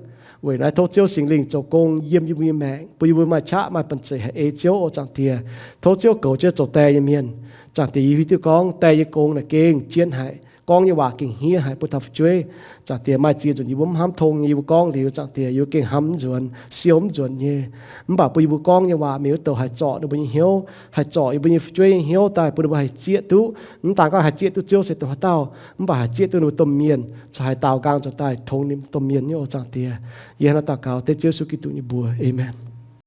Weic naaiv tov Ziouv Singx Lingh zoux gong yiem yie mbuo nyei maengc, bun yie mbuo maaih qaqv maaih banh zeic haih ei Ziouv oc, Zaangc Diex. Tov Ziouv goux jienv zoux die nyei mienh. Zaangc Diex, yie hiuv duqv gorngv die nyei gong naaic gengh jienv haic. gorngv nyei waac gengh hniev haic bun taux fu'jueiv. Zaangc Diex, maaih ziex nzunc yie mbuo mv hnamv tong nyei, yie mbuo gorngv liuz, Zaangc Diex, yie mbuo gengh hnamv mv nzuonx, siou mv nzuonx nyei. Mv baac bun yie mbuo gorngv nyei waac mingh wuov douc haih zorc ninh mbuo nyei hnyouv, haih zorc yie mbuo nyei fu'jueiv nyei hnyouv daaih, bun ninh mbuo haih zieqv duqv. Mv daan gorngv haih zieqv duqv Ziouv se dongh haaix dauh, mv baac haih zieqv duqv ninh mbuo domh mienh, caux haih daaux nqaang zuqc daaih tongx ninh domh mienh nyei oc, Zaangc Diex. Yie hnangv naaiv daux gaux dengv Ziouv Yesu Giduc nyei mbuox. Aamen.